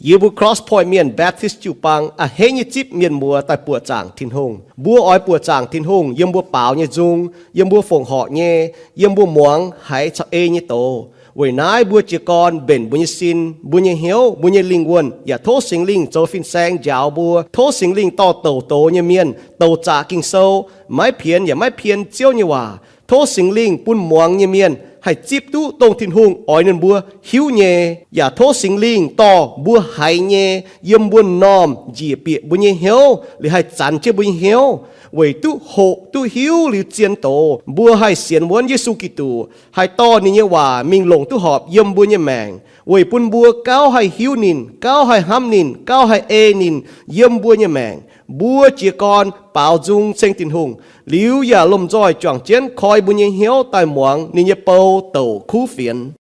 Yie mbuo Cross Point Mienh Baptist jiu-baang a'hneiv nyei zipv mienh muoz daaih buoqc zaangc Tin-Hungh. Mbuo oix buoqc zaangc Tin-Hungh yiem mbuo baaux nyei nzung, yiem mbuo fongc horc nyei, yiem mbuo muangx haiz caux ei nyei doz. Weic naaiv mbuo jiez gorn mbenc mbuo nyei sin, mbuo nyei hnyouv, mbuo nyei lingh wuonh, yaac tov Singx Lingh zoux fin-saeng njaaux mbuo. Tov Singx Lingh dorh douc doz nyei mienh, douc zaqc Ging-Sou, maiv pienx yaac maiv pien Ziouv nyei waac. Tov Singx Lingh bun muangx nyei mienh haih zipv duqv dongh Tin-Hungh oix ninh mbuo hiuv nyei. Yaac tov Singx Lingh dorh mbuo haiz nyei yiem mbuo m'normh njiec bieqc mbuo nyei hnyouv, liuz haih zanx jienv mbuo nyei hnyouv, weic duqv hoqc duqv hiuv liuz zien doz, mbuo haih sienx wuonv Yesu Giduc, haih dorh ninh nyei waac mingh longc duqv horpc yiem mbuo nyei maengc, weic bun mbuo gauh haih hiuv ninh, gauh haih hnamv ninh, gauh haih ei ninh yiem mbuo nyei maengc. Mbuo jiez gorn baaux nzung ceng Tin-Hungh, liuz yaac lomh nzoih juangc jienv koi mbuo nyei hnyouv daaih muangx ninh nyei bou douc kuv fienx.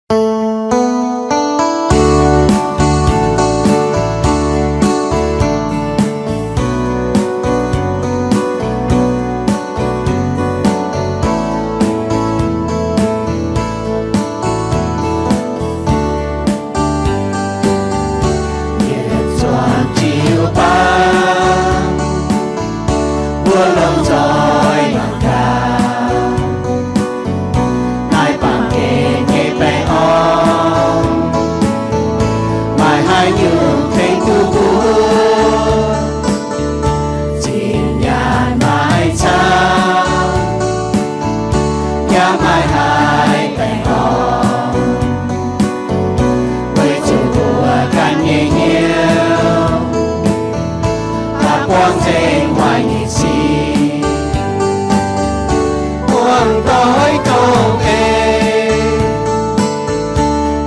Yietc zuangx jiu-baang, mbuo lomh nzoih mangc gaax, naaiv baamh gen nyei baengh orn, maaih haaix nyungc tengx duqv mbuo? Zinh nyaanh maaih camv, yaac maaih haiz baengh orn, weic zuqc mbuo ganh nyei hnyouv daaih buangv nzengc waaic nyei sic. Buangv doix dongh eix,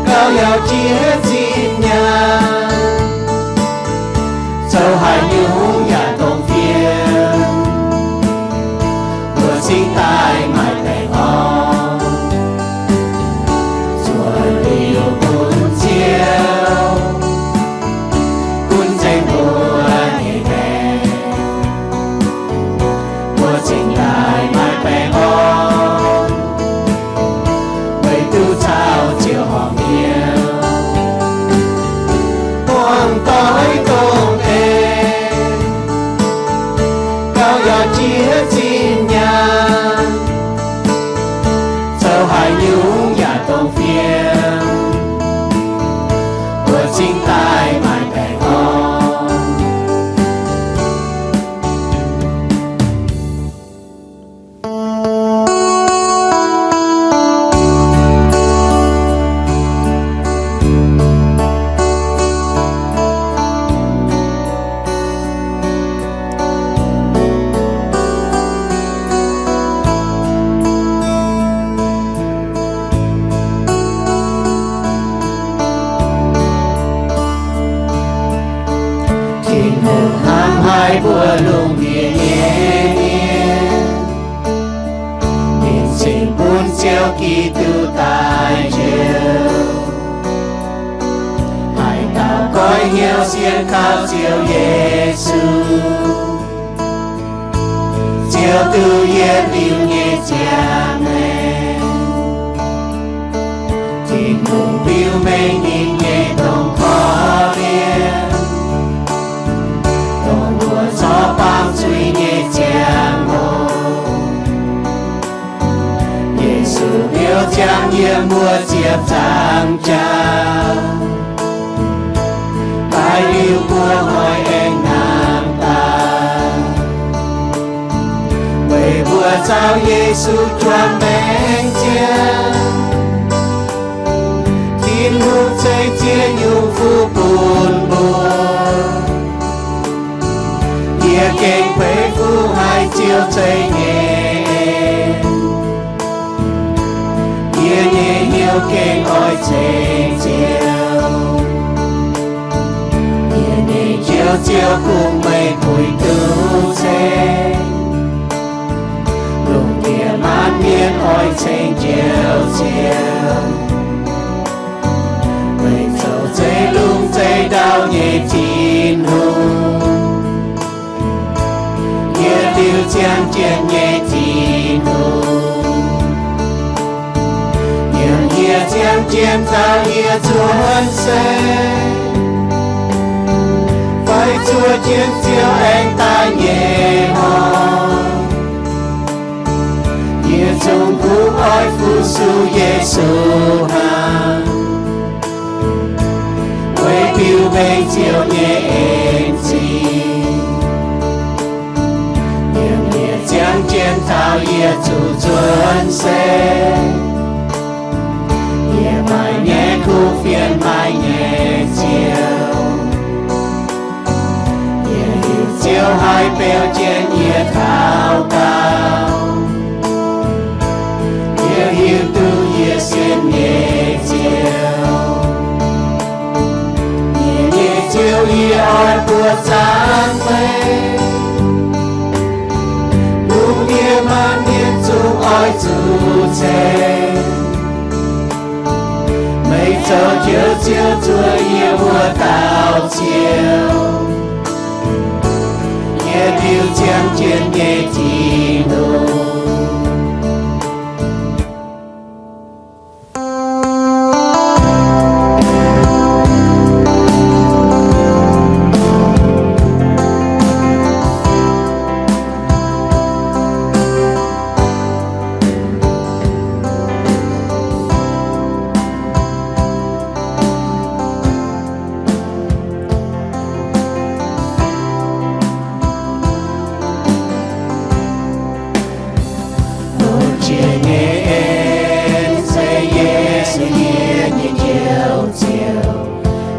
gauh yaac jiex zinh nyaanh, zoux haaix nyungc yaac dongh fiem, mbuo cingx daaih maaih baengh orn. Zuotc liuz bun Ziouv gunv nzengc mbuo nyei maengc, mbuo cingx daaih maaih baengh orn, weic duqv caux Ziouv horpc hnyouv. Buangv doix dongh eix, gauh yaac jiex zinh nyaanh, zoux haaix nyungc yaac dongh fiem, mbuo cingx daaih maaih baengh orn. Tin-Hungh hnamv haic mbuo lungh ndiev nyei mienh, ninh cingx bun Ziouv Giduc daaih njoux, haaix dauh goiv hnyouv sienx kaux Ziouv Yesu, Ziouv duqv yietv liuz nyei ziangh maengc. Tin-Hungh biux mengh ninh nyei dongh korv-lienh, dongh mbuo corc baamh zuiz nyei ziangh hoc. Yesu liouv ziangx yiem mbuo ziepc nzaangc jaax, daaih liuz mbuo oix aengx nangh daaih. Weic mbuo caux Yesu juangc maengc ziangh, Tin-Hungh ceix ziex nyungc fuqv bun mbuo. Yie gengh beiv fuqv haiz Ziouv ceix nyei en. Yie nyei hnyouv gengh oix ceng Ziouv. Yie nyei Njoux Ziouv, kungx meih puix duqv ceng. Lungh ndiev maanc mienh oix ceng Njoux Ziouv. Meih zoux zeiv-lungh zeiv-ndau nyei Tin-Hungh, yietc liuz ziangh jienv nyei Tin-Hungh. Yiem yie ziangh jienv taux yie cuotv seix, zuov jienv Ziouv aengx daaih nyei hnyouv. Yie zungv kungx oix fu-sux Yesu hnangv, weic biux mengh Ziouv nyei en-zingh. Yiem yie ziangv jienv taux yie zuqc nzuonx se, yie maaih nyei kuv fienx, maaih nyei Ziouv. Yie hiuv Ziouv haih beu jienv yie daux gaux. Yie hiuv duqv yie sienx nyei Ziouv. Yie nyei Ziouv, yie oix mbuox zaangc meih, lungh ndiev maanc mienh zungv oix zuqc ceix. Meih zoux Njoux Ziouv zuov yie wuov dauh Ziouv, yie liuz ziangv jienv nyei Tin-Hungh. Bun jiex nyei en se Yesu, yie nyei Njoux Ziouv.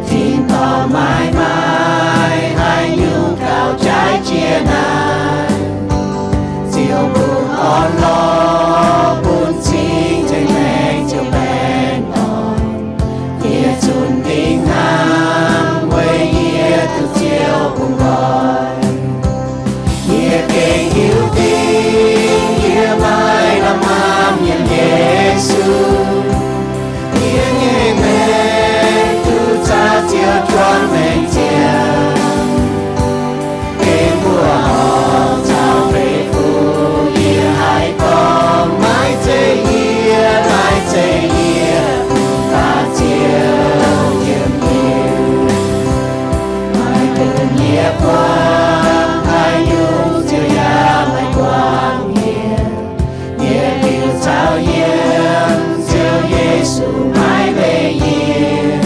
Tin-dorngh maiv maaih haaix nyungc gauh jaaix jiex naaic. Ziouv bungx orn-lorqc bun cing-nzengc maengc ziouc baengh orn. Yie zunc dingc hnamv weic yie duqv Ziouv bungx nqoi. Yie gengh hiuv dingc yie maiv lamh hnamv yiem Yesu. Yie nyei maengc duqv caux Ziouv juangc maengc ziangh. Gengh mbuoqc horngh caux fei-fuc yie haih gorngv, maiv zeiz yie, maiv zeiz yie, mv baac Ziouv yiem yie. Maiv gunv yie buangh haaix nyungc, Ziouv yaac maiv buangh yie. Yie liuz caux yiem Ziouv Yesu maiv leih yie.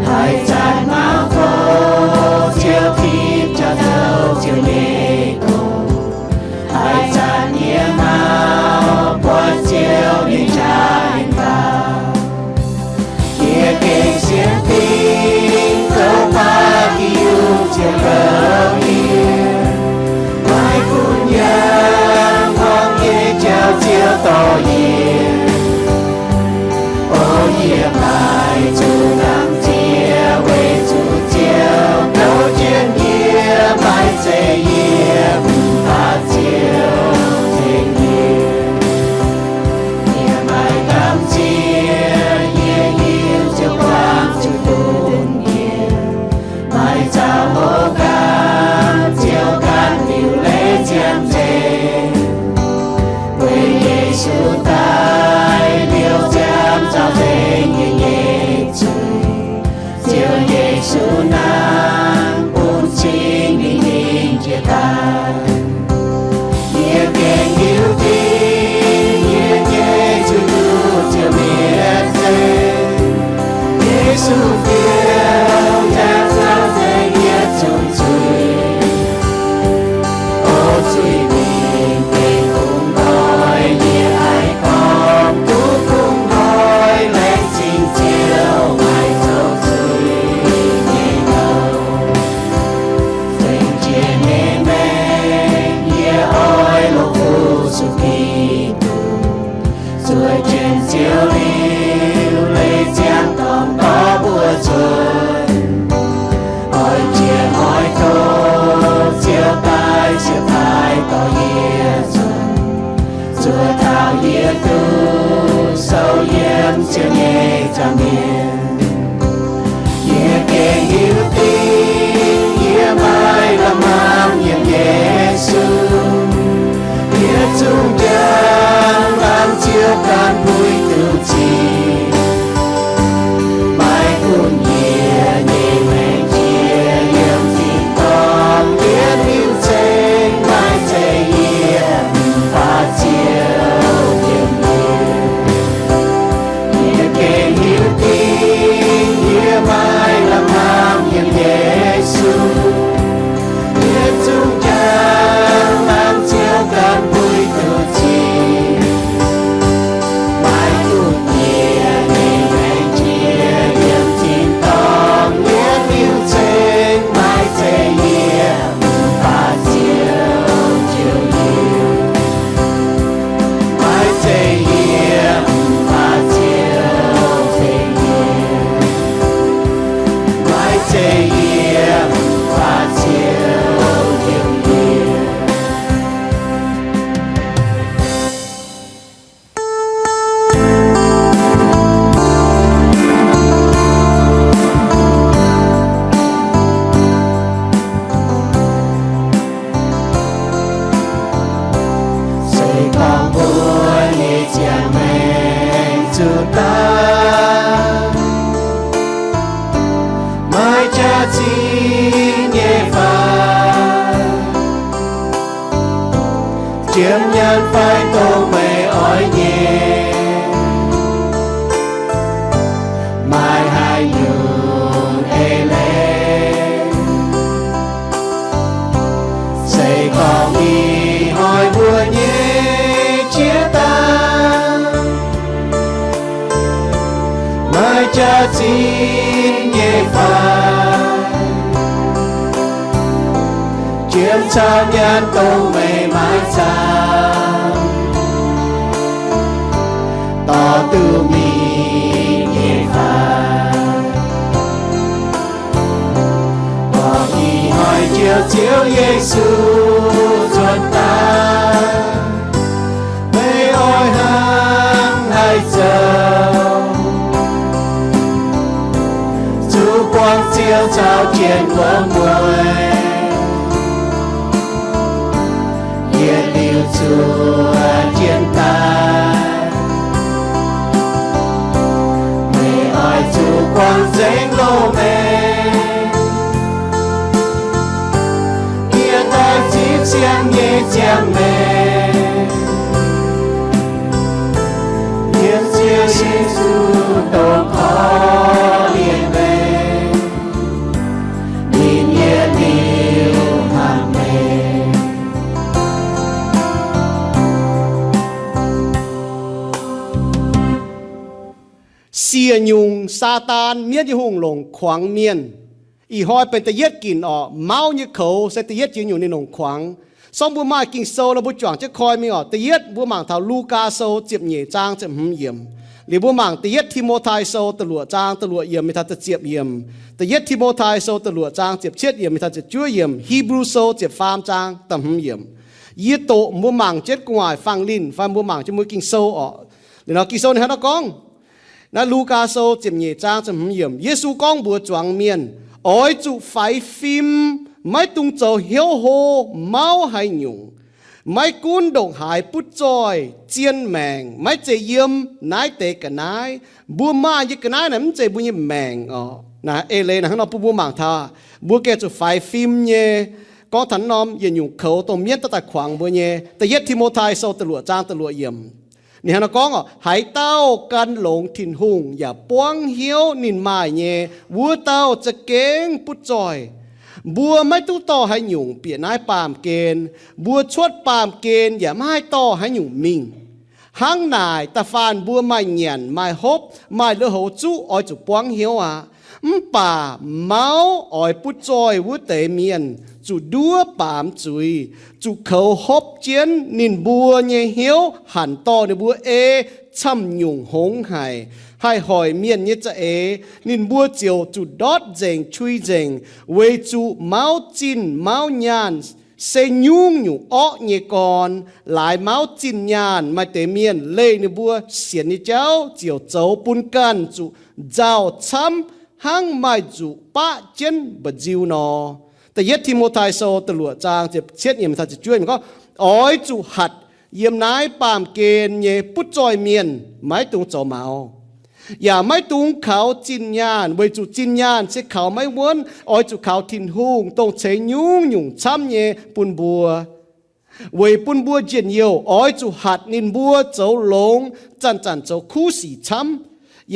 Haaix zanc mauv kouv, Ziouv tipv jaax zouv Ziouv nyei gong. Haaix zanc yie mauv buatc Ziouv nyei jaa-mienh baac, yie gengh sienx fim, douc baac Tin-Hungh Ziouv jaax zinh nyei fai? Jiem nyaanh fai dongh meih oix nyei? Maaih haaix nyungc eix leiz? Se gorngv ih hnoi mbuo nyei jiex daaih, maaih jaax zinh nyei fai? Jiem caux nyaanh dongh meih maiv zaangc, dorh duqv mingh nyei fai? Gorngv ih hnoi Ziouv, Ziouv Yesu cuotv daaih, meih oix hnangv haaix zoux? Zuqc buangh Ziouv caux jienv wuom mueiz, yietc liuz zuqc jienv daaih. Meih oix zuqc buangh nzengc loz-hnoi, yie daaih zipv siang nyei ziangh maengc. Yiem Ziouv Yesu dongh korv-lienh meih, ninh yietc liuz hnamv meih. Siec nyungc Saadaan, mienv nyei hungh, longc kuangx mienh. Ih hnoi benx da'yietv ginc orqc. Mauv nyei koux se da'yietv jiex nyungc ninh longc kuangx. Sorng mbuo maaih Ging-Sou nor, mbuo juangc jienv koi mingh orqc. Da'yietv mbuo mangc taux Lugaa Sou ziepc nyeic zaang ziepc hmz yiemc. Liuz mbuo mangc da'yietv Ti^mo^tai Sou da'luoqc zaang da'luoqc yiemc mingh taux da'ziepc yiemc. Da'yietv Ti^mo^tai Sou da'luoqc zaang ziepc cietv yiemc mingh taux ziepc juov yiemc. Hipv^lu Sou ziepc faam zaang da'hmz yiemc. Yie doqc mbuo mangc jienv gu'nguaaic fangx linh fai mbuo mangc jienv mbuo Ging-Sou orqc. Liuz nor Ging-Sou ninh hnangv naaiv gorngv, naaiv Lugaa Sou ziepc nyeic zaang ziepc hmz yiemc, Yesu gorngv mbuox zuangx mienh, oix zuqc faix fim, maiv dungx zoux hnyouv hlo mauv haaix nyungc. Maiv gunv ndongc haaix butv zoih, zien maengc, maiv zeiz yiem naaiv deix ga'naaiv. Mbuo maaih nyei ga'naaiv naaic mv zeiz mbuo nyei maengc orqc. Naaiv eix leiz naaic hnangv nor bun mbuo mangc taux mbuo gengh zuqc faix fim nyei. Gorngv taux norm yietc nyungc koux dongh mienv daaih daaih kuangx mbuo nyei. Da'yietv Ti^mo^tai Sou da'luoqc zaang da'luoqc yiemc. Ninh hnangv nor gorngv orqc, haaix dauh gan longx Tin-Hungh yaac buangv hnyouv ninh maaih nyei, wuov dauh za'gengh butv zoih. Mbuo maiv duqv dorh haaix nyungc bieqc naaiv baamh gen. Mbuo cuotv baamh gen yaac maiv haih dorh haaix nyungc mingh. Hnangv naaic, da'faanh mbuo maaih nyanc, maaih hopv, maaih lui-houx zuqv oix zuqc buangv hnyouv aqv. Mv baac mauv oix butv zoih wuov deix mienh zuqc nduov baamz zuiz, zuqc koux hopv jienv ninh mbuo nyei hnyouv hanc dorh ninh mbuo ei camv nyungc hngongx haic, haih hoic mienh nyei za'eix. Ninh mbuo ziouc zuqc ndortv nzengc, qui nzengc, weic zuqc mauv zinh mauv nyaanh se nyungc-nyungc orqv nyei gorn. Laaix mauv zinh nyaanh maaih deix mienh leih ninh mbuo sienx nyei jauv ziouc zoux bun ganh zuqc nzauh camv hnangv maaih nzuqc baqv jienv mba'nziu nor. Da'yietv Ti^mo^tai Sou da'luoqc zaang ziepc cietv yiemc taux ziepc juov yiemc gorngv, oix zuqc hatc yiem naaiv baamh gen nyei butv zoih mienh maiv dungx zoux maux, yaac maiv dungx kaux zinh nyaanh, weic zuqc zinh nyaanh se kaux maiv wuonv. Oix zuqc kaux Tin-Hungh, dongh ceix nyungc-nyungc camv nyei bun mbuo. Weic bun mbuo njien-youh, oix zuqc hatc ninh mbuo zoux longx, zanc-zanc zoux kuv sic camv,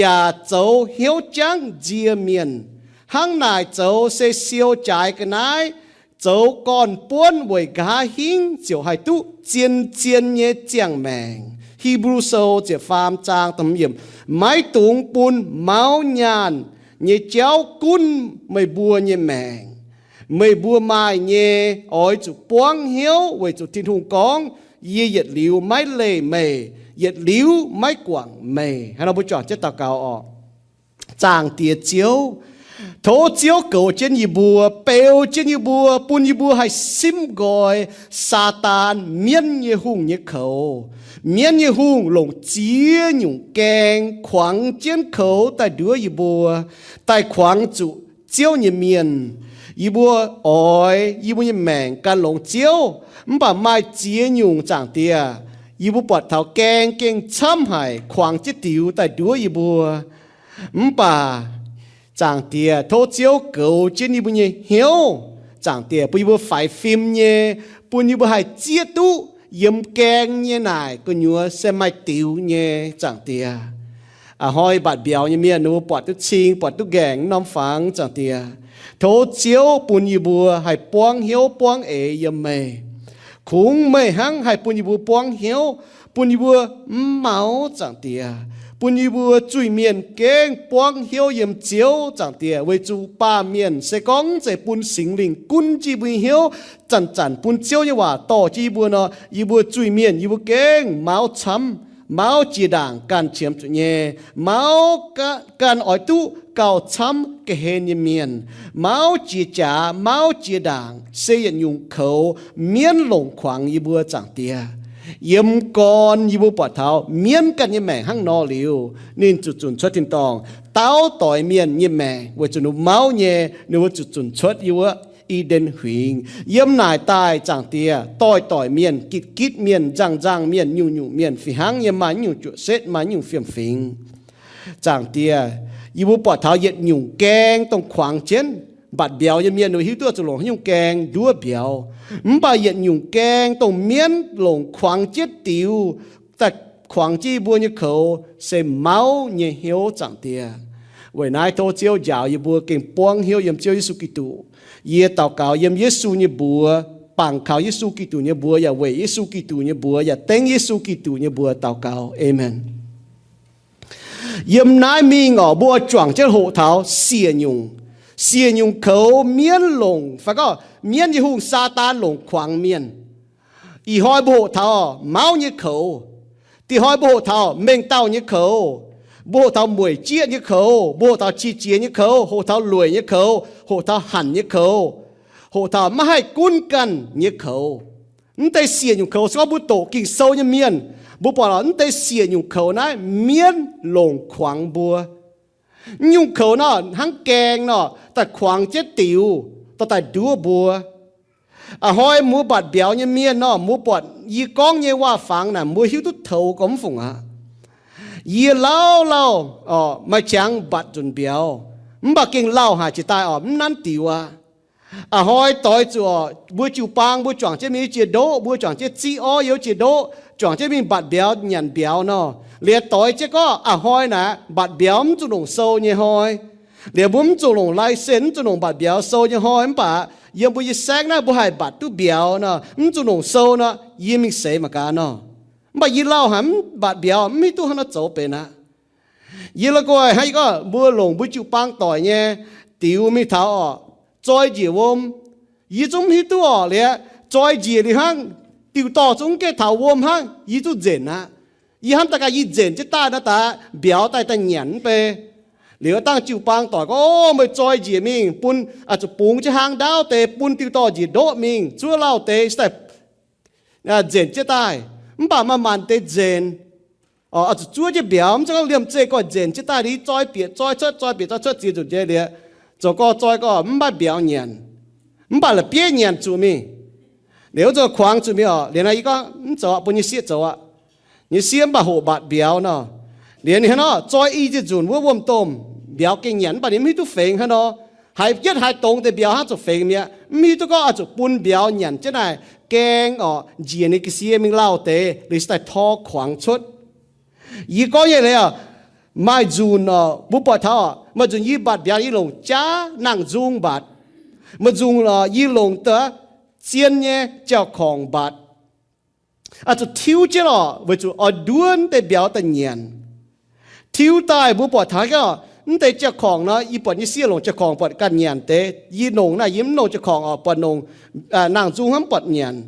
yaac zoux hnyouv jangv nzie mienh. Hnangv naaic zoux se siou jaaix ga'naaiv, zoux gorn-buonv weic nqa'haav hingv ziouc haih duqv zien-zien nyei ziangh maengc. Hipv^lu Sou ziepc faam zaang da'hmz yiemc, maiv dungx bun mauv nyaanh nyei jauv gunv meih mbuo nyei maengc. Meih mbuo maaih nyei, oix zuqc buangv hnyouv weic zuqc Tin-Hungh gorngv, yie yietc liuz maiv leih meih, yietc liuz maiv guangc meih. Hnangv nor mbuo juangc jienv daux gaux orqc. Zaangc Diex Ziouv, tov Ziouv goux jienv yie mbuo, beu jienv yie mbuo, bun yie mbuo haih simv nqoi Saadaan, mienv nyei hungh, nyei koux. Mienv nyei hungh longc ziex nyungc gaeng kuangx jienv koux daaih nduov yie mbuo, daaih kuangx zuqc Ziouv nyei mienh. Yie mbuo oix yie mbuo nyei maengc gan longx Ziouv, mv baac maaih ziex nyungc, Zaangc Diex, yie mbuo buatc taux gaeng gengh camv haic kuangx jienv diux daaih nduov yie mbuo. Mv baac Zaangc Diex, tov Ziouv goux jienv yie mbuo nyei hnyouv. Zaangc Diex, bun yie mbuo faix fim nyei, bun yie mbuo haih zieqv duqv yiem gaeng nyei naaic gu'nyuoz se maaih diux nyei. Zaangc Diex, a'hnoi mbatc mbiauz nyei mienh ninh mbuo buatc duqv cing, buatc duqv nqaengc norm fangx. Zaangc Diex, tov Ziouv bun yie mbuo haih buangv hnyouv buangv eix yiem meih. Kungx meih hnangv haih bun yie mbuo buangv hnyouv, bun yie mbuo mv maux. Zaangc Diex, bun yie mbuo zuiz-mienh gengh buangv hnyouv yiem Ziouv. Zaangc Diex, weic zuqc baamh mienh se gorngv mv zeiz bun Singx Lingh gunv jienv yie mbuo nyei hnyouv, zanc-zanc bun Ziouv nyei waac dorh jienv yie mbuo nor, yie mbuo zuiz-mienh yie mbuo gengh maux camv, maux jiex ndaangc ganh qiemx zuqc nyei, maux ganh oix duqv gauh camv ga'hlen nyei mienh, maux jiex jaax, maux jiex ndaangc, se yietc nyungc koux mienv longc kuangx yie mbuo. Zaangc Diex, yiem gorn yie mbuo buatc taux mienv ganh nyei maengc hnangv nor liuz, ninh zuqc zunc cuotv tin-dorngh. Dauh doix mienh nyei maengc weic zuqc ninh mbuo mauv nyei, ninh mbuo zuqc zunc cuotv yiem wuov I^nden Huingx. Yiem naaic daaih, Zaangc Diex, doix-doix mienh, gitv-gitv mienh, nzangc-nzangc mienh, nyungc-nyungc mienh, fih hnangv nyei maaih nyungc juoqc setv, maaih nyungc fiem-fingx. Zaangc Diex, yie mbuo buatc taux yietc nyungc gaeng dongh kuangx jienv. Mbatc mbiauz nyei mienh ninh mbuo hiuv duqv zuqc longc haaix nyungc gaeng nduov mbiauz. Mv baac yietc nyungc gaeng dongh mienv longc kuangx jienv diux daaih kuangx jienv yie mbuo nyei koux se mauv nyei hnyouv. Zaangc Diex, weic naaiv tov Ziouv njaaux yie mbuo gengh buangv hnyouv yiem Ziouv Yesu Giduc. Yie daux gaux yiem Yesu nyei mbuox, bangc kaux Yesu Giduc nyei mbuox, yaac weic Yesu Giduc nyei mbuox, yaac dengv Yesu Giduc nyei mbuox daux gaux. Aamen. Yiem naaiv mingh orqc, mbuo juangc jienv hoqc taux siec nyungc, siec nyungc koux mienv longc, fai gorngv mienv nyei hungh, Saadaan, longc kuangx mienh. Ih hnoi mbuo hoqc taux mauv nyei koux. Dih hnoi mbuo hoqc taux mengh dauh nyei koux. Mbuo hoqc taux mueic jieqv nyei koux. Mbuo hoqc taux qiex jiez nyei koux, hoqc taux lueic nyei koux, hoqc taux hanc nyei koux, hoqc taux maiv haih gunv ganh nyei koux. Mv deix siec nyungc koux se gorngv mbuo doqc Ging-Sou nyei mienh, mbuo buatc lorqc, mv deix siec nyungc koux naaiv mienv longc kuangx mbuo. Nyungc koux nor hnangv gaeng nor, daaih kuangx jienv diux, dorh daaih nduov mbuo. A'hnoi mbuo mbatc mbiauz nyei mienh nor, mbuo buatc yie gorngv nyei waac-fangx naaic, mbuo hiuv duqv toux gormx fungc aqv. Yie lauh lauh, orqc, maaih qangx mbatc nzunc mbiauz, mv baac gengh lauh haic jiex daaih orqc, mv nanv diux aqv. A'hnoi doix zuqc orqc, mbuo jiu-baang mbuo juangc jienv mingh jiex ndoqv, mbuo juangc jienv ziqv orv yiem jiex ndoqv, juangc jienv mingh mbatc mbiauz nyanc mbiauz nor, liuz doix jienv gorngv a'hnoi naaic mbatc mbiauz mv zuqc longc sou nyei hnoi. Liuz mbuo mv zuqc longc license, mv zuqc longc mbatc mbiauz sou nyei hnoi, mv baac yiem mbuo nyei saengv naaiv mbuo haih mbatc duqv mbiauz nor, mv zuqc longc sou nor, yie mingh seix mangc gaax nor. Mv baac yie lauh haic mv mbatc mbiauz, mv hiuv duqv haaix nor zoux benx aqv. Yie la'guaih hnangv yie gorngv mbuo longc mbuo jiu-baang doic nyei diux mingh taux orqc, zoi njiec wuom. Yie zungv mv hiuv duqv orqc, liuz zoi njiec liuz hnangv, diuh dorh zungv gaengh taux wuom hnangv, yie zungv nzenc aqv. Yie hnamv daaih gaax yie nzenc jienv daaih nor, daaih mbiauz daaih daaih nyanc mv bei. Liuz dangh jiu-baang doic gorngv, O, meih zoi njiec mingh bun, a'zuqc bungx jienv hlang ndaauv deix bun diuh dorh njiec ndoqv mingh, zuov lauh deix daaih nzenc jienv daaih. Mv baac maaih maanc deix nzenc, oix zuqc zuov jienv mbiauz, mv zeiz gorngv liemh zeih gorngv nzenc jienv daaih liuz zoi bieqc zoi cuotv, zoi bieqc zoi cuotv, ziex nzunc jiex liuz, zoux gorx zoi gorx mv maaih mbiauz nyanc. Mv baac la'bieiv nyanc zuqc mingh. Liuz wuov nzunc kuangx zuqc mingh orqc, liuz naaiv yie gorngv mv zoux aqv, bun nyei sieqv zoux aqv. Nyei sieqv mv baac hoqc mbatc mbiauz nor. Liuz ninh hnangv nor zoi i ziex nzunc wuov wuom-domh, mbiauz gengh nyanc mv baac ninh mv hiuv duqv fengx haaix nor. Haiz yietv haaix dongz deix mbiauz hnangv zuqc fengx mi'aqv, mv hiuv duqv gorngv oix zuqc bun mbiauz nyanc jienv naaic gaeng orqc, njiec ninh ga'sie mingh lauh deix liuz daaih tor kuangx cuotv. Yie gorngv nyei leiz orqc, maaih nzunc orqc, mbuo buatc taux orqc, maaih nzunc yie mbatc mbiauz yie longc jaav nangh nzung mbatc. Maaih nzunc orqc, yie longc deix zien nyei jauv-korngc mbatc. Oix zuqc tiuv jienv orqc, weic zuqc oix nduov deix mbiauz daaih nyanc. Tiuv daaih mbuo buatc taux gorngv mv deix jauv-korngc nor, yie buatc nyei sieqv longc jauv-korngc buatc ganh nyanc deix. Yie longc naaic yie mv longc jauv-korngc orqc, buatc longc nangh nzung hnangv buatc nyanc.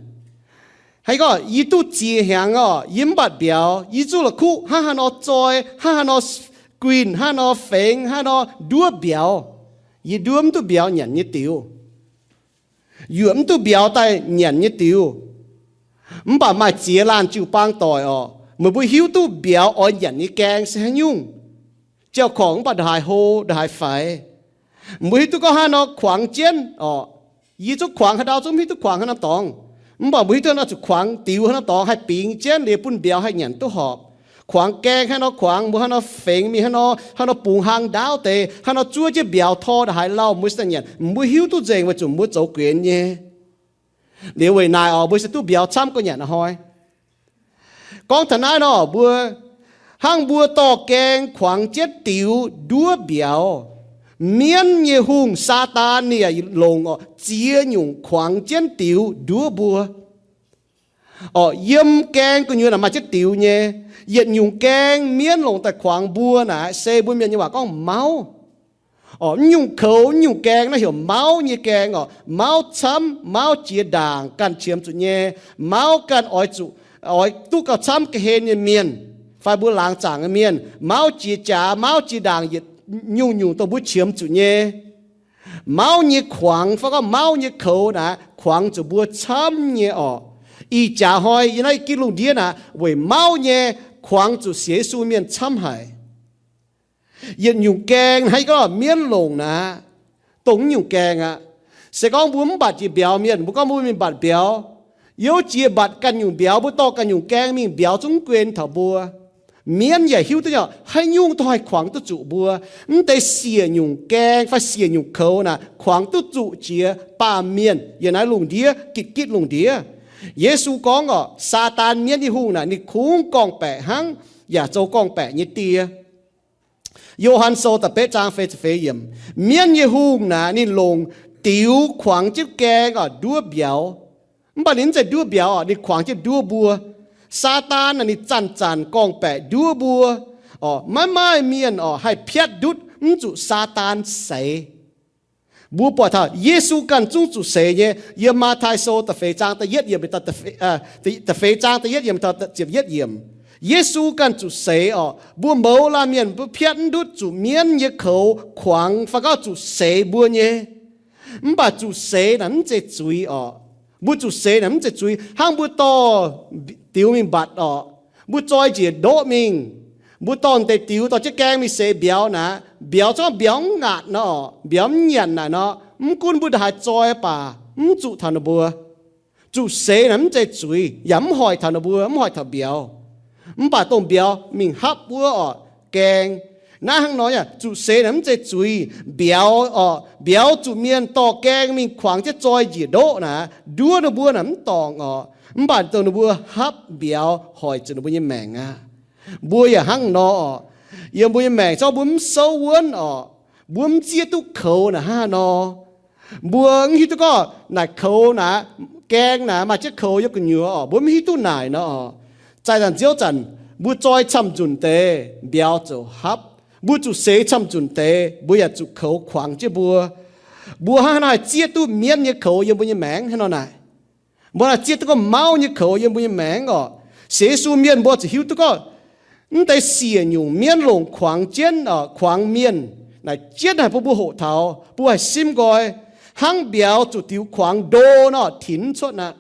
Hnangv gorngv yie duqv ziex hnyangx orqc, yie mv mbatc mbiauz, yie zuqc la'kuqv hnangv haaix nor zoi, hnangv haaix nor guinh, hnangv haaix nor fengx, hnangv haaix nor nduov mbiauz. Yie nduov mv duqv mbiauz nyanc nyei diux, yuoqc mv duqv mbiauz daaih nyanc nyei diux. Mv baac maaih ziex laanh jiu-baang doic orqc, meih mbuo hiuv duqv mbiauz oix nyanc nyei gaeng se haaix nyungc. Jauv-korngc mv baac ndongc haaix hlo, ndongc haaix faix. Mbuo hiuv duqv gorngv haaix nor kuangx jienv orqc. Yie zungv kuangx haaix ndau zungv mv hiuv duqv kuangx haaix norm dorngx. Mv baac mbuo hiuv duqv nor zuqc kuangx diux haaix norm dorngx haih bingx jienv liuz bun mbiauz haih nyanc duqv horpc. Kuangx gaeng hnangv nor kuangx, mbuo hnangv nor fengx mingh, hnangv nor, hnangv nor bungx hlang ndaauv deix, hnangv nor zuov jienv mbiauz tor ndaaih haaix lauh, mbuo sienx nyeic mbuo hiuv duqv nzengc weic zuqc mbuo zoux guenx nyei. Liuz weic naaic oc, mbuo se duqv mbiauz camv ga'nyanc hnoi. Gorngv taux naaiv nor, mbuo hnangv mbuo dorh gaeng kuangx jienv diux nduov mbiauz, mienv nyei hungh Saadaan ninh yaac longc oc ziex nyungc kuangx jienv diux nduov mbuo. Oc, yiem gaeng gu'nyuoz naaic maaih jienv diux nyei. Yietc nyungc gaeng mienv longc daaih kuangx mbuo naaic se mbuo Mienh nyei waac gorngv mauv. Oc, mv nyungc koux, mv nyungc gaeng naaiv heuc mauv nyei gaeng oc. Mauv camv, mauv jiex ndaangc ganh qiemx zuqc nyei. Mauv ganh oix zuqc, oix duqv gauh camv ga'hlen nyei mienh, fai mbuo laangz zaangc nyei mienh. Mauv jiex jaax, mauv jiex ndaangc yietc nyungc-nyungc dongh mbuo qiemx zuqc nyei. Mauv nyei kuangx fai gorngv mauv nyei koux naaic kuangx zuqc mbuo camv nyei oc. Ih jaax hnoi yiem naaiv gitv lungh ndiev naaic weic mauv nyei kuangx zuqc sienx Yesu mienh camv haic. Yietc nyungc gaeng naaiv gorngv mienv longc naaic, dongh mv nyungc gaeng aqv. Se gorngv mbuo mv mbatc jiex mbiauz mienh, mbuo gorngv mbuo mingh mbatc mbiauz, youv jiex mbatc ganh nyungc mbiauz, mbuo dorh ganh nyungc gaeng mingh, mbiauz zungv mv guen taux mbuo. Mienv yaac hiuv duqv nyei, haaix nyungc dorh haih kuangx duqv zuqc mbuo. Mv deix siec nyungc gaeng fai siec nyungc koux naaic kuangx duqv zuqc jiex baamh mienh yiem naaiv lungh ndiev, gitv-gitv lungh ndiev. Yesu gorngv oc, Saadaan mienv nyei hungh naaic ninh kungx gorngv-baeqc hnangv, yaac zoux gorngv-baeqc nyei die. Yo^han Sou da'betv zaang feix ziepc feix yiemc, mienv nyei hungh naaic ninh longc diux kuangx jienv gaeng oc nduov mbiauz. Mv baac ninh mv zeiz nduov mbiauz oc, ninh kuangx jienv nduov mbuo. Saadaan naaic ninh zanc-zanc gorngv-baeqc nduov mbuo. Oc, maiv maaih mienh oc haih piatv ndutv mv zuqc Saadaan seix. Mbuo buatc taux Yesu ganh zungv zuqc seix nyei. Yiem Matv^taai Sou da'feix zaang da'yietv yiemc, da'feix zaang da'yietv yiemc taux ziepc yietv yiemc, Yesu ganh zuqc seix oc. Mbuo mouz laanh mienh mbuo piatv mv ndutv zuqc mienv nyei koux kuangx fai gorngv zuqc seix mbuo nyei. Mv baac zuqc seix naaic mv zeiz zuiz oc. Mbuo zuqc seix naaic mv zeiz zuiz. Hnangv mbuo dorh diux mingh mbatc oc, mbuo zoi njiec ndoqv mingh, mbuo dorh deix diux dorh jienv gaeng mingh seix mbiauz naaic, mbiauz zungv mbiauz mv ngaatc nor, mbiauz mv nyanc naaic nor, mv gunv mbuo ndongc haaix zoi baac mv zuqc taux ninh mbuo. Zuqc seix naaic mv zeiz zuiz, yaac mv hoic taux ninh mbuo, mv hoic taux mbiauz. Mv baac dongh mbiauz mingh hapv wuov oc gaeng. Naaiv hnangv nor yaac zuqc seix naaic mv zeiz zuiz. Mbiauz oc, mbiauz zuqc mienh dorh gaeng mingh kuangx jienv zoi njiec ndoqv naaic, nduov ninh mbuo naaic mv dorngc oc. Mv baac dongh ninh mbuo hapv mbiauz hoic zuqc ninh mbuo nyei maengc aqv. Mbuo yaac hnangv nor oc. Yiem mbuo nyei maengc zorqv mbuo mv souv wuonv oc, mbuo mv zieqv duqv koux naaic hnangv haaix nor. Mbuo mv hiuv duqv gorngv naaic koux naaic, gaeng naaic maaih jienv koux yiem gu'nyuoz oc, mbuo mv hiuv duqv naaic nor oc. Zaih zanc nziouv zanc mbuo zoi camv nzunc deix mbiauz ziouc hapv. Mbuo zuqc seix camv nzunc deix mbuo yaac zuqc koux kuangx jienv mbuo. Mbuo hnangv haaix nor haih zieqv duqv mienv nyei koux yiem mbuo nyei maengc hnangv nor naaic? Mbuo haih zieqv duqv gorngv mauv nyei koux yiem mbuo nyei maengc oc. Sienx Yesu mienh mbuo zuqc hiuv duqv gorngv mv deix siec nyungc mienv longc kuangx jienv oc, kuangx mienh naaic jienv naaic bun mbuo hoqc taux, bun mbuo haih simv nqoi. Hnangv mbiauz zuqc diux kuangx ndo nor, tinx cuotv aqv.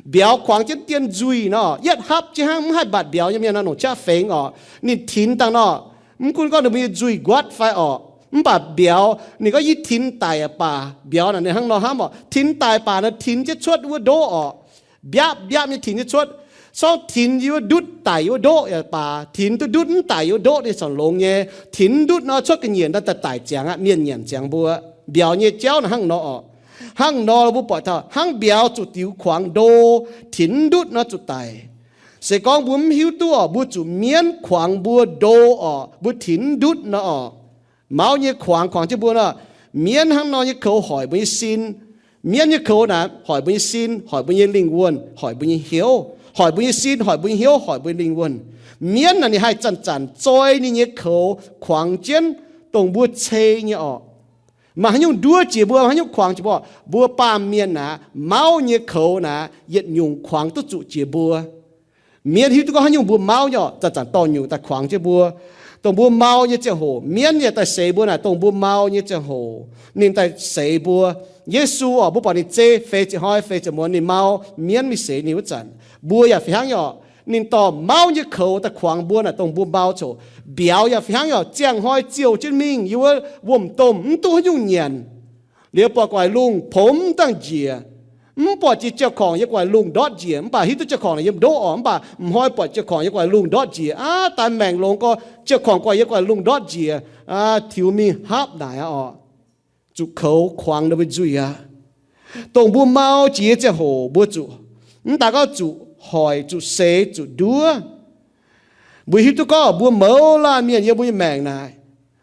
Mbiauz kuangx jienv dien nzuih nor, yietv hapv jienv hnangv, mv haih mbatc mbiauz nyei mienh nor, longc qaqv fengx oc. Ninh tinx dangh nor, mv gunv gorngv ninh mbuo nyei nzuih nquatv fai oc, mv baac mbiauz ninh gorngv yie tinx daic aqv baac, mbiauz naaic ninh hnangv nor hnamv oc, tinx daic baac naaic tinx jienv cuotv wuov ndoqv oc. Mbiapv mbiapv nyei tinx jienv cuotv. Sorng tinx yiem wuov ndutv daic yiem wuov ndoqv yaac baac, tinx duqv ndutv mv daic yiem wuov ndoqv ninh corc longx nyei. Tinx ndutv nor cuotv ga'nyiec nor daaih daic ziangx aqv, mienh nyanc ziangx mbuo. Mbiauz nyei jauv naaic hnangv nor oc. Hnangv nor mbuo buatc taux hnangv mbiauz zuqc diux kuangx ndo, tinx ndutv nor zuqc daic. Se gorngv mbuo mv hiuv duqv oc, mbuo zuqc mienv kuangx mbuo ndo oc, mbuo tinx ndutv nor oc. Mauv nyei kuangx kuangx jienv mbuo nor, mienv hnangv nor nyei koux hoic mbuo nyei sin. Mienv nyei koux naaic hoic mbuo nyei sin, hoic mbuo nyei lingh wuonh, hoic mbuo nyei hnyouv, hoic mbuo nyei sin, hoic mbuo nyei hnyouv, hoic mbuo nyei lingh wuonh. Mienv naaic ninh haih zanc-zanc zoi ninh nyei koux kuangx jienv dongh mbuo cei nyei oc. Maaih haaix nyungc nduov jiex mbuo, maaih haaix nyungc kuangx jiex mbuo? Mbuo baamh mienh naaic, mauv nyei koux naaic yietc nyungc kuangx duqv zuqc jiex mbuo. Mienv hiuv duqv gorngv haaix nyungc mbuo mauv nyei oc, zanc-zanc dorh nyungc daaih kuangx jienv mbuo. Dongh mbuo mau nyei ziangh hoc, mienv yaac daaih seix mbuo naaic, dongh mbuo mau nyei ziangh hoc ninh daaih seix mbuo. Yesu oc, mbuo buatc ninh zei feix ziepc hnoi feix ziepc muonz ninh mau mienv mingh seix ninh wuov zanc, mbuo yaac fih hnangv nyei oc. Ninh dorh mauv nyei koux daaih kuangx mbuo naaic, dongh mbuo mau coc. Mbiauz yaac fih hnangv nyei oc, ziangh hnoi ziouc jienv mingh yiem wuov wuom-domh, mv duqv haaix nyungc nyanc. Liuz buatc gu'nguaaic lungh pomx mv dangh njiec, mv buatc jiex jauv-korngc yiem gu'nguaaic lungh ndortv njiec, mv baac hiuv duqv jauv-korngc naaic yiem ndoqv oc, mv baac m'hnoi buatc jauv-korngc yiem gu'nguaaic lungh ndortv njiec. Aav, daaih maengc longx gorx, jauv-korngc gu'nguaaic yiem gu'nguaaic lungh ndortv njiec, tiux mingh hapv naaic aqv oc. Zuqc koux kuangx ninh mbuo nzuih aqv. Dongh mbuo mau jiex nyei ziangh hoc mbuo zuqc, mv daaih gorngv zuqc hoic, zuqc seix, zuqc nduov. Mbuo hiuv duqv gorngv mbuo mouz laanh mienh yiem mbuo nyei maengc naaic,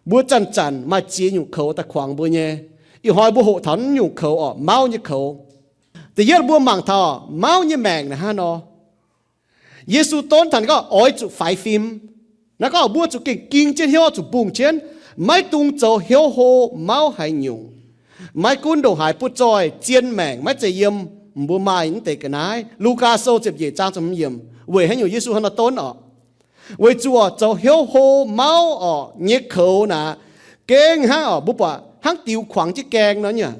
mbuo zanc-zanc maaih ziex nyungc koux daaih kuangx mbuo nyei. Ih hnoi mbuo hoqc taux naaiv nyungc koux oc, mauv nyei koux. Da'yietv mbuo mangc taux mauv nyei maengc naaic hnangv nor. Yesu donv taux ninh gorngv oix zuqc faix fim. Naaiv gorngv mbuo zuqc gengh ging jienv hnyouv, zuqc mbungh jienv, maiv dungx zoux hnyouv hlo mauv haaix nyungc. Maiv gunv ndongc haaix butv zoih zien maengc maiv zeiz yiem mbuo maaih mv deix ga'naaiv. Lugaa Sou ziepc nyeic zaang ziepc hmz yiemc weic haaix nyungc Yesu hnangv nor donv oc? Weic zuqc oc, zoux hnyouv hlo mauv oc nyei koux naaic, gengh hnangv oc, mbuo buatc hnangv diux kuangx jienv gaeng nor nyei.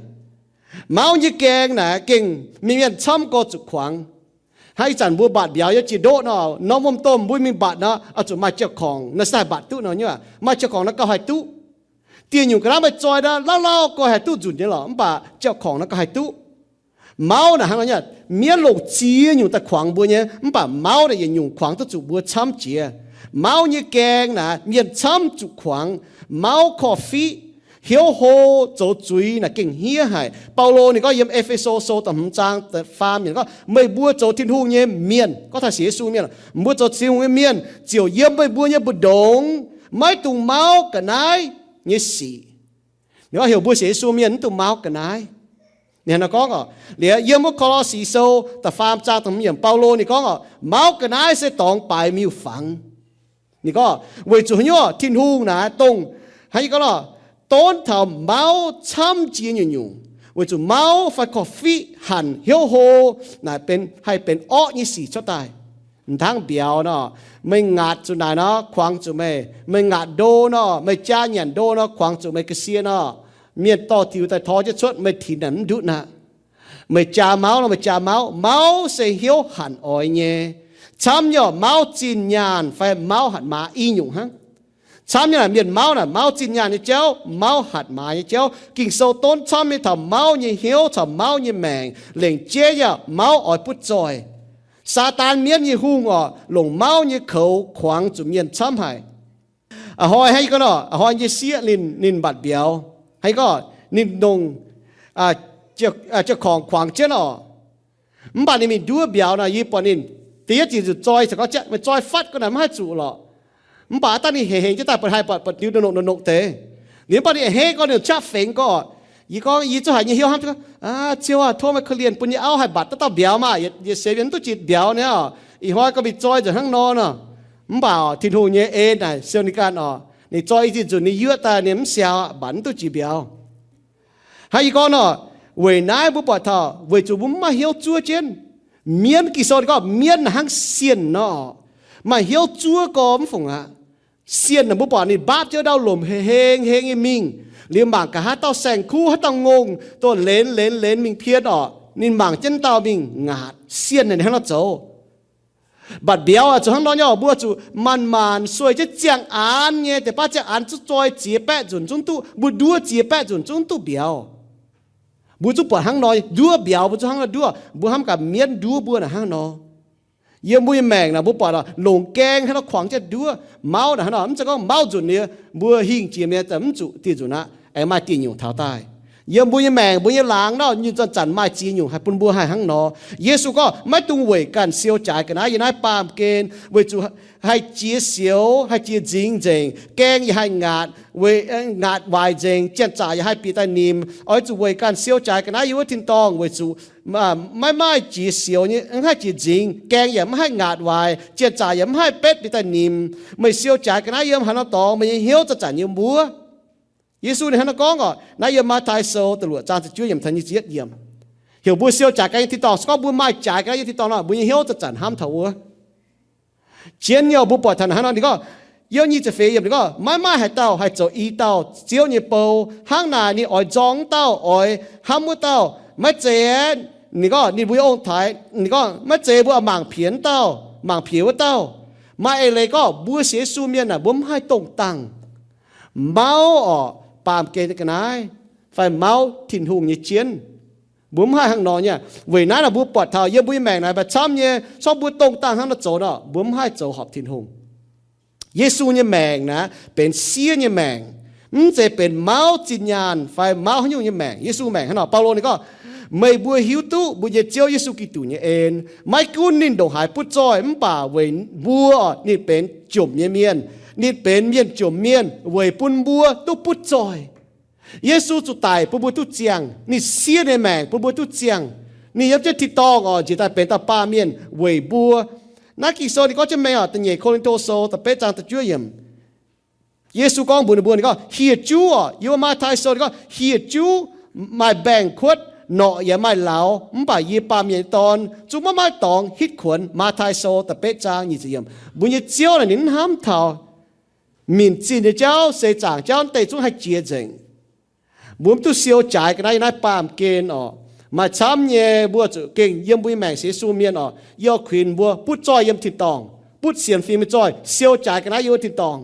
Mauv nyei gaeng naaic gengh mienh, mienh camv gorx zuqc kuangx. Hnangv ih zanc mbuo mbatc mbiauz yiem jiex ndoqv nor, norm wuom-domh mbuo mingh mbatc nor, oix zuqc maaih jauv-korngc nor se haih mbatc duqv nor nyei. Maaih jauv-korngc nor gauh haih duqv. Dieh nyungc ga'naaiv meih zoi nor, lauh lauh gorx haih duqv nzunc nyei lorqc, mv baac jauv-korngc nor gauh haih duqv. Mauv naaic hnangv nor nyei, mienv longc ziex nyungc daaih kuangx mbuo nyei, mv baac mauv naaic yietc nyungc kuangx duqv zuqc mbuo camv jiex. Mauv nyei gaeng naaic mienh camv zuqc kuangx. Mauv korv-fiqv, hnyouv hlo, zoux zuiz naaic gengh hniev haic. Baulo ninh gorngv yiem E^fe^so Sou da'hmz zaang da'faam yiemc gorngv, meih mbuo zoux Tin-Hungh nyei mienh, gorngv taux sienx Yesu mienh, mbuo zoux Tin-Hungh nyei mienh ziouc yiem meih mbuo nyei mbu'ndongx maiv dungx mauv ga'naaiv nyei sic. Ninh gorngv heuc mbuo sienx Yesu mienh mv dungx mauv ga'naaiv. Ninh hnangv nor gorngv oc, liuz yiem wuov Ko^lo^si Sou da'faam zaang da'hmz yiemc, Baulo ninh gorngv oc, mauv ga'naaiv se dorngx baaix miuc-fangx. Ninh gorngv weic zuqc haaix nyungc, Tin-Hungh naaic dongh, hnangv yie gorngv nor, donv taux mauv camv jiex nyungc-nyungc, weic zuqc mauv fai korv-fiqv hanc hnyouv hlo naaic benx, haih benx orqv nyei sic cuotv daaih. M'dangv mbiauz nor, meih ngaatc zuqc naaic nor, kuangx zuqc meih. Meih ngaatc ndo nor, meih jaa nyanc ndo nor, kuangx zuqc meih ga'sie nor, mienh dorh diuc daaih tor jienv cuotv, meih tinx naaic mv ndutv aqv. Meih jaa mauv nor, meih jaa mauv. Mauv se hnyouv hanc oix nyei. Camv nyei oc, mauv zinh nyaanh fai mauv hatc maaz i nyungc hnangv. Camv nyei naaic mienh mauv naaic, mauv zinh nyaanh nyei jauv, mauv hatc maaz nyei jauv. Ging-Sou donv camv nyei taux mauv nyei hnyouv caux mauv nyei maengc, lengc jeiv nyei mauv oix butv zoih. Saadaan mienv nyei hungh oc, longc mauv nyei koux kuangx zuqc mienh camv haic. A'hnoi hnangv yie gorngv nor, a'hnoi nyei sieqv ninh, ninh mbatc mbiauz. Hnangv yie gorngv, ninh longc jauv-korngc kuangx jienv oc. Mv baac ninh mingh nduov mbiauz nor, yie buatc ninh da'yietv zinh nzunc zoi, caux gorngv meih zoi fatv gorngv naaic maiv haih zuqc lorqc. Mv baac dangh ninh hengx hengx jienv daaih buatc haih buatc buatc diux nonc nonc nonc deix. Ninh mv baac ninh a'hneiv gorngv ninh qaqv fengx gorngv, yie gorngv yie zungv haiz nyei hnyouv hnamv, Ziouv aah, tov meih korv-lienh bun yie auv haih mbatc dauh dauh mbiauz maah! Yietc seix mienh mv duqv jiex mbiauz niaa. Ih hnoi gorngv mingh zoi nzengc hnangv nor nor. Mv baac Tin-Hungh nyei en naaic siou ninh ganh oc. Ninh zoi i zinh nzunc ninh yuoqv daaih ninh mv siaaux aqv, mbatc mv duqv jiex mbiauz. Hnangv yie gorngv nor, weic naaiv mbuo buatc taux weic zuqc mbuo mv maaih hnyouv zuov jienv. Mienv, Ging-Sou ninh gorngv mienv naaic hnangv sienh nor, maaih hnyouv zuov gorx mv fungc aqv. Sienh naaic mbuo buatc ninh mbaapv jienv ndau lomc heng heng nyei mingh, liuz mangc gaax haaix dauh saeng-kuv, haaix dauh ngongh, dongh lenz lenz lenz mingh pien oc. Ninh mangc jienv dauh mingh ngaatc. Sienh naaic ninh hnangv nor zoux. Mbatc mbiauz zuqc hnangv nor nyei oc, mbuo zuqc manc-manc sueih jienv ziangh aanx nyei, deix baav ziangh aanx zungv zoi ziex baeqv nzunc zungv duqv, mbuo nduov ziex baeqv nzunc zungv duqv mbiauz. Mbuo zungv buatc hnangv nor nduov mbiauz, mbuo zungv hnangv nor nduov, mbuo hnamv gaax mienv nduov mbuo naaic hnangv nor. Yiem mbuo nyei maengc naaic mbuo buatc longc gaeng hnangv nor kuangx jienv nduov. Mauv naaic hnangv nor, mv zeiz gorngv mauv nzunc liuz mbuo hingh jiex mi'aqv, mv zuqc dieh nzunc aqv, aengx maaih dieh nyungc taux daaih. Yiem mbuo nyei maengc, mbuo nyei laangz nor, nyungc zanc-zanc maaih ziex nyungc haih bun mbuo haih hnangv nor. Yesu gorngv maiv dungx weic ganh siou jaaix ga'naaiv yiem naaiv baamh gen, weic zuqc haih jiex sioux, haih jiex nzingx nzengc, gaeng yaac haih ngaatc, ngaatc waaic nzengc, janx-zaqc yaac haih bieqc daaih nimc. Oix zuqc weic ganh siou jaaix ga'naaiv yiem wuov tin-dorngh weic zuqc maiv maaih jiex sioux nyei, mv haih jiex nzingx, gaeng yaac mv haih ngaatc waaic, janx-zaqc yaac mv haih betv bieqc daaih nimc. Meih siou jaaix ga'naaiv yiem haaix nor dorngx, meih nyei hnyouv zanc-zanc yiem wuov. Yesu ninh hnangv naaiv gorngv oc, naaiv yiem Matv^taai Sou da'luoqc zaang ziepc juov yiemc taux nyic ziepc yietv yiemc. Heuc mbuo siou jaaix ga'naaiv yiem tin-dorngh, se gorngv mbuo maaih jaaix ga'naaiv yiem tin-dorngh nor, mbuo nyei hnyouv zanc-zanc hnamv taux wuov. Jienv nyei oc, mbuo buatc taux hnangv nor ninh gorngv, yiem nyic ziepc feix yiemc ninh gorngv, maiv maaih haaix dauh haih zoux i dauh Ziouv nyei bou. Hnangv naaic ninh oix nzorng wuov dauh, oix hnamv wuov dauh. Maiv zeiz, ninh gorngv ninh mbuo nyei ong-taaix, ninh gorngv maiv zeiz mbuo oix mangc piex wuov dauh, mangc piex wuov dauh. Maaih eix leiz gorngv mbuo sienx Yesu mienh naaic mbuo mv haih dongh dangh mauv oc baamh gen nyei ga'naaiv fai mauv Tin-Hungh nyei jienv. Mbuo mv haih hnangv nor nyei. Weic naaiv nor mbuo buatc taux yiem mbuo nyei maengc naaic maaih camv nyei, se gorngv mbuo dongh dangh hnangv nor zoux nor, mbuo mv haih zoux horpc Tin-Hungh. Yesu nyei maengc naaic benx siev nyei maengc, mv zeiz benx mauv zinh nyaanh fai mauv haaix nyungc nyei maengc. Yesu maengc hnangv nor, Baulo ninh gorngv, meih mbuo hiuv duqv mbuo nyei Ziouv Yesu Giduc nyei en, maiv gunv ninh ndongc haaix butv zoih, mv baac weic mbuo ninh benx jomc nyei mienh. Ninh benx mienh jomc mienh weic bun mbuo duqv butv zoih. Yesu zuqc daic bun mbuo duqv ziangh. Ninh siev ninh maengc bun mbuo duqv ziangh. Ninh yiem jienv tin-dorngh oc, njiec daaih benx dauh baamh mienh weic mbuo. Naaiv Ging-Sou ninh gorngv jienv mengh oc, da'nyeic Ko^lin^to Sou da'betv zaang da'juov yiemc. Yesu gorngv mbuox ninh mbuo, ninh gorngv, hieh juv oc, yiem Matv^tai Sou ninh gorngv, hieh juv maaih mbaengx-kuotv, norqc yaac maaih lauz, mv baac yie, Baamh Mienh nyei Dorn, zungv maiv maaih dorngx hitv kuonx. Matv^tai Sou da'betv zaang nyic ziepc yiemc. Mbuo nyei Ziouv naaic ninh mv hnamv taux minc zinh nyei jauv, seix zaangc jauv deix zungv haih jiex nzengc. Mbuo mv duqv siou jaaix ga'naaiv yiem naaiv baamh gen oc. Maaih camv nyei mbuo zuqc gengh yiem mbuo nyei maengc sienx Yesu mienh oc, yie oix kuinx mbuo butv zoih yiem tin-dorngh, butv sienx fim nyei zoih, siou jaaix ga'naaiv yiem wuov tin-dorngh.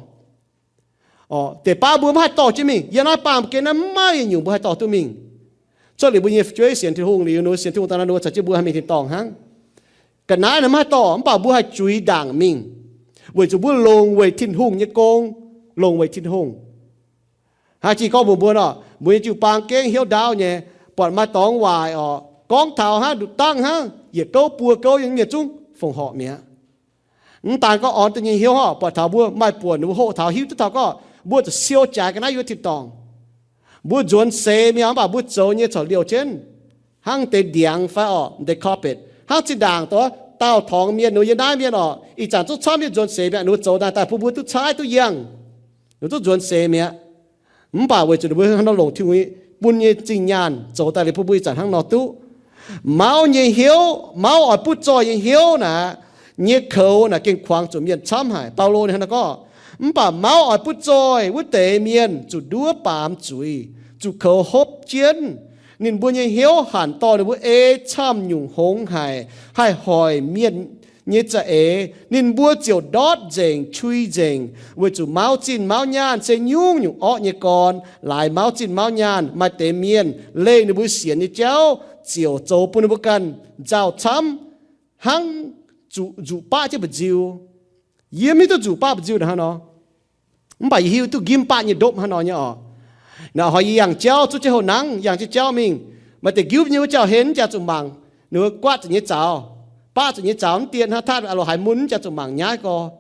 Deix baav mbuo mv haih dorh jienv mingh. Yiem naaiv baamh gen naaiv mv maaih yietc nyungc mbuo haih dorh duqv mingh. Cuotv liuz mbuo nyei fu'jueiv sienx Tin-Hungh liuz, ninh mbuo sienx Tin-Hungh daaih nor, ninh mbuo caux jienv mbuo haih mingh tin-dorngh hnangv. Ga'naaiv naaic mv haih dorh, mv baac mbuo haih zuiz ndaangc mingh, weic zuqc mbuo longc weic Tin-Hungh nyei gong, longc weic Tin-Hungh. Haaix jih gorngv mbuox mbuo nor, mbuo nyei jiu-baang gengh hnyouv ndaauv nyei, buatc maaih dorngx waaic oc, gorngv taux hnangv, nduqc dangh hnangv, yietc gouv buo gouv nyei mienh zungv fongc horc mi'aqv. Mv daan gorngv orn duqv nyei hnyouv oc, buatc taux mbuo maaih buonc, ninh mbuo hoqc taux hiuv duqv taux gorngv mbuo zuqc siou jaaix ga'naaiv yiem tin-dorngh. Mbuo nzuonx seix mi'aqv, mv baac mbuo zoux nyei corc liouh jienv hnangv deix ndiangx fai oc, deix carpet, hnangv zinh ndaangc dongh daauh torngx mienh, ninh mbuo yiem naaiv mienh oc, ih zanc zungv camv nyei nzuonx seix mi'aqv, ninh mbuo zoux daaih daaih bun mbuo duqv caaiv duqv yangh, ninh mbuo zungv nzuonx seix mi'aqv. Mv baac weic zuqc ninh mbuo hnangv nor longc Tin-Hungh bun nyei zinh nyaanh zoux daaih liuz bun mbuo ih zanc hnangv nor duqv. Mauv nyei hnyouv, mauv oix butv zoih nyei hnyouv naaic, nyei koux naaic gengh kuangx zuqc mienh camv haic. Baulo ninh hnangv nor gorngv, mv baac mauv oix butv zoih wuov deix mienh zuqc nduov baamz zuiz, zuqc koux hopv jienv. Ninh mbuo nyei hnyouv hanc dorh ninh mbuo ei camv nyungc hngongx haic, haih hoic mienh nyei za'eix. Ninh mbuo ziouc ndortv nzengc, qui nzengc, weic zuqc mauv zinh mauv nyaanh se nyungc-nyungc orqv nyei gorn. Laaix mauv zinh mauv nyaanh maaih deix mienh leih ninh mbuo sienx nyei jauv ziouc zoux bun ninh mbuo ganh nzauh camv, hnangv zuqc nzuqc baqv jienv mba'nziu. Yie mv hiuv duqv nzuqc baqv mba'nziu naaic hnangv nor, mv baac yie hiuv duqv njimv baqv nyei ndopv hnangv nor nyei oc. Naaic hnoi yie yangh jauv, zuqv jienv houh nangv, yangh jienv jauv mingh, maaih deix nqimv nyei wuov jauv-hlen mv jaax zuqc mangc, ninh mbuo guatv zuqc nyei zaux, baqv zuqc nyei zaux mv dien hnangv, tatv loz haaix mun mv jaax zuqc mangc nyaiv gorx,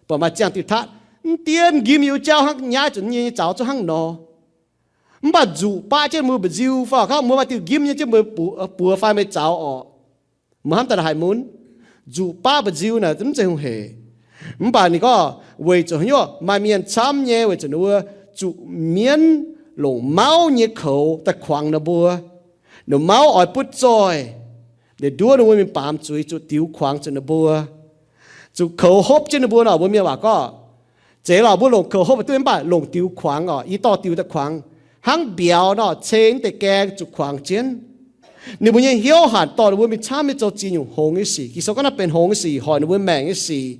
buatc maaih ziangh diuh tatv mv dien nqimv nyei wuov jauv hnangv nyaiv zuqc nyei zaux zungv hnangv nor. Mv baac nzuqc baqv jienv mbuo mba'nziu fai gorngv mbuo maaih diuh nqimv nyei jienv mbuo buoz fai meih zaux orqc, mbuo hnamv daaih haaix mun. Nzuqc baqv mba'nziu naaic mv zeiz hungh heic. Mv baac ninh gorngv weic zuqc haaix nyungc maaih mienh camv nyei, weic zuqc ninh mbuo zuqc mienv longc mauv nyei koux daaih kuangx ninh mbuo. Ninh mauv oix butv zoih, ninh nduov ninh mbuo mingh baamz zuiz, zuqc diux kuangx zuqc ninh mbuo, zuqc koux hopv jienv ninh mbuo nor. Mbuo mienh waac gorngv, zeiz lorqc, mbuo longc koux hopv duqv, mv baac longc diux kuangx oc. Yie dorh diux daaih kuangx, hnangv mbiauz nor, ceng deix gaeng zuqc kuangx jienv. Ninh mbuo nyei hnyouv hanc dorh ninh mbuo mingh camv nyei zoux ziex nyungc hngongx nyei sic. Ging-Sou gorngv naaiv benx hngongx nyei sic, hoic ninh mbuo maengc nyei sic,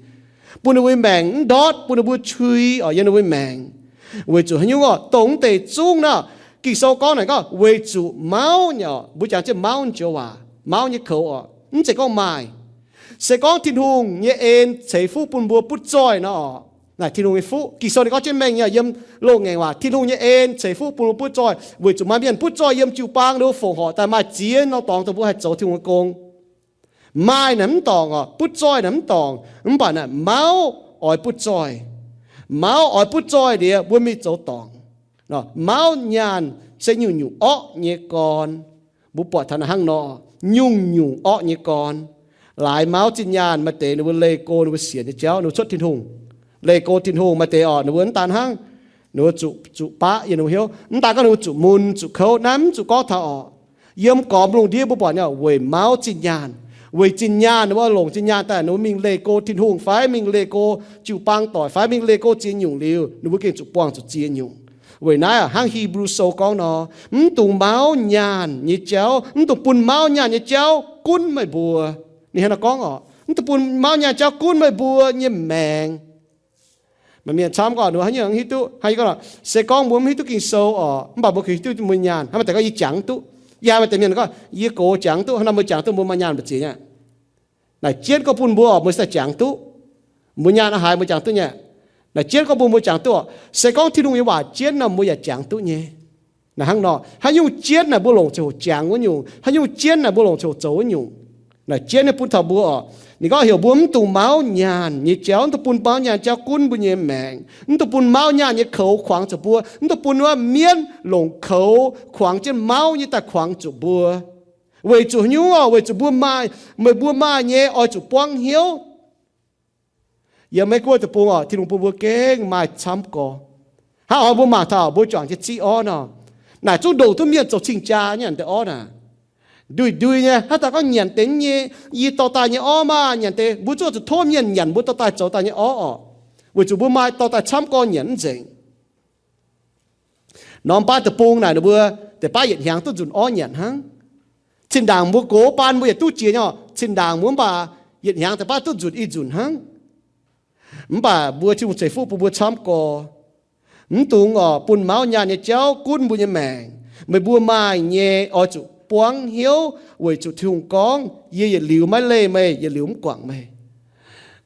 bun ninh mbuo maengc mv ndortv, bun ninh mbuo qui oc, yiem ninh mbuo maengc. Weic zuqc haaix nyungc oc, dongh mv deix zungv nor, Ging-Sou gorngv naaic gorngv weic zuqc mauv nyei oc, mbuo jangx jienv mauv joux waac, mauv nyei koux oc, mv zeiz gorngv maaih. Se gorngv Tin-Hungh nyei en ceix fuqv bun mbuo butv zoih nor, naaic Tin-Hungh nyei fuqv. Ging-Sou ninh gorngv jienv mengh nyei yiem loz-ngaengc waac, Tin-Hungh nyei en ceix fuqv bun mbuo butv zoih, weic zuqc maaih mienh butv zoih yiem jiu-baang ninh mbuo fongc horc daaih maaih ziex norm dorngx dongh mbuo haih zoux Tin-Hungh nyei gong. Maaih naaic mv dorngc oc, butv zoih naaic mv dorngc, mv baac naaic mauv oix butv zoih. Mauv oix butv zoih liuz mbuo mingh zoux dorngc. Mauv nyaanh se nyungc-nyungc orqv nyei gorn. Mbuo buatc taux naaic hnangv nor, nyungc-nyungc orqv nyei gorn. Laaix mauv zinh nyaanh maaih deix ninh mbuo leih go ninh mbuo sienx nyei jauv, ninh mbuo cuotv Tin-Hungh, leih go Tin-Hungh. Maaih deix oc, ninh mbuo mv daan hnangv, ninh mbuo zuqc, zuqc baqv yiem ninh mbuo hnyouv. Mv daan gorngv ninh mbuo zuqc mun zuqc kouv, naaiv mv zuqc gorngv taux oc. Yiem gormx lungh ndiev mbuo buatc nyei weic mauv zinh nyaanh. Weic zinh nyaanh ninh mbuo longc zinh nyaanh daaih ninh mbuo mingh leih go Tin-Hungh fai mingh leih go jiu-baang doic fai mingh leih go ziex nyungc liuz, ninh mbuo gengh zuqc buangh zuqc ziex nyungc. Weic naaiv hnangv Hipv^lu Sou gorngv nor, mv dungx mauv nyaanh nyei jauv, mv dungx bun mauv nyaanh nyei jauv gunv meih mbuo. Ninh hnangv naaiv gorngv oc, mv dungx bun mauv nyaanh jauv gunv meih mbuo nyei maengc. Maaih mienh camv gorngv ninh mbuo haaix nyungc hiuv duqv, hnangv yie gorngv, se gorngv mbuo mv hiuv duqv Ging-Sou oc, mv baac mbuo hiuv duqv mbuo nyaanh, hnangv maaih deix gorngv yie jangx mv duqv. Yie haiz maaih deix mienh gorngv, yie gox jangx duqv, hnangv naaiv mbuo jangx duqv mbuo maaih nyaanh mbu'ziex nyei. Naaic jienv gorngv bun mbuo oc, mbuo se jangx duqv. Mbuo nyaanh oix haaix mbuo jangx duqv nyei. Naaic jienv gorngv bun mbuo jangx duqv oc. Se gorngv Tin-Hungh nyei waac jienv nor, mbuo yaac jangx duqv nyei. Naaic hnangv nor, haaix nyungc jienv naaic mbuo longc ziangh hoc jangx wuov nyungc, haaix nyungc jienv naaic mbuo longc ziangh hoc zoux wuov nyungc. Naaic jienv nyei bun taux mbuo oc. Ninh gorngv heuc mbuo mv dungx mauv nyaanh nyei jauv, mv dungx bun mauv nyaanh jauv gunv mbuo nyei maengc, mv dungx bun mauv nyaanh nyei koux kuangx zuqc mbuo, mv dungx bun wuov mienv longc koux kuangx jienv mauv nyei daaih kuangx zuqc mbuo. Weic zuqc haaix nyungc oc? Weic zuqc mbuo maaih, meih mbuo maaih nyei oix zuqc buangv hnyouv. Yiem Meiv Guoqv deic-bung oc, Tin-Hungh bun mbuo gengh maaih camv gorx. Hnangv oix mbuo mangc taux mbuo juangc jienv ziqv orv nor, naaic zungv ndoqc duqv mienh zoux cing-jaa nyei deix orv naaic. Ndui-ndui nyei, hnangv daaih gorngv nyanc deix nyei, yie dorh daaih nyei orv maah, nyanc deix, mbuo zungv zuqc tov mienh nyanc mbuo dorh daaih zoux daaih nyei orv oc. Weic zuqc mbuo maaih dorh daaih camv gorx nyanc mv nzengc. Norm baav deic-bung naaic ninh mbuo deix baav yietc hnyangx duqv nzunc orv nyanc hnangv. Zinh ndaangc mbuo gox baan mbuo yaac duqv jiex nyei oc. Zinh ndaangc mbuo mv baac yietc hnyangx deix baav duqv nzunc i nzunc hnangv. Mv baac mbuo Tin-Hungh ceix fuqv bun mbuo camv gorx. Mv dungx oc bun mauv nyaanh nyei jauv gunv mbuo nyei maengc. Meih mbuo maaih nyei oix zuqc buangv hnyouv weic zuqc Tin-Hungh gorngv, yie yietc liuz maiv leih meih, yietc liuz mv guangc meih.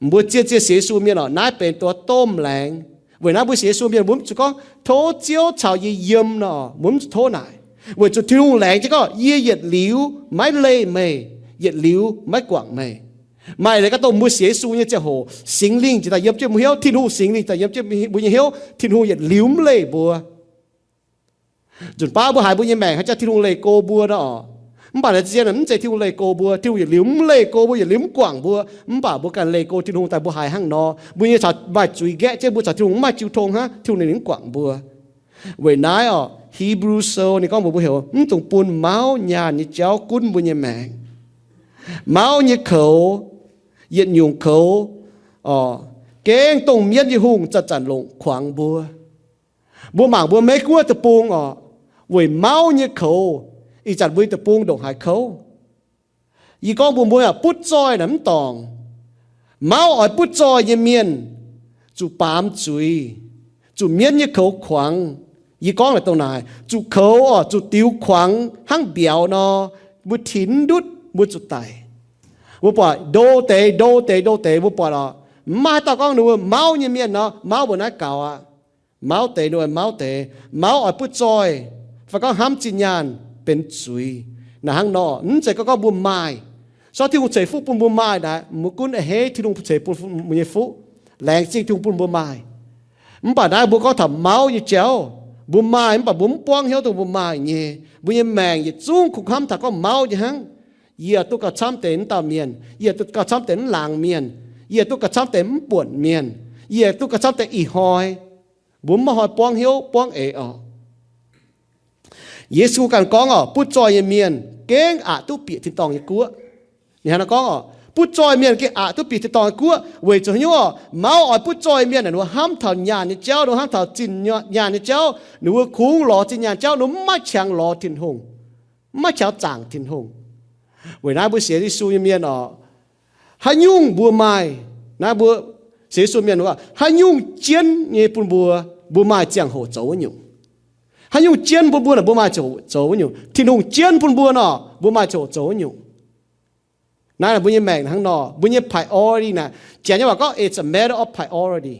Mbuo zien-zien sienx Yesu mienh oc, naaiv benx duqv domh laengz. Weic naaiv mbuo sienx Yesu mienh mbuo mv zuqc gorngv tov Ziouv caux yie yiem nor, mbuo mv zuqc tov naaic. Weic zuqc Tin-Hungh laengz jienv gorngv, yie yietc liuz maiv leih meih, yietc liuz maiv guangc meih. Maaih leiz gaax dongh mbuo sienx Yesu nyei ziangh hoc, Singx Lingh ziouc daaih yiem jienv mbuo hnyouv, Tin-Hungh Singx Lingh daaih yiem jienv mbuo nyei hnyouv, Tin-Hungh yietc liuz mv leih mbuo. Nzunc baav mbuo haiz mbuo nyei maengc haaix jaax Tin-Hungh leih go mbuo nor oc. Mv baac naaiv zien mv zeiz Tin-Hungh leih go mbuo, Tin-Hungh yietc liuz mv leih go mbuo, yietc liuz mv guangc mbuo. Mv baac mbuo ganh leih go Tin-Hungh daaih mbuo haiz hnangv nor, mbuo nyei caux maaih zuiz nqaeqv jienv mbuo caux Tin-Hungh mv maaih jiu tong hnangv, Tin-Hungh ninh mv guangc mbuo. Weic naaiv oc, Hebrew Soul ninh gorngv mbuox mbuo heuc mv dungx bun mauv nyaanh nyei jauv gunv mbuo nyei maengc. Mauv nyei koux, yietc nyungc koux, oc, gengh dongh mienv nyei hungh zanc-zanc longc kuangx mbuo. Mbuo mangc mbuo Meiv Guoqv deic-bung oc, weic mauv nyei koux, ih zanc mbuo nyei deic-bung ndongc haaix kouv. Yie gorngv mbuox mbuo aac, butv zoih naaic mv dorngc. Mauv oix butv zoih nyei mienh zuqc baamz zuiz, zuqc mienv nyei koux kuangx. Yie gorngv naaic dongh naaic, zuqc koux oc, zuqc diux kuangx hnangv mbiauz nor, mbuo tinx ndutv mbuo zuqc daic. Mbuo buatc ndo deix, ndo deix, ndo deix, mbuo buatc oc, mv maaih haaix dauh gorngv ninh mbuo mauv nyei mienh nor, mauv mbuo naaiv gaux aqv. Mauv deix, ninh mbuo mauv deix, mauv oix butv zoih, fai gorngv hnamv zinh nyaanh benx zuiz. Naaic hnangv nor, mv zeiz gorngv gorngv mbuo maaih. Sortv Tin-Hungh ceix fuqv bun mbuo maaih naaic, mbuo gunv a'hneiv Tin-Hungh ceix bun mbuo nyei fuqv. Laengz zingh Tin-Hungh bun mbuo maaih. Mv baac naaiv mbuo gorngv taux mauv nyei jauv, mbuo maaih mv baac mbuo mv buangv hnyouv dongh mbuo maaih nyei. Mbuo nyei maengc yietc zungv kungx hnamv taux gorngv mauv nyei hnangv. Yie duqv gauh camv deix mv dauh mienh, yie duqv gauh camv deix mv laangz mienh, yie duqv gauh camv deix mv buonc mienh, yie duqv gauh camv deix ih hnoi. Mbuo mv maaih hnoi buangv hnyouv buangv eix oc. Yesu ganh gorngv oc, butv zoih nyei mienh gengh aqc duqv bieqc tin-dorngh nyei guoqv. Ninh hnangv naaiv gorngv oc, butv zoih mienh gengh aqc duqv bieqc tin-dorngh nyei guoqv. Weic zuqc haaix nyungc oc? Mauv oix butv zoih mienh naaic, ninh mbuo hnamv taux nyaanh nyei jauv, ninh mbuo hnamv taux zinh nyaanh nyei jauv, ninh mbuo kungx lorz zinh nyaanh jauv, ninh mbuo mv maaih qangx lorz Tin-Hungh, mv maaih qangx zaangc Tin-Hungh. Weic naaiv mbuo sienx Yesu nyei mienh oc, haaix nyungc mbuo maaih, naaiv mbuo sienx Yesu mienh, haaix nyungc jienv nyei bun mbuo, mbuo maaih ziangh hoc zoux wuov nyungc. Haaix nyungc jienv bun mbuo naaic, mbuo maaih ziangh hoc zoux wuov nyungc. Tin-Hungh jienv bun mbuo nor, mbuo maaih ziangh hoc zoux wuov nyungc. Naaiv mbuo nyei maengc hnangv nor, mbuo nyei priority naaic, Janx nyei waac gorngv, it's a matter of priority.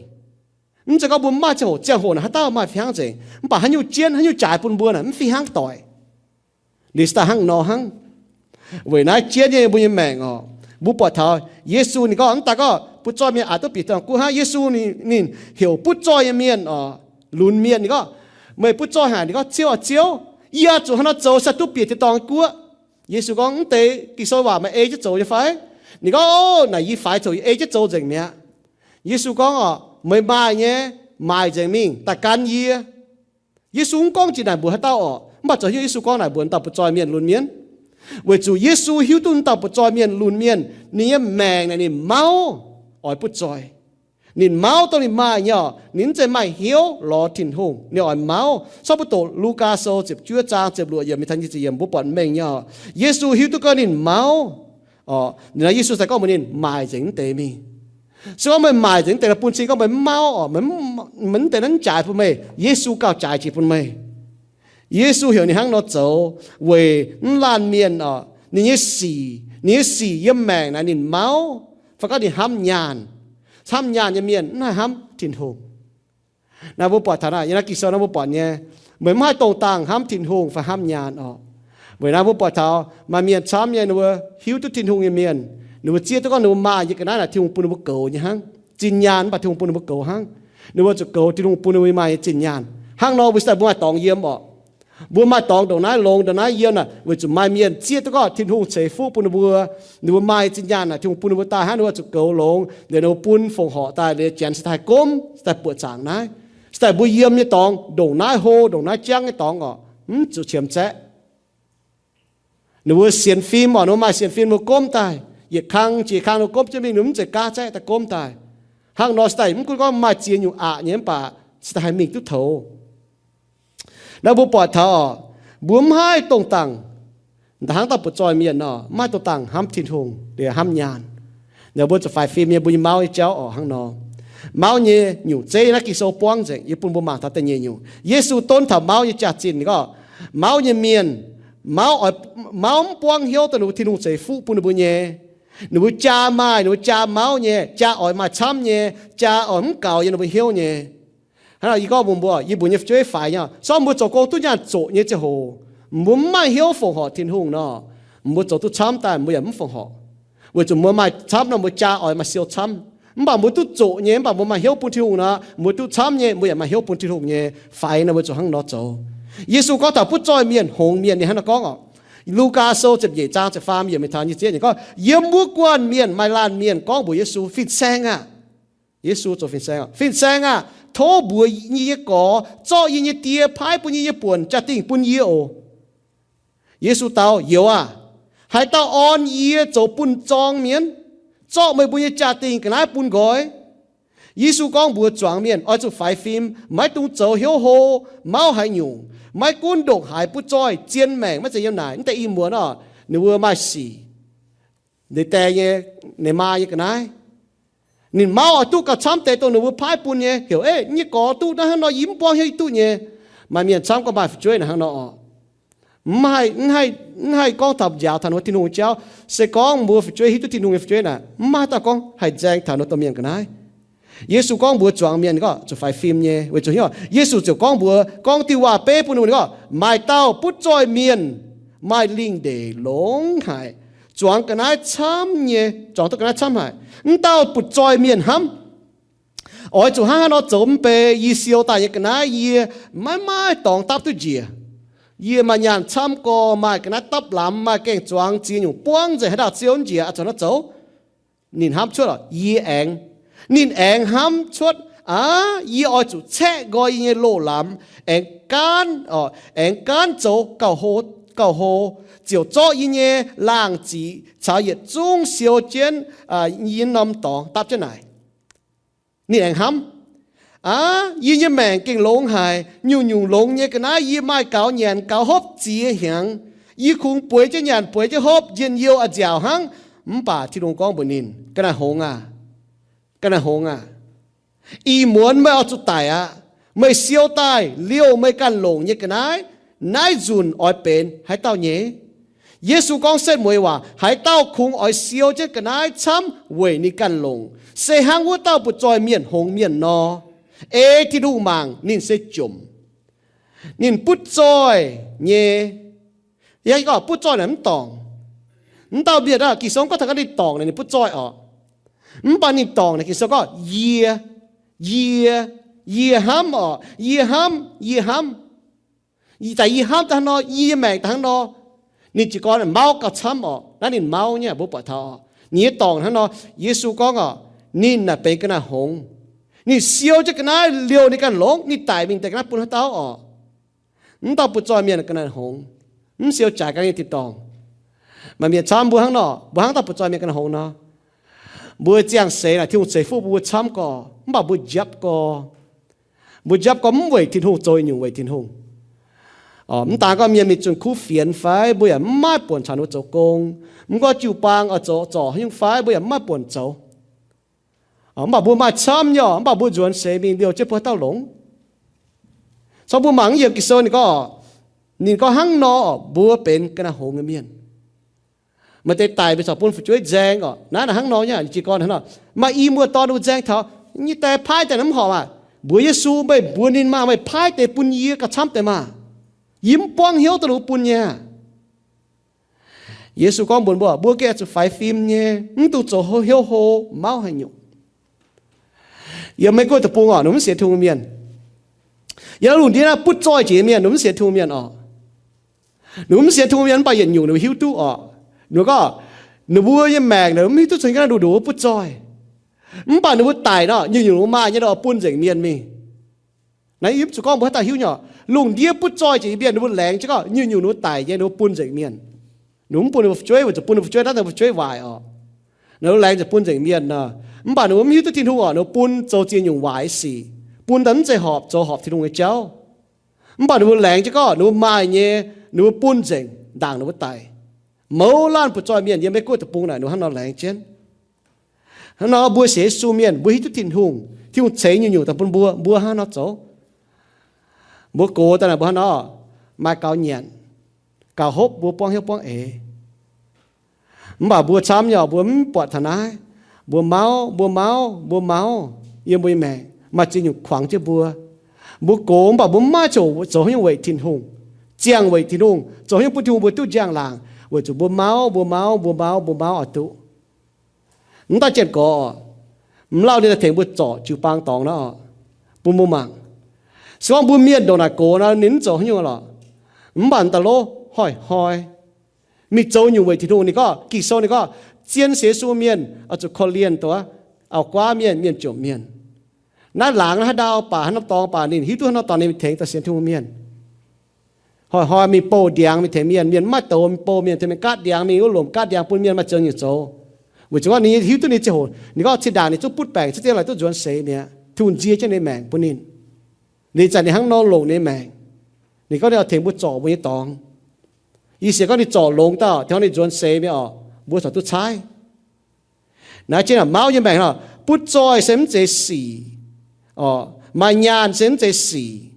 Mv zeiz gorngv mbuo mv maaih ziangh hoc, ziangh hoc naaic haaix dauh maaih fih hnangv nzengc. Mv baac haaix nyungc jienv, haaix nyungc jaaix bun mbuo naaic, mv fih hnangv doic. Ninh se daaih hnangv nor hnangv. Weic naaiv jienv nyei mbuo nyei maengc oc, mbuo buatc taux Yesu ninh gorngv, mv daaih gorngv butv zoih mienh aqc duqv bieqc tin-dorngh guoqv hnangv. Yesu ninh, ninh heuc butv zoih nyei mienh oc, lunx mienh, ninh gorngv, meih butv zoih haic? Ninh gorngv, Ziouv aac, Ziouv, yie zuqc haaix nor zoux se duqv bieqc tin-dorngh guoqv? Yesu gorngv, mv deix Ging-Sou waac meih ei jienv zoux nyei fai? Ninh gorngv, ov, naaic yie faix zoux, yie ei jienv zoux nzengc mi'aqv. Yesu gorngv oc, meih maaih nyei, maaic nzengc mingh daaih gan yie. Yesu mv gorngv jiex naaic mbuox haaix dauh oc, mv baac zoux hnyouv Yesu gorngv naaic mbuox dauh butv zoih mienh lunx mienh. Weic zuqc Yesu hiuv duqv dauh butv zoih mienh lunx mienh, ninh nyei maengc naaic ninh mauv oix butv zoih. Ninh mauv dongh ninh maaih nyei oc, ninh mv zeiz maaih hnyouv lorz Tin-Hungh, ninh oix mauv. Sortv mbuo doqc Lugaa Sou ziepc juov zaang ziepc luoqc yiemc mingh taux nyic ziepc yiemc, mbuo buatc mengh nyei oc. Yesu hiuv duqv gorngv ninh mauv oc, ninh, Yesu se gorngv mbuox ninh maaic nzengc mv deix mingh. Se gorngv meih maaic nzengc mv deix, bun cing gorngv meih mv mauv oc, meih mv deix naaiv mv jaaix bun meih, Yesu gauh jaaix jiex bun meih. Yesu heuc ninh hnangv nor zoux weic mv laanh mienh oc, ninh nyei sic, ninh nyei sic yiem maengc naaic ninh mauv, fai gorngv ninh hnamv nyaanh. Hnamv nyaanh nyei mienh mv haih hnamv Tin-Hungh. Naaiv mbuo buatc taux naaiv, yiem naaiv Ging-Sou naaiv mbuo buatc nyei, meih mv haih dongh dangh hnamv Tin-Hungh fai hnamv nyaanh oc. Weic naaiv mbuo buatc taux maaih mienh camv nyei, ninh mbuo hiuv duqv Tin-Hungh nyei mienh, ninh mbuo zieqv duqv gorngv ninh mbuo maaih nyei ga'naaiv naaic Tin-Hungh bun ninh mbuo goux nyei hnangv. Zinh nyaanh mv baac Tin-Hungh bun ninh mbuo goux hnangv. Ninh mbuo zuqc goux Tin-Hungh bun ninh mbuo maaih nyei zinh nyaanh. Hnangv nor mbuo cingx daaih mbuo maaih dorngx yiem orqc. Mbuo maaih dorngx ndongc naaiv longx ndongc naaiv yiem naaic weic zuqc maaih mienh zieqv duqv gorngv Tin-Hungh ceix fuqv bun ninh mbuo. Ninh mbuo maaih zinh nyaanh naaic Tin-Hungh bun ninh mbuo daaih hnangv, ninh mbuo zuqc goux longx, liuz ninh mbuo bun fongc horc daaih, liuz janx cingx daaih gomv, cingx daaih buoqc zaangc naaiv. Cingx daaih mbuo yiem nyei dorngx ndongc naaiv hlo ndongc naaiv jangv nyei dorngx orqc, mv zuqc qiemx zaeqv. Ninh mbuo sienx fim orqc, ninh mbuo maaih sienx fim, ninh mbuo gomv daaih, yietc kang jiex kang ninh mbuo gomv jienv mingh, ninh mbuo mv zeiz gaav zaeqv daaih gomv daaih. Hnangv nor cingx daaih mv gunv gorngv maaih ziex nyungc aqc nyei mv baac cingx daaih haih mingh duqv toux. Naaiv mbuo buatc taux orqc, mbuo mv haih dongh dangh, hnangv dauh butv-zoih mienh nor, mv haih dongh dangh hnamv Tin-Hungh liuz hnamv nyaanh. Naaiv mbuo zuqc faix fim nyei, mbuo nyei mauv nyei jauv orqc hnangv nor. Mauv nyei nyungc zeiv naaiv Ging-Sou buangv nzengc, yie bun mbuo mangc taux da'nyeic nyungc. Yesu donv taux mauv nyei jaax-zinh gorngv, mauv nyei mienh, mauv oix, mauv mv buangv hnyouv dongh ninh mbuo Tin-Hungh ceix fuqv bun ninh mbuo nyei. Ninh mbuo jaa maaih, ninh mbuo jaa mauv nyei, jaa oix maaih camv nyei, jaa oix mv gaux yiem ninh mbuo hnyouv nyei. Hnangv nor yie gorngv mbuox mbuo, yie mbuo nyei fu'jueiv faix nyei, sorng mbuo zoux gong duqv nyaanh zoqc nyei ziangh hoc, mbuo mv maaih hnyouv fongc horc Tin-Hungh nor, mbuo zoux duqv camv daaih mbuo yaac mv fongc horc. Weic zuqc mbuo maaih camv nor mbuo jaa oix maaih siou camv. Mv baac mbuo duqv zoqc nyei, mv baac mbuo maaih hnyouv bun Tin-Hungh nor, mbuo duqv camv nyei, mbuo yaac maaih hnyouv bun Tin-Hungh nyei. Faix nor mbuo zuqc hnangv nor zoux. Yesu gorngv taux butv-zoih mienh, hngongx mienh, ninh hnangv nor gorngv orqc. Lugaa Sou ziepc nyeic zaang ziepc faam yiemc mingh taux nyic ziepc nyeic gorngv, yiem wuov guanh mienh maaih laanh mienh gorngv mbuox Yesu, Fin-Saeng aah! Yesu zoux fin-saeng, Fin-Saeng aah! Tov mbuox yie nyei gorx zorqv yie nyei die paaiv bun yie nyei buonc jaa-dingh bun yie oc. Yesu dau, Youz aah! Haaix dauh orn yie zoux bun zorng mienh, zorqv meih mbuo nyei jaa-dingh ga'naaiv bun nqoi? Yesu gorngv mbuox zuangx mienh oix zuqc faix fim, maiv dungx zoux hnyouv hlo, mauv haaix nyungc, maiv gunv ndongc haaix butv-zoih zien maengc maiv zeiz yiem naaic, mv deix ih muonz orqc, ninh mbuo maaih sic, ninh dae nyei, ninh maa nyei ga'naaiv, ninh mauv oix duqv gauh camv deix dongh ninh mbuo paaiv bun nyei. Heuc, Ei, yie nyei gorx duqv naaiv hnangv nor, yie mv buangv hnyouv yie duqv nyei. Maaih mienh camv gorngv maaih fu'jueiv naaic hnangv nor orqc. Mv haih, mv haih gorngv taux njaaux taux ninh mbuo Tin-Hungh nyei jauv. Se gorngv mbuo fu'jueiv hiuv duqv Tin-Hungh nyei fu'jueiv naaic, mv maaih dauh gorngv haih nzaeng taux ninh mbuo domh mienh ga'naaiv. Yesu gorngv mbuox zuangx mienh gorngv zuqc faix fim nyei, weic zuqc Yesu ziouc gorngv mbuox, gorngv diuh waac-beiv bun ninh mbuo gorngv, Maaih dauh butv-zoih mienh maaih lingh ndeic longx haic, zuangx ga'naaiv camv nyei, zuangx duqv ga'naaiv camv haic. Mv dauh butv-zoih mienh hnamv, Oix zuqc hnangv haaix nor zoux mv bei, yie siou daaih nyei ga'naaiv yie maiv maaih dorngx dapv duqv njiec. Yie maaih nyaanh camv gorx, maaih ga'naaiv dapv lamz, maaih gaeng-zuangx ziex nyungc buangv nzengc, haaix dauh siou njiec oix zuqc hnangv nor zoux? Ninh hnamv cuotv oc, yie aengx, ninh aengx hnamv cuotv, Aav, yie oix zuqc caeqv nqoi yie nyei loz-lamz, aengx gaanv, aengx gaanv zoux gauh hlo, gauh hlo, ziouc zorqv yie nyei laangh ziqc caux yietc zungv siou jienv yie norm dorngx dapv jienv naaic. Ninh aengx hnamv, Aav, yie nyei maengc gengh longx haic. Nyungc-nyungc longx nyei ga'naaiv yie maaih gaux nyanc gaux hopv ziex hnyangx. Yie kungx bueix jienv nyanc bueix jienv hopv, njien-youh a'nziaauc hnangv. Mv baac Tin-Hungh gorngv mbuox ninh, Ga'naaiv-hngongx aah! Ga'naaiv-hngongx aah! Ih muonz meih oix zuqc daic aqv. Meih siou daaih liouh meih ganh longc nyei ga'naaiv, naaiv nzunc oix benx haaix dauh nyei? Yesu gorngv setv mueiz waac, Haaix dauh kungx oix siou jienv ga'naaiv camv weic ninh ganh longc, se hnangv wuov dauh butv-zoih mienh hngongx mienh nor. Ei Tin-Hungh mangc, ninh se jomc. Ninh butv zoih nyei. Yie gorngv butv zoih naaic mv dorngc. Mv dauh mienh, Ging-Sou gorngv taux ninh dorngc naaic ninh butv zoih oc. Mv baac ninh dorngc naaic Ging-Sou gorngv, Yie, yie, yie hnamv oc. Yie hnamv, yie hnamv. Daaih yie hnamv daaih hnangv nor, yie nyei maengc daaih hnangv nor. Ninh jiez gorn mauv gauh camv oc. Naaiv ninh mauv nyei, mbuo buatc taux oc. Ninh nyei dorngc hnangv nor, Yesu gorngv oc, ninh naaic benx ga'naaiv-hngongx. Ninh siou jienv ga'naaiv liouh ninh ganh longx, ninh daic mingh deix ga'naaiv bun haaix dauh oc? Mv dauh butv-zoih mienh ga'naaiv-hngongx, mv siou jaaix ga'naaiv nyei tin-dorngh. Maaih mienh camv mbuo hnangv nor, mbuo hnangv dauh butv-zoih mienh ga'naaiv-hngongx nor. Mbuo ziangh seix naaic Tin-Hungh ceix fuqv bun mbuo camv gorx, mv baac mbuo njapv gorx. Mbuo njapv gorx mv weic Tin-Hungh, zoux nyungc weic Tin-Hungh. Mv daan gorngv mienh mingh zunh kuv fienx fai, mbuo yaac mv maaih buonc caux ninh mbuo zoux gong. Mv gorngv jiu-baang oix zoux zorc haaix nyungc fai, mbuo yaac mv maaih buonc zoux. Mv baac mbuo maaih camv nyei, mv baac mbuo nzuonx seix mingh liouh jienv bun haaix dauh longx. Cong mbuo mangc yiem Ging-Sou ninh gorngv, Ninh gorngv hnangv nor, mbuo benx ga'naaiv hngongx nyei mienh. Maaih deix daic mingh corc bun fu'jueiv nzaeng orqc. Naaiv naaic hnangv nor nyei, ninh jiez gorn hnangv nor, maaih i muoz-dorn ninh mbuo nzaeng taux, nyei die paaiv daaih naaiv mv horpc aqv. Mbuox Yesu, meih mbuox ninh maah, meih paaiv deix bun yie gauh camv deix maah. Yie mv buangv hnyouv daaih ninh mbuo bun nyei. Yesu gorngv mbuox mbuo, mbuo gengh oix zuqc faix fim nyei, mv dungx zoux houv hnyouv hlo, mauv haaix nyungc. Yiem Meiv Guoqv deic-bung orqc, ninh mv sienx Tin-Hungh mienh. Yiem lungh ndiev naaiv butv zoih jiex nyei mienh, ninh mv sienx Tin-Hungh mienh orqc. Ninh mv sienx Tin-Hungh mienh mv baac yietc nyungc ninh mbuo hiuv duqv orqc. Ninh gorngv, ninh mbuo nyei maengc naaic mv hiuv duqv caux ga'naaiv nduqc nduqc wuov butv zoih. Mv baac ninh mbuo daic nor, nyungc-nyungc ninh mbuo maaih nyei nor bun nzengc mienh mingh. Naaiv yie mv zuqc gorngv mbuo haaix dauh hiuv nyei orqc. Lungh ndiev butv zoih jiex nyei mienh ninh mbuo laengz jienv gorngv nyungc-nyungc ninh mbuo daic nyei ninh mbuo bun nzengc mienh. Ninh mbuo mv bun ninh mbuo fu'jueiv, weic zuqc bun ninh mbuo fu'jueiv naaiv daaih fu'jueiv waaic orqc. Ninh mbuo laengz ziouc bun nzengc mienh nor. Mv baac ninh mbuo mv hiuv duqv Tin-Hungh orqc, ninh mbuo bun zoux ziex nyungc waaic sic, bun daaih mv zeiz horpc, zoux horpc Tin-Hungh nyei jauv. Mv baac ninh mbuo laengz jienv gorngv ninh mbuo maaih nyei, ninh mbuo bun nzengc ndaangc ninh mbuo daic. Mouz laanh butv zoih mienh yiem Meiv Guoqv deic-bung naaic ninh mbuo hnangv nor laengz jienv. Hnangv nor mbuo sienx Yesu mienh, mbuo hiuv duqv Tin-Hungh, Tin-Hungh ceix nyungc-nyungc daaih bun mbuo, mbuo hnangv nor zoux. Mbuo gox daaih naaic mbuo hnangv nor, maaih gaux nyanc, gaux hopv, mbuo buangv hnyouv buangv eix. Mv baac mbuo camv nyei orqc, mbuo mv buatc taux naaiv. Mbuo mauv, mbuo mauv, mbuo mauv. Yiem mbuo nyei maengc maaih ziex nyungc kuangx jienv mbuo. Mbuo gox mv baac mbuo mv maaih ziangh hoc zoux haaix nyungc weic Tin-Hungh, ziangh weic Tin-Hungh, zoux haaix nyungc bun Tin-Hungh mbuo duqv njang-laangc, weic zuqc mbuo mauv, mbuo mauv, mbuo mauv, mbuo mauv oix duqv. Mv daaih janx-gorx, mv lauh ninh daaih tengx mbuo zorc jiu-baang dorngx nor, bun mbuo mangc. Se gorngv mbuo mienh ndongc naaic gox nor, ninh mv zoux haaix nyungc lorqc. Mv baac daaih lov hnoi-hnoi mingh zoux nyungc weic Tin-Hungh. Ninh gorngv, Ging-Sou ninh gorngv, zien sienx Yesu mienh oix zuqc korv-lienh duqv auv-guaav mienh, mienh jomc mienh. Naaiv laangz naaiv haaix ndau baac, haaix norm dorngx baac, ninh hiuv duqv haaix norm dorngx ninh mingh tengx daaih sienx Tin-Hungh mienh. Hnoi-hnoi mingh bouh ndiangx mingh tengx mienh, mienh mv maaih douz mingh bouh mienh, tengx mienh gaatv ndiangx mingh wuov lomc gaatv ndiangx bun mienh maaih ziex nyungc zoux. Weic zuqc ninh hiuv duqv ninh ziangh hoc, ninh gorngv cin-ndaangc ninh zungv butv baengc cuotv jienv laaix duqv nzuonx seix mi'aqv. Tin-Hungh nzie jienv ninh maengc bun ninh. Ninh zanc ninh hnangv nor longc ninh maengc. Ninh gorngv ninh oix tengx mbuo zorc mbuo nyei dorngx. Yie sienx gorngv ninh zorc longx dauh, tengx ninh nzuonx seix mi'aqv orqc, mbuo corc duqv caaiv. Naaiv jienv mauv nyei maengc nor, butv zoih se mv zeiz sic, orqc, maaih nyaanh se mv zeiz sic.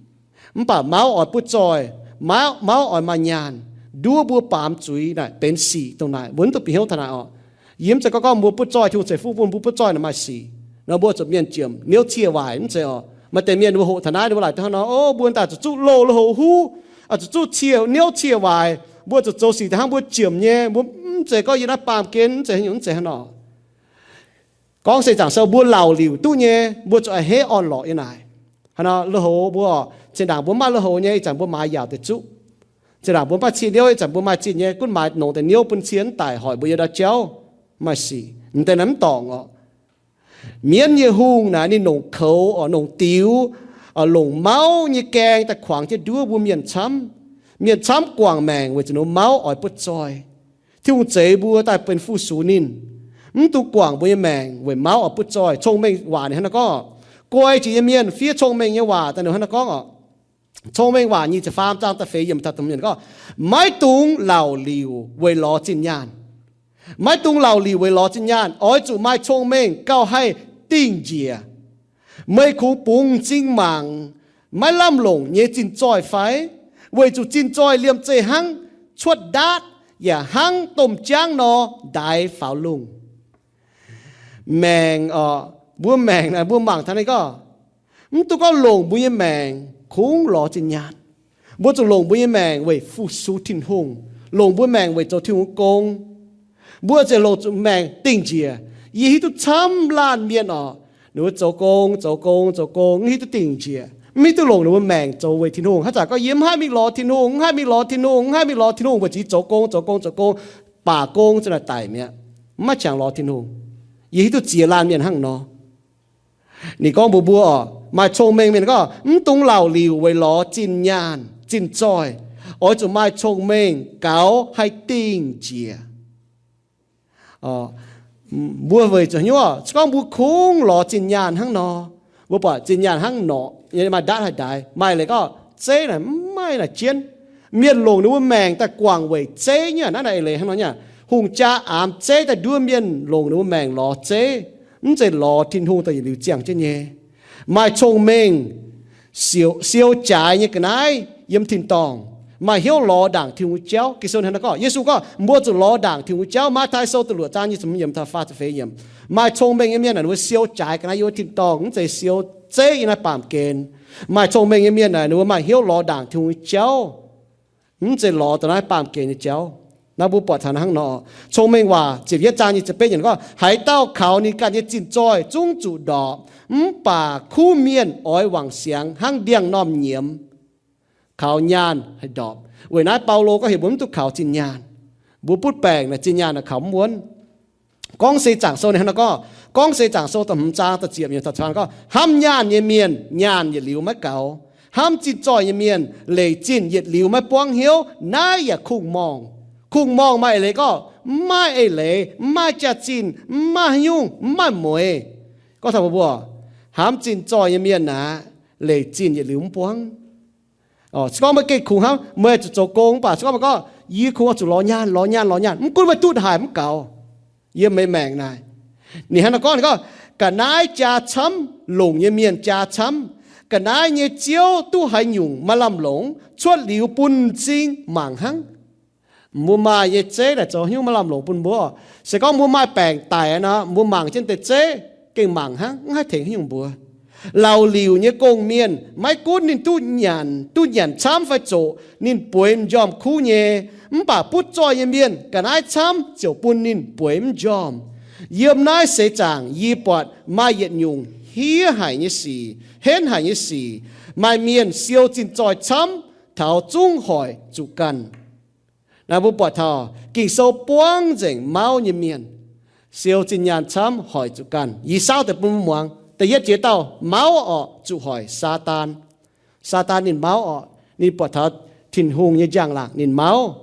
Mv baac mauv oix butv zoih, mauv, mauv oix maaih nyaanh. Nduov mbuo baamz zuiz naaic benx sic dongh naaic, mbuo mv duqv bieqc hnyouv taux naaic orqc. Yie mv zeiz gorngv gorngv mbuo butv zoih, Tin-Hungh ceix fuqv bun mbuo butv zoih naaic maaih sic nor, mbuo zuqc mienh jiemc, niouv cie waaic, mv zeiz orqc. Maaih deix mienh mbuo hoqc taux naaiv, ninh mbuo laaic daaih hnangv nor, o, mbuo daaih zuqc zuqc loz-loz hoqc huv, zuqc zuqc cie, niouv cie waaic, mbuo zuqc zoux sic daaih hnangv mbuo jiemc nyei, mbuo mv zeiz gorngv yiem naaiv baamh gen, mv zeiz haaix nyungc, mv zeiz hnangv nor. Gorngv se zaangc sou mbuo laauc liuc duqv nyei, mbuo zuqc a'hneiv orn-lorqc yiem naaic. Hnangv nor, lui-houx mbuo, zinh ndaangc mbuo mv maaih lui-houx nyei, ih zanc mbuo maaiz yaauc deix zuqv. Zinh ndaangc mbuo mv maaih cie niouv, ih zanc mbuo maaih zinh nyei, gunv maaiz nongc deix niouv bun cie mv daic, hoic mbuo yiem ndau jauv, maaih sic. Mv deix naaiv mv dorngc orqc. Mienv nyei hungh naaic ninh longc koux, longc diux, longc mauv nyei gaeng daaih kuangx jienv nduov mbuo mienh camv. Mienh camv guangc maengc weic zuqc ninh mbuo mauv oix butv zoih. Tin-Hungh zeix mbuo daaih benx fu-sux ninh. Mv dungx guangc mbuo nyei maengc weic mauv oix butv zoih. Cong-mengh Waac ninh hnangv naaiv gorngv, guai jiex nyei mienh fiev cong-mengh nyei waac daaih, ninh hnangv naaiv gorngv orqc. Cong-mengh Waac nyic ziepc faam zaang da'feix yiemc taux da'hmz yiemc gorngv, maiv dungx laauc liuc weic lorz zinh nyaanh. Maiv dungx laauc liuc weic lorz zinh nyaanh. Oix zuqc maaih cong-mengh gauh haih dingh njiec. Meih kungx bungx m'zing mangc maiv lamh longc nyei zinh zoih fai? Weic zuqc zinh zoih liemh zeih hnangv cuotv ndaatv yaac hnangv domh jaangv nor ndaix faaux lungh. Maengc orqc, mbuo maengc naaic mbuo mangc taux ninh gorngv, mv dungx gorngv longc mbuo nyei maengc kungx lorz zinh nyaanh. Mbuo zuqc longc mbuo nyei maengc weic fu-sux Tin-Hungh, longc mbuo maengc weic zoux Tin-Hungh gong. Mbuo ziouc longc zuqc maengc dingh njiec. Yie hiuv duqv camv laanh mienh orqc, ninh mbuo zoux gong, zoux gong, zoux gong, mv hiuv duqv dingh njiec, mv hiuv duqv longc ninh mbuo maengc zoux weic Tin-Hungh. Hnangv zanc gorngv yie mv haih mingh lorz Tin-Hungh, mv haih mingh lorz Tin-Hungh, mv haih mingh lorz Tin-Hungh, weic zuqc zoux gong, zoux gong, zoux gong, baac gong ziouc naaic daic mi'aqv. Mv maaih qangx lorz Tin-Hungh. Yie hiuv duqv ziex laanh mienh hnangv nor. Ninh gorngv mbuox mbuo orqc, maaih cong-mengh mienh gorngv, mv dungx laauc liuc weic lorz zinh nyaanh, zinh zoih. Oix zuqc maaih cong-mengh gaux haih dingh njiec. Mbuo weic zuqc hnyouv, se gorngv mbuo kungx lorz zinh nyaanh hnangv nor, mbuo buatc zinh nyaanh hnangv norqc, maaih ndaatv haih ndaix, maaih leiz gorngv zeiv naaic mv maaih naaic jienv. Mienh longc ninh mbuo maengc daaih guangc weic zeiv nyei, naaiv naaic eix leiz hnangv nor nyei. Hungh jaa aamx zeiv daaih nduov mienh longc ninh mbuo maengc lorz zeiv, mv zeiz lorz Tin-Hungh daaih yietc liuz ziangh jienv nyei. Maaih cong-mengh siou jaaix nyei ga'naaiv yiem tin-dorngh. Maaih hnyouv lorz ndaangc Tin-Hungh nyei jauv. Ging-Sou hnangv naaiv gorngv, Yesu gorngv, mbuo zuqc lorz ndaangc Tin-Hungh nyei jauv. Matv^tai Sou da'luoqc zaang nyic ziepc hmz yiemc taux faah ziepc feix yiemc. Maaih cong-mengh nyei mienh naaic, ninh mbuo siou jaaix ga'naaiv yiem wuov tin-dorngh, mv zeiz siou zeiv yiem naaiv baamh gen. Maaih cong-mengh nyei mienh naaic, ninh mbuo maaih hnyouv lorz ndaangc Tin-Hungh nyei jauv, mv zeiz lorz dongh naaiv baamh gen nyei jauv. Naaiv mbuo buatc taux hnangv nor, Cong-Mengh Waac ziepc yietv zaang nyic ziepc betv yiemc gorngv, haaix dauh kaux ninh ganh nyei zinh zoih zungv zuqc ndorpc, mv baac kuv mienh oix wangc siangx hnangv ndiangx-normh nyiemz kaux nyaanh haih ndorpc. Weic naaiv Baulo gorngv heuc mbuo mv duqv kaux zinh nyaanh. Mbuo butv baengc naaic zinh nyaanh naaic kaux mv wuonv. Gorngv Seix Zaangc Sou ninh hnangv naaiv gorngv, Gorngv Seix Zaangc Sou da'hmz zaang da'ziepc yiemc taux da'faam gorngv, hnamv nyaanh nyei mienh nyaanh yietc liuz maiv gaux. Hnamv zinh zoih nyei mienh leic zinh yietc liuz maiv buangv hnyouv. Naaiv yaac kungx-morngh. Kungx-morngh maaih eix leiz gorngv mv maaih eix leiz, mv maaih jaax-zinh, mv maaih haaix nyungc, mv maaih mueix. Gorngv taux mbuo, hnamv zinh zoih nyei mienh aqv, leic zinh yietc liuz mv buangv. Se gorngv meih gengh kungx hnamv, meih zuqc zoux gong mv baac se gorngv meih gorngv, yie kungx oix zuqc lorz nyaanh, lorz nyaanh, lorz nyaanh, mv gunv meih duqv haaix mv gaux. Yiem meih maengc naaic, ninh hnangv naaiv gorngv, ninh gorngv, ga'naaiv jaa camv longc nyei mienh jaa camv. Ga'naaiv nyei ziouv duqv haaix nyungc maaih lamh longc, cuotv liuz bun m'zing mangc hnangv. Mbuo maaih nyei zeiv naaic zoux haaix nyungc maaih lamh longc bun mbuo? Se gorngv mbuo maaih baengc daic nor, mbuo mangc jienv deix zeiv gengh mangc hnangv, mv haih tengx haaix nyungc mbuo. Lauh liuc nyei gong-mienh maiv gunv ninh duqv nyanc, duqv nyanc camv fai zoqc, ninh bueix m'njormh kuv nyei. Mv baac butv zoih nyei mienh ga'naaiv camv ziouc bun ninh bueix mv njormh. Yiem naaiv seix zaangc yie buatc maaih yietc nyungc hiev haic nyei sic, henv haic nyei sic. Maaih mienh siou zinh zoih camv taux zungv hoic zuqc ganh. Naaiv mbuo buatc taux Ging-Sou buangv nzengc mauv nyei mienh siou zinh nyaanh camv hoic zuqc ganh. Yie saauv deix bun mbuo muangx. Da'yietv jiex dauh mauv orqc zuqc hoic, Saadaan. Saadaan ninh mauv orqc, ninh buatc taux Tin-Hungh nyei njang-laangc ninh mauv,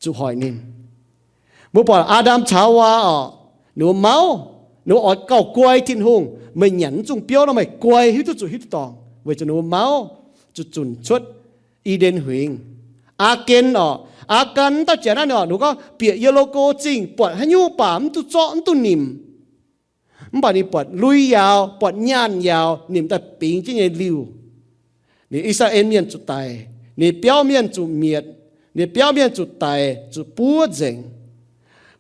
zuqc hoic ninh. Mbuo buatc Aa^ndam caux Haawaa orqc, ninh mbuo mauv, ninh mbuo oix gauh guai Tin-Hungh. Meih nyanc mv zungh biouv nor meih guai hiuv duqv zuqc hiuv duqv dorngc, weic zuqc ninh mbuo mauv zuqc zunc cuotv I^nden Huingx. Aa^gen orqc, Aa^gan dauh jaax naaiv ninh orqc, ninh gorngv bieqc yiem logo zingh buatc haaix nyungc baac mv duqv zorqv mv duqv nimc. Mv baac ninh buatc lui yaauc, buatc nyaanh yaauc, nimc daaih bingx jienv nyei liuh. Ninh I^saa^laa^en Mienh zuqc daic, ninh biauv mienh zuqc mietc, ninh biauv mienh zuqc daic zuqc buov nzengc,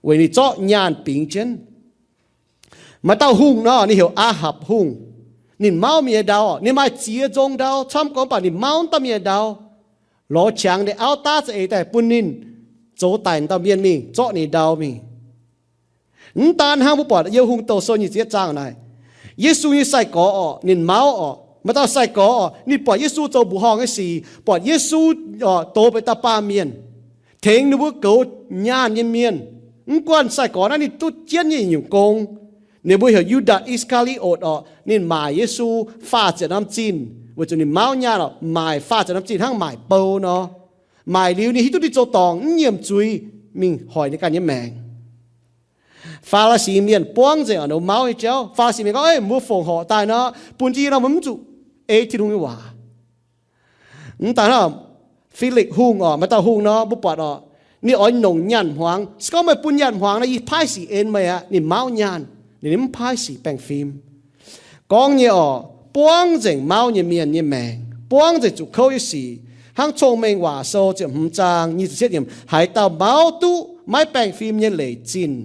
weic ninh zorqv nyaanh bingx jienv. Maaih dauh hungh nor, ninh heuc Aahapc Hungh. Ninh mauv mienh nyei ndau. Ninh maaih ziex nzong ndau camv gorngv, mv baac ninh mauv mv dauh mienh nyei ndau, lorz qangx ninh auv daav za'eix daaih bun ninh zoux daic dauh mienh mingh zorqv ninh ndau mingh. Mv daan hnangv, mbuo buatc yiem Hungh Douh Sou nyic ziepc yietv zaang naaic, Yesu nyei sai-gorx orqc, ninh mauv orqc. Maaih dauh sai-gorx orqc, ninh buatc Yesu zoux mbuoqc horngh nyei sic, buatc Yesu orqc dox benx dauh baamh mienh, tengx ninh mbuo goux nyaanh nyei mienh. Mv guanh sai-gorx naaiv ninh duqv jienv nyei nyungc gong. Ninh mbuo heuc Yu^ndaatc I^saa^kaa^li^otc orqc, ninh maaic Yesu faah ziepc norm zinh, weic zuqc ninh mauv nyaanh orqc, maaic faah ziepc norm zinh hnangv maaic bou nor. Maaic liuz ninh hiuv duqv ninh zoux dorngc mv nyiemc zuiz, mingh hoic ninh ganh nyei maengc. Faa^laa^si Mienh buangv nzengc orqc ninh mbuo mauv nyei jauv. Faa^laa^si Mienh gorngv, Ei, mbuo fongc horc daaih nor, bun jienv yie nor, mbuo mv zuqc ei Tin-Hungh nyei waac. Mv daan hnangv, Filipc Hungh orqc, maaih dauh hungh nor, mbuo buatc orqc, ninh oix nongc nyaanh hmuangx. Se gorngv meih bun nyaanh hmuangx nor, yie paaiv sic en meih aqv. Ninh mauv nyaanh, ninh mv paaiv sic baengh fim. Gorngv nyei orqc, buangv nzengc mauv nyei mienh nyei maengc, buangv nzengc zuqc kouv nyei sic. Hnangv Cong-Mengh Waac Sou ziepc hmz zaang nyic ziepc cietv yiemc, haaix dauh mauv duqv maiv baengh fim nyei leic zinh,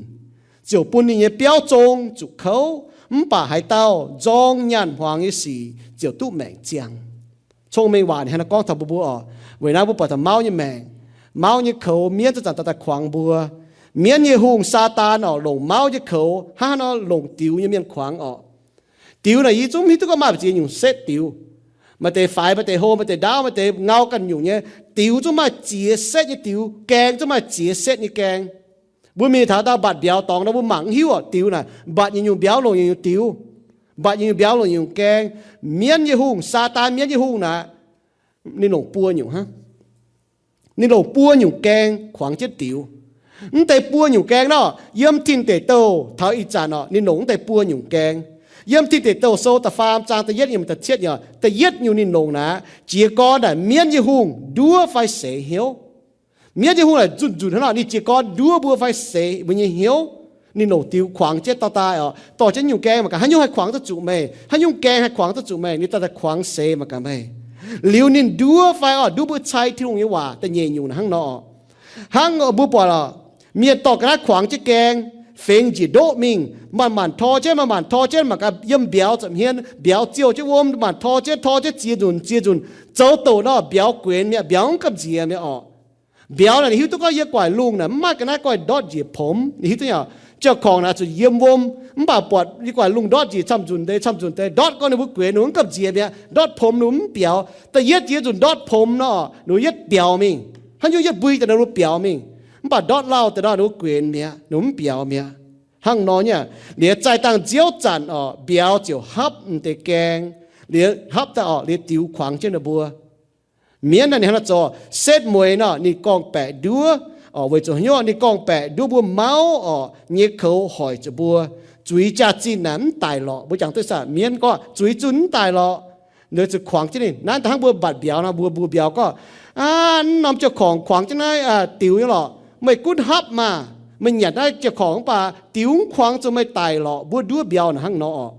ziouc bun ninh nyei biauv zong zuqc kouv. Mv baac haaix dauh nzorng nyaanh hmuangx nyei sic ziouc duqv maengc ziangx. Cong-Mengh Waac ninh hnangv naaiv gorngv taux mbuo mbuo orqc. Weic naaiv mbuo buatc taux mauv nyei maengc, mauv nyei koux, mienv zanc-zanc daaih daaih kuangx mbuo. Mienv nyei hungh, Saadaan orqc, longc mauv nyei koux hnangv haaix nor longc diux nyei mienh kuangx orqc. Diux naaic yie zungv mv hiuv duqv gorngv maaih ziex nyungc setv diux. Maaih deix faix, maaih deix hlo, maaih deix ndaauv, maaih deix ngau ganh nyungc nyei. Diux zungv maaih ziex setv nyei diux, gaeng zungv maaih ziex setv nyei gaeng. Mbuo mingh taux ndau mbatc mbiauz dorngx nor, mbuo mangc mv hiuv orqc, diux naaic mbatc nyei nyungc mbiauz longc nyei nyungc diux, mbatc nyei nyungc mbiauz longc nyei nyungc gaeng. Mienv nyei hungh, Saadaan mienv nyei hungh naaic, ninh longc buo nyungc hnangv. Ninh longc buo nyungc gaeng kuangx jienv diux. Mv deix buo nyungc gaeng nor, yiem Tin Deic Douh taux ih zanc orqc, ninh longc mv deix buo nyungc gaeng. Yiem Tin Deic Douh Sou da'faam zaang da'yietv nyungc, da'cietv nyungc, da'yietv nyungc ninh longc naaic, jiez gorn naaic mienv nyei hungh nduov fai seix hnyouv. Mienv nyei hungh naaic nzunc nzunc hnangv nor, ninh jiez gorn nduov mbuo fai seix mbuo nyei hnyouv. Ninh longc diux kuangx jienv dorh daaih orqc, dorh jienv nyungc gaeng mangc gaax haaix nyungc haih kuangx duqv zuqc meih, haaix nyungc gaeng haih kuangx duqv zuqc meih, ninh dorh daaih kuangx seix mangc gaax meih. Liuz ninh nduov fai oc, nduov mbuo cai Tin-Hungh nyei waac da'nyeic nyungc hnangv nor. Hnangv mbuo buatc oc, mienh dorh ga'naaiv kuangx jienv gaeng, fengx njiec ndoqv mingh, manc-manc tor jienv, manc-manc tor jienv, mangc gaax yiem mbiauz ziepc hmien, mbiauz ziouh jienv wuom, manc-manc tor jienv, tor jienv ziex nzunc ziex nzunc, zoux doqc nor mbiauz guenx mi'aqv, mbiauz mv gamh nziex mi'aqv oc. Mbiauz naaic ninh hiuv duqv gorngv yie guaaic lungh naaic mv maaih ga'naaiv goiv ndortv njiec pomx, ninh hiuv duqv nyei oc. Ziouc kongx naaic zuqc yiem wuom, mv baac buatc yie guaaic lungh ndortv njiec camv nzunc deix camv nzunc deix, ndortv gorngv ninh mbuo guenx ninh mv gamh nziex mi'aqv, ndortv pomx ninh mv biaux. Da'yietv ziex nzunc ndortv pomx nor, ninh mbuo yietv biaux mingh. Hnangv nyungc yietv mbui daaih ninh mbuo biaux mingh. Mv baac ndortv lauh deix nor ninh mbuo guenx mi'aqv, ninh mbuo mv biaux mi'aqv. Hnangv nor nyei, liuz zaih dangh nziouv zanc oc, mbiauz ziouc hapv m'deix gaeng, liuz hapv daaih oc, liuz diux kuangx jienv ninh mbuo. Mienv naaic ninh hnangv naaiv zoux, setv mueiz nor ninh gorngv-baeqc nduov oc, weic zuqc haaix nyungc ninh gorngv-baeqc nduov mbuo mauv oc, nyei koux hoic zuqc mbuo, zuiz jaax-zinh naaic mv daic lorqc. Mbuo jangx duqv saah, mienv gorngv zuiz zunh mv daic lorqc. Ninh zuqc kuangx jienv ninh. Naaiv da'hnangv mbuo mbatc mbiauz nor, mbuo mbuo mbiauz gorngv, aav, naaiv norm jiouv korngc kuangx jienv naaiv diux nyei lorqc. Meih gunv hapv maah! Meih nyanc naaiv jiouv korngc mv baac diux mv kuangx zuqc meih daic lorqc. Mbuo nduov mbiauz naaic hnangv nor oc.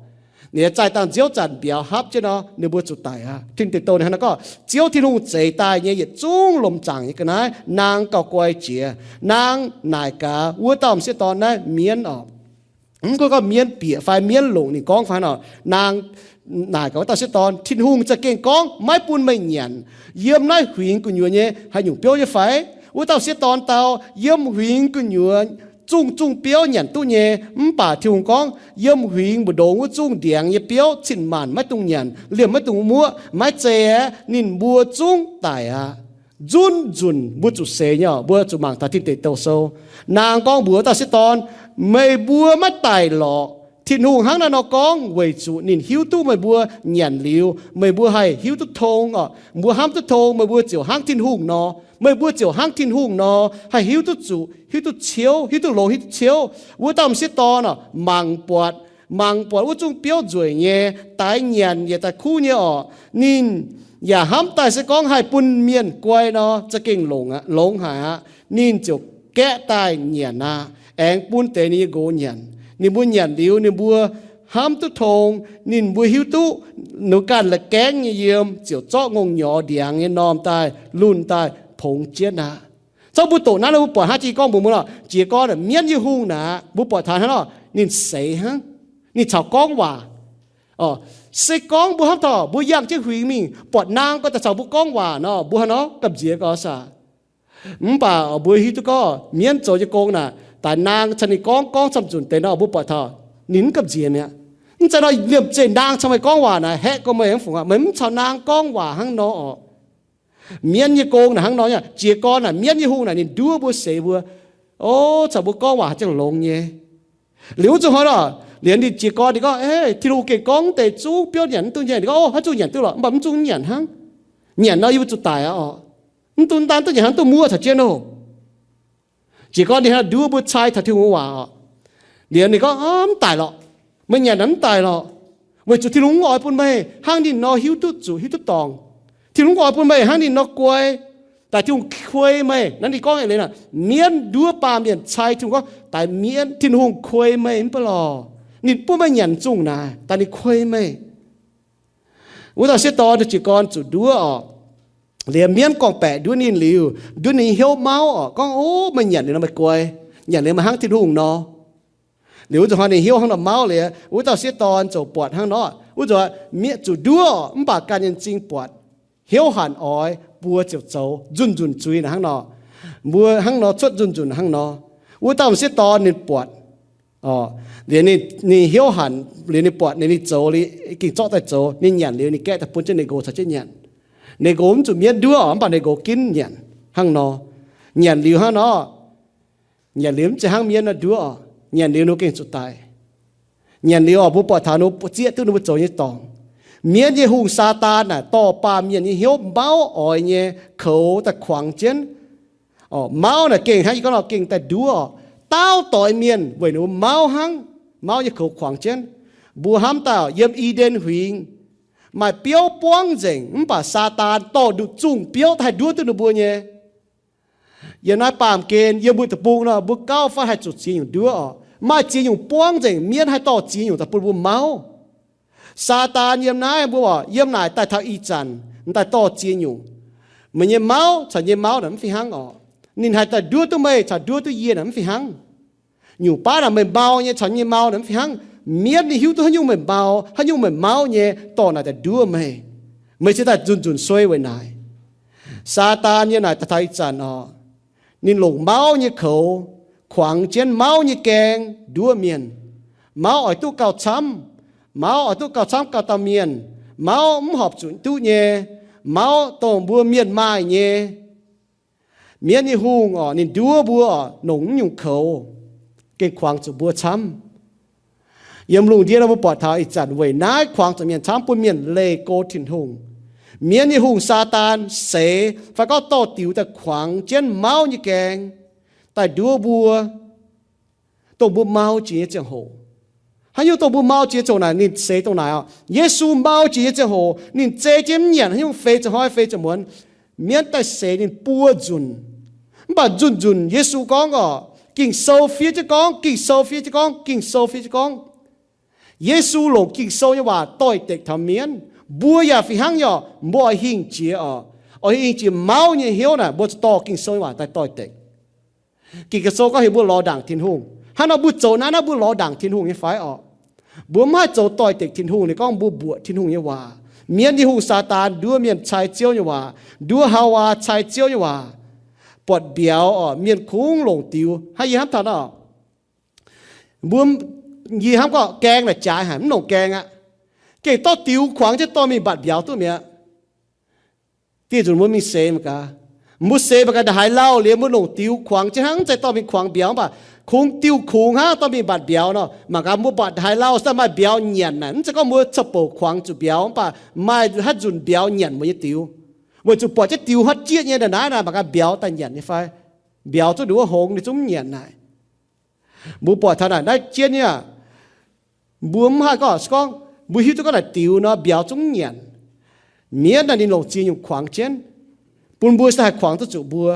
Ninh zaih dangh nziouv zanc mbiauz hapv jienv nor, ninh mbuo zuqc daic aqv. Tin Deic Douh ninh hnangv naaiv gorngv, Ziouv Tin-Hungh zeix daaih nyei yietc zungv lomh zaangc nyei ga'naaiv, naang gauh guai jiex. Naang naaic gaax wuov dauh m'sieqv dorn naaiv, mienv oc. Mv gunv gorngv mienv bieqc fai mienv longc ninh gorngv fai nor, naang naaic gaax wuov dauh sieqv dorn, Tin-Hungh za'gengh gorngv maiv bun meih nyanc yiem naaiv huingx gu'nyuoz nyei haaix nyungc biouv nyei fai? Wuov dauh sieqv dorn dau, Yiem huingx gu'nyuoz zungh zungh biouv nyanc duqv nyei. Mv baac Tin-Hungh gorngv, Yiem huingx mbu'ndongx wuov zungv ndiangx nyei biouv cin-maanc maiv dungx nyanc, liemh maiv dungx muoqv. Maiv zei aeqv, ninh mbuo zungv daic aqv. Nzunc nzunc mbuo zuqc seix nyei oc. Mbuo zuqc mangc taux Tin Deic Douh Sou. Naang gorngv mbuox dauh sieqv dorn, Meih mbuo maiv daic lorqc. Tin-Hungh hnangv naaiv nor gorngv weic zuqc ninh hiuv duqv meih mbuo nyanc liuz, meih mbuo haih hiuv duqv tong oc. Mbuo hnamv duqv tong, meih mbuo ziouc hnangv Tin-Hungh nor. Meih mbuo ziouc hnangv Tin-Hungh nor, haih hiuv duqv zuqc, hiuv duqv ciouv, hiuv duqv longx, hiuv duqv ciouv. Wuov dauh m'sieqv dorn oc, mangc buatc, mangc buatc wuov zungv biouv nzueic nyei, daix nyanc yaac daaih kuv nyei orqc. Ninh yaac hnamv daaih se gorngv haih bun mienh guai nor, za'gengh longx aqv, longx haic aqv. Ninh ziouc gaeqv daaih nyanc aqv, aengx bun deix ninh nyei nqox nyanc. Ninh mbuo nyanc liuz, ninh mbuo hnamv duqv tong, ninh mbuo hiuv duqv ninh ganh la'gaengv nyei yiem, ziouc zorqv ngongh nyorx ndiangx nyei normh daaih, lunh daaih pongx jienv aqv. Zorqv mbuo doqc naaiv nor, mbuo buatc hnangv jiex gorngv mbuox mbuo nor, jiez gorn mienv nyei hungh naaic, mbuo buatc taux hnangv nor, ninh seix hnangv, ninh caux gorngv waac. Se gorngv mbuo hnamv taux mbuo yangh jienv huingx mingh, buatc naang gorngv daaih caux mbuo gorngv waac nor, mbuo hnangv nor gamh nziex gorx aac. Mv baac mbuo hiuv duqv gorngv mienv zoux nyei gong naaic, daaih naang caux ninh gorngv, gorngv camv nzunc deix nor, mbuo buatc taux ninh mv gamh nziex mi'aqv. Mv zeiz nor, liemh zeih naang caux meih gorngv waac naaic, haeqv gorx meih mv fungc aqv. Meih mv caux naang gorngv waac hnangv nor orqc. Mienv nyei gong naaic hnangv nor nyei. Jiez gorn naaic, mienv nyei hungh naaic ninh nduov mbuo seix mbuo, o, caux mbuo gorngv waac haaix ziangh longx nyei. Liuz wuov zuqc hnoi nor, liuz ninh jiez gorn ninh gorngv, Ei, Tin-Hungh gengh gorngv deix zungv biouv nyanc mv duqv nyei. Ninh gorngv, O, haaix zungh nyanc duqv lorqc, mv baac mv zungv nyanc hnangv. Nyanc nor yie mbuo zuqc daic aqv orqc. Mv dungx daan duqv nyanc hnangv, duqv muoqv caux jienv oc. Jiez gorn ninh hnangv nduov mbuo cai taux Tin-Hungh waac orqc. Liuz ninh gorngv, Mv daic lorqc. Meih nyanc naaic mv daic lorqc. Weic zuqc Tin-Hungh mv oix bun meih hnangv ninh nor hiuv duqv zuqc hiuv duqv dorngc. Tin-Hungh mv oix bun meih hnangv ninh nor guai. Daaih Tin-Hungh kuei meih. Naaiv ninh gorngv eix leiz naaic, mienv nduov baamh mienh cai Tin-Hungh gorngv, Daaih mienv, Tin-Hungh kuei meih mv baac lorqc. Ninh bun meih nyanc zungh naaic, daaih ninh kuei meih. Wuov dauh sieqv dorn jiez gorn zuqc nduov orqc. Liuz mienv gorngv-baeqc nduov ninh liuz, nduov ninh hnyouv mauv orqc, gorngv, O, meih nyanc liuz nor meih guai, nyanc liuz meih hnangv Tin-Hungh nor. Liuz wuov zuqc hnoi ninh hnyouv hnangv nor mauv liuz, wuov dauh sieqv dorn ziouc buatc hnangv nor, wuov zuqc mienh zuqc nduov orqc, mv baac ganh nyei m'zing buatc, hnyouv hanc oix, mbuo ziouc zoux nzunc nzunc zuiz naaic hnangv nor. Mbuo hnangv nor cuotv nzunc nzunc hnangv nor. Wuov dauh m'sieqv dorn ninh buatc, liuz ninh hnyouv hanc, liuz ninh buatc, ninh, ninh zoux liuz, gengh zorqv daaih zoux, ninh nyanc liuz ninh gaeqv daaih bun jienv ninh nqox caux jienv nyanc. Ninh nqox mv zuqc mienv nduov orqc, mv baac ninh nqox ginv nyanc hnangv nor. Nyanc liuz hnangv nor, nyanc liuz mv zeiz hnangv mienv nor nduov orqc, nyanc liuz ninh gengh zuqc daic. Nyanc liuz orqc, mbuo buatc taux ninh zieqv duqv ninh mbuo zoux nyei dorngc. Mienv nyei hungh Saadaan naaic dorh baamh mienh nyei hnyouv mauv oix nyei koux daaih kuangx jienv. Mauv naaic gengh hnangv yie gorngv nor gengh daaih nduov orqc. Daauv doix mienh weic ninh mbuo mauv hnangv, mauv nyei koux kuangx jienv. Mbuo hnamv daaih yiem I^nden Huingx maaih biouv buangv nzengc, mv baac Saadaan dorh nduqc zungh biouv daaih haih nduov duqv ninh mbuo nyei. Yiem naaiv baamh gen yiem mbuo deic-bung nor, mbuo gauh fai haih zuqc ziex nyungc nduov orqc. Maaih ziex nyungc buangv nzengc, mienv haih dorh ziex nyungc daaih bun mbuo mauv. Saadaan yiem naaiv mbuo oc, yiem naaic daaih taux ih zanc, m'daaih dorh ziex nyungc. Meih nyei mauv caux yie nyei mauv naaic mv fih hnangv oc. Ninh haih daaih nduov duqv meih caux nduov duqv yie naaic mv fih hnangv. Nyungc baav naaic meih mau nyei caux yie nyei mau naaic mv fih hnangv. Mienv ninh hiuv duqv haaix nyungc meih mau, haaix nyungc meih mauv nyei, dorh naaic daaih nduov meih. Meih cingx daaih nzunc nzunc suei weic naaic. Saadaan yiem naaic daaih taux ih zanc oc, ninh longc mauv nyei koux kuangx jienv mauv nyei gaeng nduov mienh. Mauv oix duqv gauh camv, mauv oix duqv gauh camv gauh dauh mienh, mauv mv horpc zuqc duqv nyei, mauv dongh mbuo mienh maaih nyei. Mienv nyei hungh oc, ninh nduov mbuo oc, longc naaiv nyungc koux gengh kuangx zuqc mbuo camv. Yiem lungh ndiev nor mbuo buatc taux ih zanc weic naaiv kuangx zuqc mienh camv, bun mienh leih go Tin-Hungh. Mienv nyei hungh Saadaan seix fai gorngv dorh diux daaih kuangx jienv mauv nyei gaeng daaih nduov mbuo, dongh mbuo mau jiex nyei ziangh hoc. Haaix nyungc dongh mbuo mau jiex ziangh hoc naaic ninh seix dongh naaic oc. Yesu mau jiex nyei ziangh hoc ninh zei jienv mv nyanc haaix nyungc, feix ziepc hnoi feix ziepc muonz. Mienv daaih seix ninh buo nzunc. Mv baac nzunc nzunc Yesu gorngv oc, Ging-Sou fiev jienv gorngv, Ging-Sou fiev jienv gorngv, Ging-Sou fiev jienv gorngv. Yesu longc Ging-Sou nyei waac doix-dekc taux mienv. Mbuo yaac fih hnangv nyei oc, mbuo oix hingh jiex oc, oix hingh jiex mauv nyei hnyouv naaic, mbuo zuqc dorh Ging-Sou nyei waac daaih doix-dekc. Ging-Sou gorngv heuc mbuo lorz ndaangc Tin-Hungh. Hnangv nor mbuo zoux naaiv, naaiv mbuo lorz ndaangc Tin-Hungh nyei fai oc? Mbuo mv haih zoux doix-dekc Tin-Hungh, ninh gorngv mbuo mbuoqc Tin-Hungh nyei waac. Mienv nyei hungh Saadaan nduov mienh cai Ziouv nyei waac, nduov Haawaa cai Ziouv nyei waac, buatc mbiauz oc, mienh kungx longc diux. Hnangv yie hnamv taux nor, mbuo, yie hnamv gorngv gaeng naaic jaaix haic, mv longc gaeng aqv. Gengh dorh diux kuangx jienv dorh mingh mbatc mbiauz duqv mi'aqv. Dieh nzunc mbuo mingh seix mangc gaax. Mbuo seix mangc gaax ndongc haaix lauh liuz mbuo longc diux kuangx jienv hnangv, mv zeiz dorh mingh kuangx mbiauz mv baac kungx diuh kungx hnangv dorh mingh mbatc mbiauz nor. Mangc gaax mbuo mbatc ndongc haaix lauh se maaih mbiauz nyanc naaic, mv zeiz gorngv mbuo cou bouc kuangx zuqc mbiauz mv baac maaih haaix nzunc mbiauz nyanc mbuo nyei diux. Weic zuqc buatc jienv diux haaix jieqv nyei ndongc naaiv naaic, mangc gaax mbiauz daaih nyanc nyei fai. Mbiauz zuqc nduov hngongx ninh zungv mv nyanc naaic. Mbuo buatc taux naaic naaiv jienv nyei aqv. Mbuo mv haih gorngv, gorngv mbuo hiuv duqv gorngv naaic diux nor mbiauz zungv mv nyanc. Mienv naaic ninh longc ziex nyungc kuangx jienv, bun mbuo se haih kuangx duqv zuqc mbuo.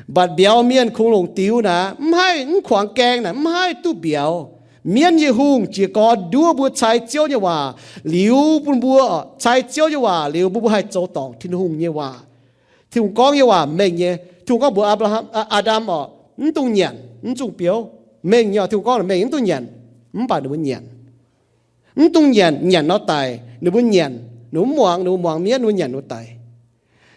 Mbatc mbiauz mienh kungx longc diux naaic, mv haih, mv kuangx gaeng naaic mv haih duqv mbiauz. Mienv nyei hungh jiez gorn nduov mbuo cai Ziouv nyei waac liuz, bun mbuo cai Ziouv nyei waac liuz, mbuo mbuo haih zoux dorngc Tin-Hungh nyei waac. Tin-Hungh gorngv nyei waac mengh nyei. Tin-Hungh gorngv mbuox Apc^laa^ham, Aa^ndam oc, mv dungx nyanc, mv dungx biouv. Mengh nyei oc, Tin-Hungh gorngv mengh mv dungx nyanc, mv baac ninh mbuo nyanc. Mv dungx nyanc, nyanc nor daic. Ninh mbuo nyanc, ninh mbuo muangx, ninh mbuo muangx mienv, ninh mbuo nyanc ninh mbuo daic.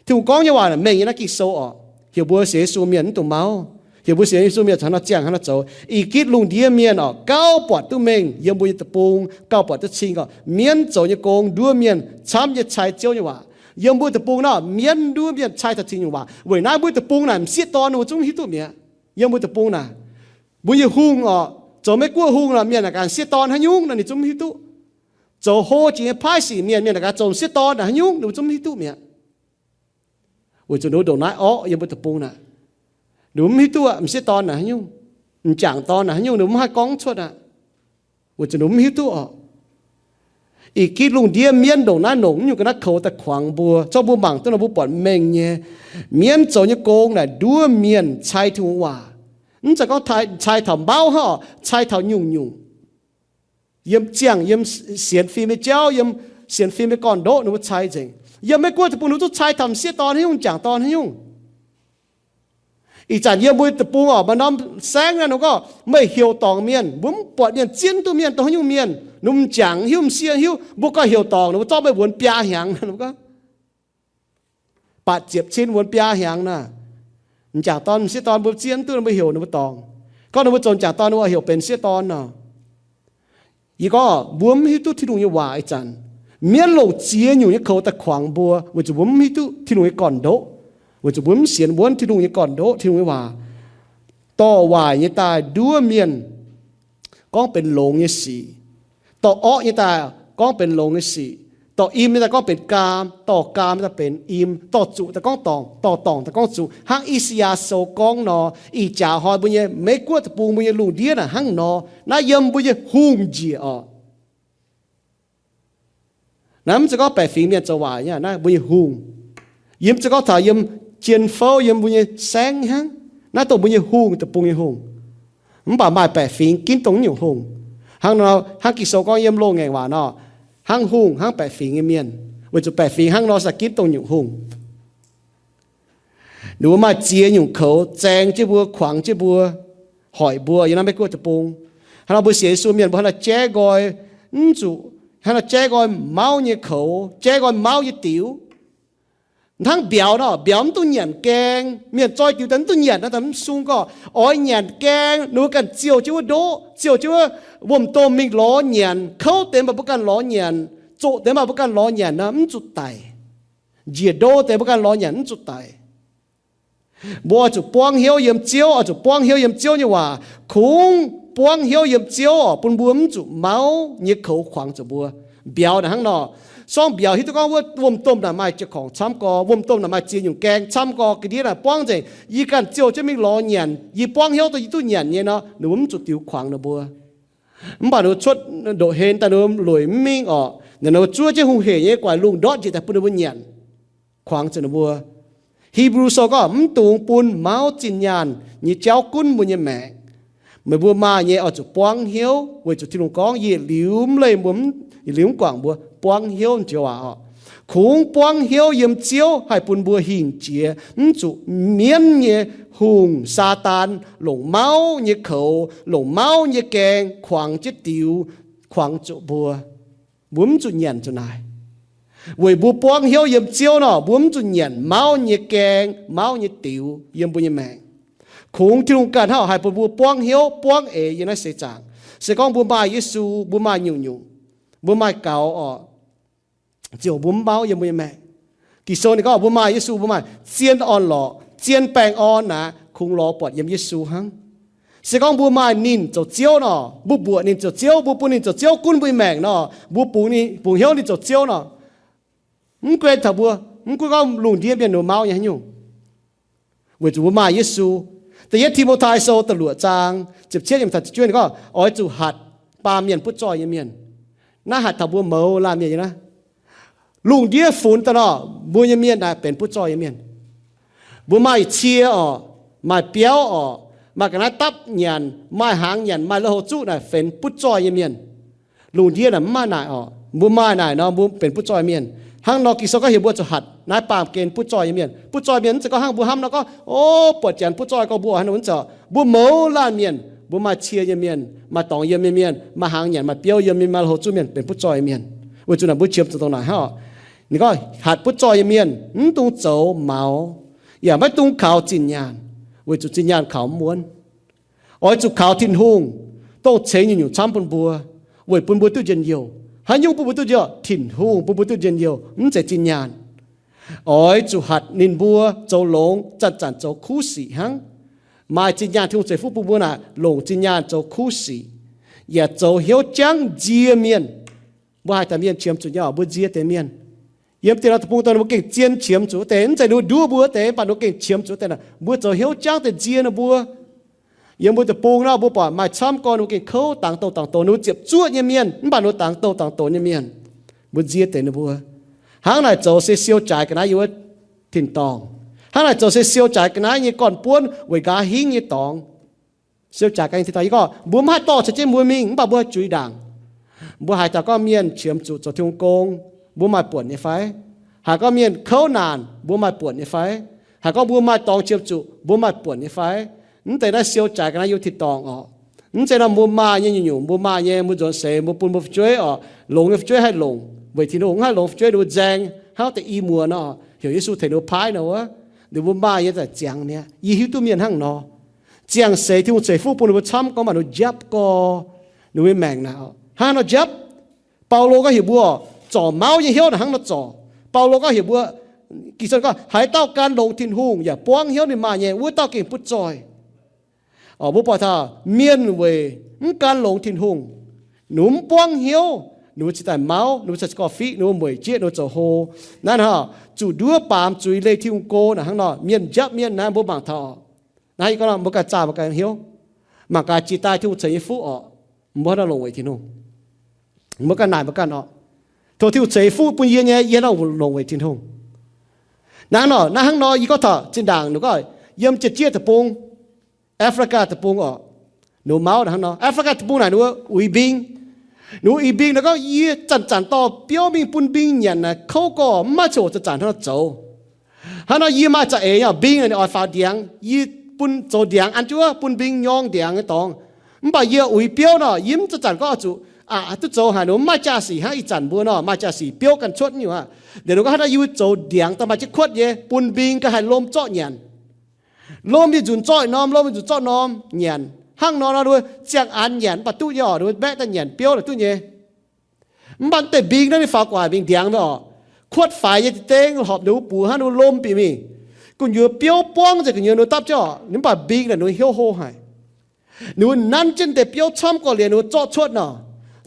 Tin-Hungh gorngv nyei waac mengh nyei naaiv Ging-Sou oc. Heuc mbuo sienx Yesu mienh mv dungx mauv. Heuc mbuo sienx Yesu mienh caux hnangv nor ziangh hnangv nor zoux. Ih gitv lungh ndiev mienh oc, gauh buatc duqv mengh yiem mbuo nyei deic-bung, gauh buatc duqv cing oc. Mienv zoux nyei gong nduov mienh camv nyei cai Ziouv nyei waac. Yiem mbuo deic-bung naaiv mienv nduov mienh cai taux Tin-Hungh waac. Weic naaiv mbuo deic-bung naaic m'sieqv dorn ninh mbuo zungv hiuv duqv mi'aqv. Yiem mbuo deic-bung naaic, mbuo nyei hungh oc, zoux Meiv-Guoqv hungh nor mienh naaic gaax m'sieqv dorn haaix nyungc nor ninh zungv mv hiuv duqv. Zoux hlo jiex nyei paaiv sic mienh, mienh naaic gaax zoux m'sieqv dorn naaic haaix nyungc ninh mbuo zungv mv hiuv duqv mi'aqv. Weic zuqc ninh mbuo ndongc naaiv orqv yiem mbuo deic-bung naaic. Ninh mbuo mv hiuv duqv aqv, m'sieqv dorn naaic haaix nyungc, m'jangc dorn naaic haaix nyungc ninh mbuo mv haih gorngv cuotv aqv. Weic zuqc ninh mbuo mv hiuv duqv oc. Ih gitv lungh ndiev mienv ndongc naaiv longc nyungc ga'naaiv koux daaih kuangx mbuo. Zorqv mbuo mangc duqv nor mbuo buatc mengh nyei. Mienv zoux nyei gong naaic nduov mienh cai Tin-Hungh waac. Mv zeiz gorngv cai taux mbauv hnangv oc, cai taux nyungc-nyungc. Yiem ziangh, yiem sienx fim nyei jauv, yiem sienx fim nyei gorn-ndoqv ninh mbuo cai nzengc. Yiem Meiv-Guoqv deic-bung ninh mbuo zungv cai taux m'sieqv dorn haaix nyungc, m'jangc dorn haaix nyungc. Ih zanc yiem mbuo deic-bung oc, maaih norm saengv naaiv ninh gorngv meih heuc dorngc mienh, mbuo mv buatc mienh, zien duqv mienh dongh haaix nyungc mienh, ninh m'jangc hiuv, m'sieqv hiuv, mbuo gauh heuc dorngc ninh mbuo, zorqv meih wuonx biaa hnyangx. Ninh mbuo gorngv, baac ziepc cin wuonx biaa hnyangx naaic. M'jangc dorn, m'sieqv dorn mbuo zien duqv ninh mbuo heuc ninh mbuo dorngc. Gorngv ninh mbuo zoux m'jangc dorn ninh mbuo heuc benx m'sieqv dorn nor. Yie gorngv mbuo mv hiuv duqv Tin-Hungh nyei waac ih zanc. Mienv longc ziex nyungc nyei koux daaih kuangx mbuo, weic zuqc mbuo mv hiuv duqv Tin-Hungh nyei gorn-ndoqv, weic zuqc mbuo mv sienx wuonv Tin-Hungh nyei gorn-ndoqv, Tin-Hungh nyei waac. Dorh waaic nyei daaih nduov mienh, gorngv benx longx nyei sic. Dorh orqv nyei daaih gorngv benx longx nyei sic. Dorh im nyei daaih gorngv benx gaam. Dorh gaam nyei daaih benx im. Dorh zuqc daaih gorngv dorngc. Dorh dorngc daaih gorngv zuqc. Hnangv I^saa^yaa Sou gorngv nor, ih jaax hnoi mbuo nyei Meiv-Guoqv deic-bung, mbuo nyei lungh ndiev naaic hnangv nor. Naaiv yiem mbuo nyei hungh njiec oc. Naaiv mv zeiz gorngv baeqc fingx mienh zoux waaic nyei, naaiv mbuo nyei hungh. Yie mv zeiz gorngv taux yiem jien fouv, yiem mbuo nyei saengv hnangv. Naaiv dongh mbuo nyei hungh, deic-bung nyei hungh. Mv baac maaih baeqc fingx ginv dongh nyungc hungh. Hnangv nor, hnangv Ging-Sou gorngv yiem loz-ngaengc waac nor, hnangv hungh, hnangv baeqc fingx nyei mienh, weic zuqc baeqc fingx hnangv nor za'gengh dongh nyungc hungh. Ninh mbuo maaih ziex nyungc koux zaeng jienv mbuo, kuangx jienv mbuo, hoic mbuo yiem naaiv Meiv Guoqv deic-bung. Hnangv nor mbuo sienx Yesu mienh mbuo hnangv naaiv jaiv nqoi, mv zuqc hnangv naaiv jaiv nqoi mauv nyei koux, jaiv nqoi mauv nyei diux. Hnangv mbiauz nor, mbiauz mv dungx nyanc gaeng. Mienh zoi diux daaih mv dungx nyanc nor, daaih mv sung gorx, oix nyanc gaeng. Ninh mbuo ganh ziouh jienv wuov ndoqv, ziouh jienv wuov wuom-domh mingh lorz nyanc, kouv deix mv baac mbuo ganh lorz nyanc, zoqc deix mv baac mbuo ganh lorz nyanc nor, mv zuqc daic. Njiec ndo deix mbuo ganh lorz nyanc mv zuqc daic. Mbuo oix zuqc buangv hnyouv yiem Ziouv, oix zuqc buangv hnyouv yiem Ziouv nyei waac. Kungx buangv hnyouv yiem Ziouv oc, bun mbuo mv zuqc mauv nyei koux kuangx zuqc mbuo. Mbiauz naaic hnangv nor. Sorng mbiauz hiuv duqv gorngv wuov wuom-domh naaic maaih jiex korngc camv gorx, wuom-domh naaic maaih ziex nyungc gaeng camv gorx, ga'ndiev naaic buangv nzengc. Yie ganh ziouh jienv mingh lorz nyanc, yie buangv hnyouv dongh yie duqv nyanc nyei nor, ninh mbuo mv zuqc diux kuangx ninh mbuo. Mv baac ninh mbuo cuotv ndoqv-hlen daaih, ninh mbuo lueic mv mingh orqc, ninh mbuo zuov jienv hungh hec nyei guaix lungh ndortv njiec daaih bun ninh mbuo nyanc, kuangx zuqc ninh mbuo. Hipv^lu Sou gorngv, mv dungx bun mauv zinh nyaanh nyei jauv gunv mbuo nyei maengc. Meih mbuo maaih nyei oix zuqc buangv hnyouv, weic zuqc Tin-Hungh gorngv, yietc liuz mv leih mbuo, yietc liuz mv guangc mbuo. Buangv hnyouv joux waac orqc. Kungx buangv hnyouv yiem Ziouv haih bun mbuo hingh jiex, mv zuqc mienv nyei hungh, Saadaan, longc mauv nyei koux, longc mauv nyei gaeng kuangx jienv diux, kuangx zuqc mbuo. Mbuo mv zuqc nyanc zuqc naaic. Weic mbuo buangv hnyouv yiem Ziouv nor, mbuo mv zuqc nyanc mauv nyei gaeng, mauv nyei diux yiem mbuo nyei maengc. Kungx Tin-Hungh ganh hnangv haih bun mbuo buangv hnyouv, buangv eix yiem naaiv seix zaangc. Se gorngv mbuo maaih Yesu, mbuo maaih nyungc-nyungc, mbuo maaih gaux orqc, ziouc mbuo mv mauv yiem mbuo nyei maengc. Ging-Sou ninh gorngv mbuo maaih Yesu, mbuo maaih zien orn-lorqc, zien baengh orn naaic, kungx lorz buatc yiem Yesu hnangv. Se gorngv mbuo maaih ninh zoux Ziouv nor, mbuo mbuoqc ninh zoux Ziouv, mbuo bun ninh zoux Ziouv gunv mbuo nyei maengc nor, mbuo bungx ninh, bungx hnyouv ninh zoux Ziouv nor, mv gunv taux mbuo, mv gunv gorngv lungh ndiev mienh ninh mbuo mauv nyei haaix nyungc, weic zuqc mbuo maaih Yesu. Da'yietv Ti^mo^tai Sou da'luoqc zaang ziepc cietv yiemc taux ziepc juov ninh gorngv, oix zuqc hatc baamh mienh butv zoih nyei mienh. Naaiv hatc taux mbuo mouz laanh mienh nyei naaiv. Lungh ndiev funx daaih nor, mbuo nyei mienh naaic benx butv zoih nyei mienh. Mbuo maaih cie orqc, maaih biauv orqc, maaih ga'naaiv dapv nyanc, maaih hnaangx nyanc, maaih lui-houx zuqv naaic, benx butv zoih nyei mienh. Lungh ndiev naaic mv maaih naaic orqc. Mbuo maaih naaic nor, mbuo benx butv zoih mienh. Hnangv nor Ging-Sou gorngv heuc mbuo zuqc hatc naaiv baamh gen butv zoih nyei mienh. Butv zoih mienh mv zeiz gorngv hnangv mbuo hnamv nor gorngv, o, buatc janx butv zoih gorngv mbuo hnangv nor, mv zeiz. Mbuo mouz laanh mienh, mbuo maaih cie nyei mienh, maaih dorngx yiem nyei mienh, maaih hnaangx nyanc, maaih biouv yiem nyei, maaih lui-houx zuqv mienh, benx butv zoih nyei mienh. Weic zuqc naaic mbuo qiemx zuqc dongh naaic hnangv orqc. Ninh gorngv hatc butv zoih nyei mienh mv dungx zoux maux, yaac maiv dungx kaux zinh nyaanh, weic zuqc zinh nyaanh kaux mv wuonv. Oix zuqc kaux Tin-Hungh, dongh ceix nyungc-nyungc camv bun mbuo, weic bun mbuo duqv njien-youh. Haaix nyungc bun mbuo duqv njien-youh? Tin-Hungh bun mbuo duqv njien-youh, mv zeiz zinh nyaanh. Oix zuqc hatc ninh mbuo zoux longx, zanc-zanc zoux kuv sic hnangv. Maaih zinh nyaanh Tin-Hungh ceix fuqv bun mbuo naaic, longc zinh nyaanh zoux kuv sic, yaac zoux hnyouv jangv nzie mienh. Mbuo haaix dauh mienh qiemx zuqc nyei orqc, mbuo nzie deix mienh. Yiem diex norm deic-bung daaih ninh mbuo gengh zien qiemx zuqc wuov deix, mv zeiz ninh mbuo nduov mbuo wuov deix, mv baac ninh mbuo gengh qiemx zuqc wuov deix naaic, mbuo zoux hnyouv jangv deix nzie ninh mbuo. Yiem mbuo deic-bung nor, mbuo buatc maaih camv gorx ninh mbuo gengh kouv dangx douh dangx donx, ninh mbuo ziepc zuoqv nyei mienh, mv baac ninh mbuo dangx douh dangx donx nyei mienh. Mbuo nzie deix ninh mbuo. Hnangv naaic zoux se siou jaaix ga'naaiv yiem wuov tin-dorngh. Hnangv naaic zoux se siou jaaix ga'naaiv nyei gorn-buonv weic nqa'haav hingv nyei dorngx. Siou jaaix ga'naaiv nyei tin-dorngh. Yie gorngv mbuo mv haih dorh caux jienv mbuo mingh, mv baac mbuo haih juix ndaangc. Mbuo haaix dauh gorngv mienh qiemx zuqc zoux Tin-Hungh gong, mbuo maaih buonc nyei fai? Haaix gorngv mienh kouv naanc, mbuo maaih buonc nyei fai? Haaix gorngv mbuo maaih dorngx qiemx zuqc, mbuo maaih buonc nyei fai? Mv deix naaiv siou jaaix ga'naaiv yiem tin-dorngh orqc. Mv zeiz nor mbuo maaih nyei nyungc-nyungc, mbuo maaih nyei mbuo nzuonx seix, mbuo bun mbuo fu'jueiv orqc, longx nyei fu'jueiv haih longc, weic Tin-Hungh mv haih longx fu'jueiv ninh mbuo nzaeng hnangv deix i muoz nor, heuc Yesu tengx ninh mbuo paaiv nor wuov. Ninh mbuo maaih nyei za'gengh ziangx mi'aqv. Yie hiuv duqv mienh hnangv nor. Ziangh seix Tin-Hungh ceix fuqv bun ninh mbuo camv gorx, mv baac ninh mbuo njapv gorx ninh mbuo nyei maengc naaic. Hnangv nor njapv, Baulo gorngv heuc mbuo zorc mauv nyei hnyouv naaic hnangv nor zorc. Baulo gorngv heuc mbuo, Ging-Sou gorngv, haaix dauh gan longx Tin-Hungh yaac buangv hnyouv ninh maaih nyei, wuov dauh gengh butv zoih. Orqc, mbuo buatc taux mienh weic mv gan longx Tin-Hungh, ninh mbuo mv buangv hnyouv, ninh mbuo cingx daaih mauv, ninh mbuo cingx gorx-fiqv, ninh mbuo mueic jieqv, ninh mbuo zoux hlo. Naaiv hnangv zuqc nduov baamz zuiz leih Tin-Hungh go naaic hnangv nor, mienh njapv mienh naaiv mbuo mangc taux. Naaiv yie gorngv nor, mbuo ganh zaah mbuo ganh hnyouv, mangc gaax jiex daaih Tin-Hungh ceix nyei fuqv orqc, mbuo hnangv nor longc weic Tin-Hungh. Mbuo ganh naaic mbuo ganh orqc, tov Tin-Hungh ceix fuqv bun yie nyei, yie hnangv nor longc weic Tin-Hungh. Naaiv hnangv nor, naaiv hnangv nor yie gorngv taux zinh ndaangc ninh gorngv yiem Jiex Jieqv Deic-Bung, Africa Deic-Bung orqc, ninh mbuo mauv naaic hnangv nor. Africa Deic-Bung naaic ninh mbuo uix mbing. Ninh mbuo i mbing naaic gorngv, yie zanc-zanc dorh biouv mingh bun mbing nyanc naaic kouv gorx, mv maaih ziangh hoc zanc-zanc hnangv nor zoux. Hnangv nor yie maaih za'eix nyei mbing naaic, ninh oix faaux ndiangx, yie bun zoux ndiangx an jienv wuov, bun mbing nyorng ndiangx nyei dorngx. Mv baac yie uix biouv nor, yie mv zanc-zanc gorngv oix zuqc aqc duqv zoux haic, ninh mbuo mv maaih jaa-sic hnangv ih zanc mbuo nor, maaih jaax-sic biouv ganh cuotv nyei aqv. Liuz ninh gorngv hnangv nor, yie mbuo zoux ndiangx daaih maaih jienv kuotv nyei, bun mbing ganh haih lomh zorqv nyanc. Lomh mingh nzunc zorqv norm, lomh mingh nzunc zorqv norm nyanc. Hnangv nor nor, ninh mbuo ziangh an nyanc mv baac duqv nyei oc, ninh mbuo maeqv daaih nyanc biouv naaic duqv nyei. Mv baac deix mbing naaiv ninh faaux gu'nguaaic mingh ndiangx mingh oc, kuotv faix nyei za'gengh horpc ninh mbuo buoz hnangv, ninh mbuo lomh bieqc mingh. Gu'nyuoz biouv buangv nzengc, gu'nyuoz ninh mbuo dapv jienv oc, mv baac mbing naaic ninh mbuo hnyouv hlo haic. Ninh mbuo nanv jienv deix biouv camv gorqv-lienh ninh mbuo zorqv cuotv nor.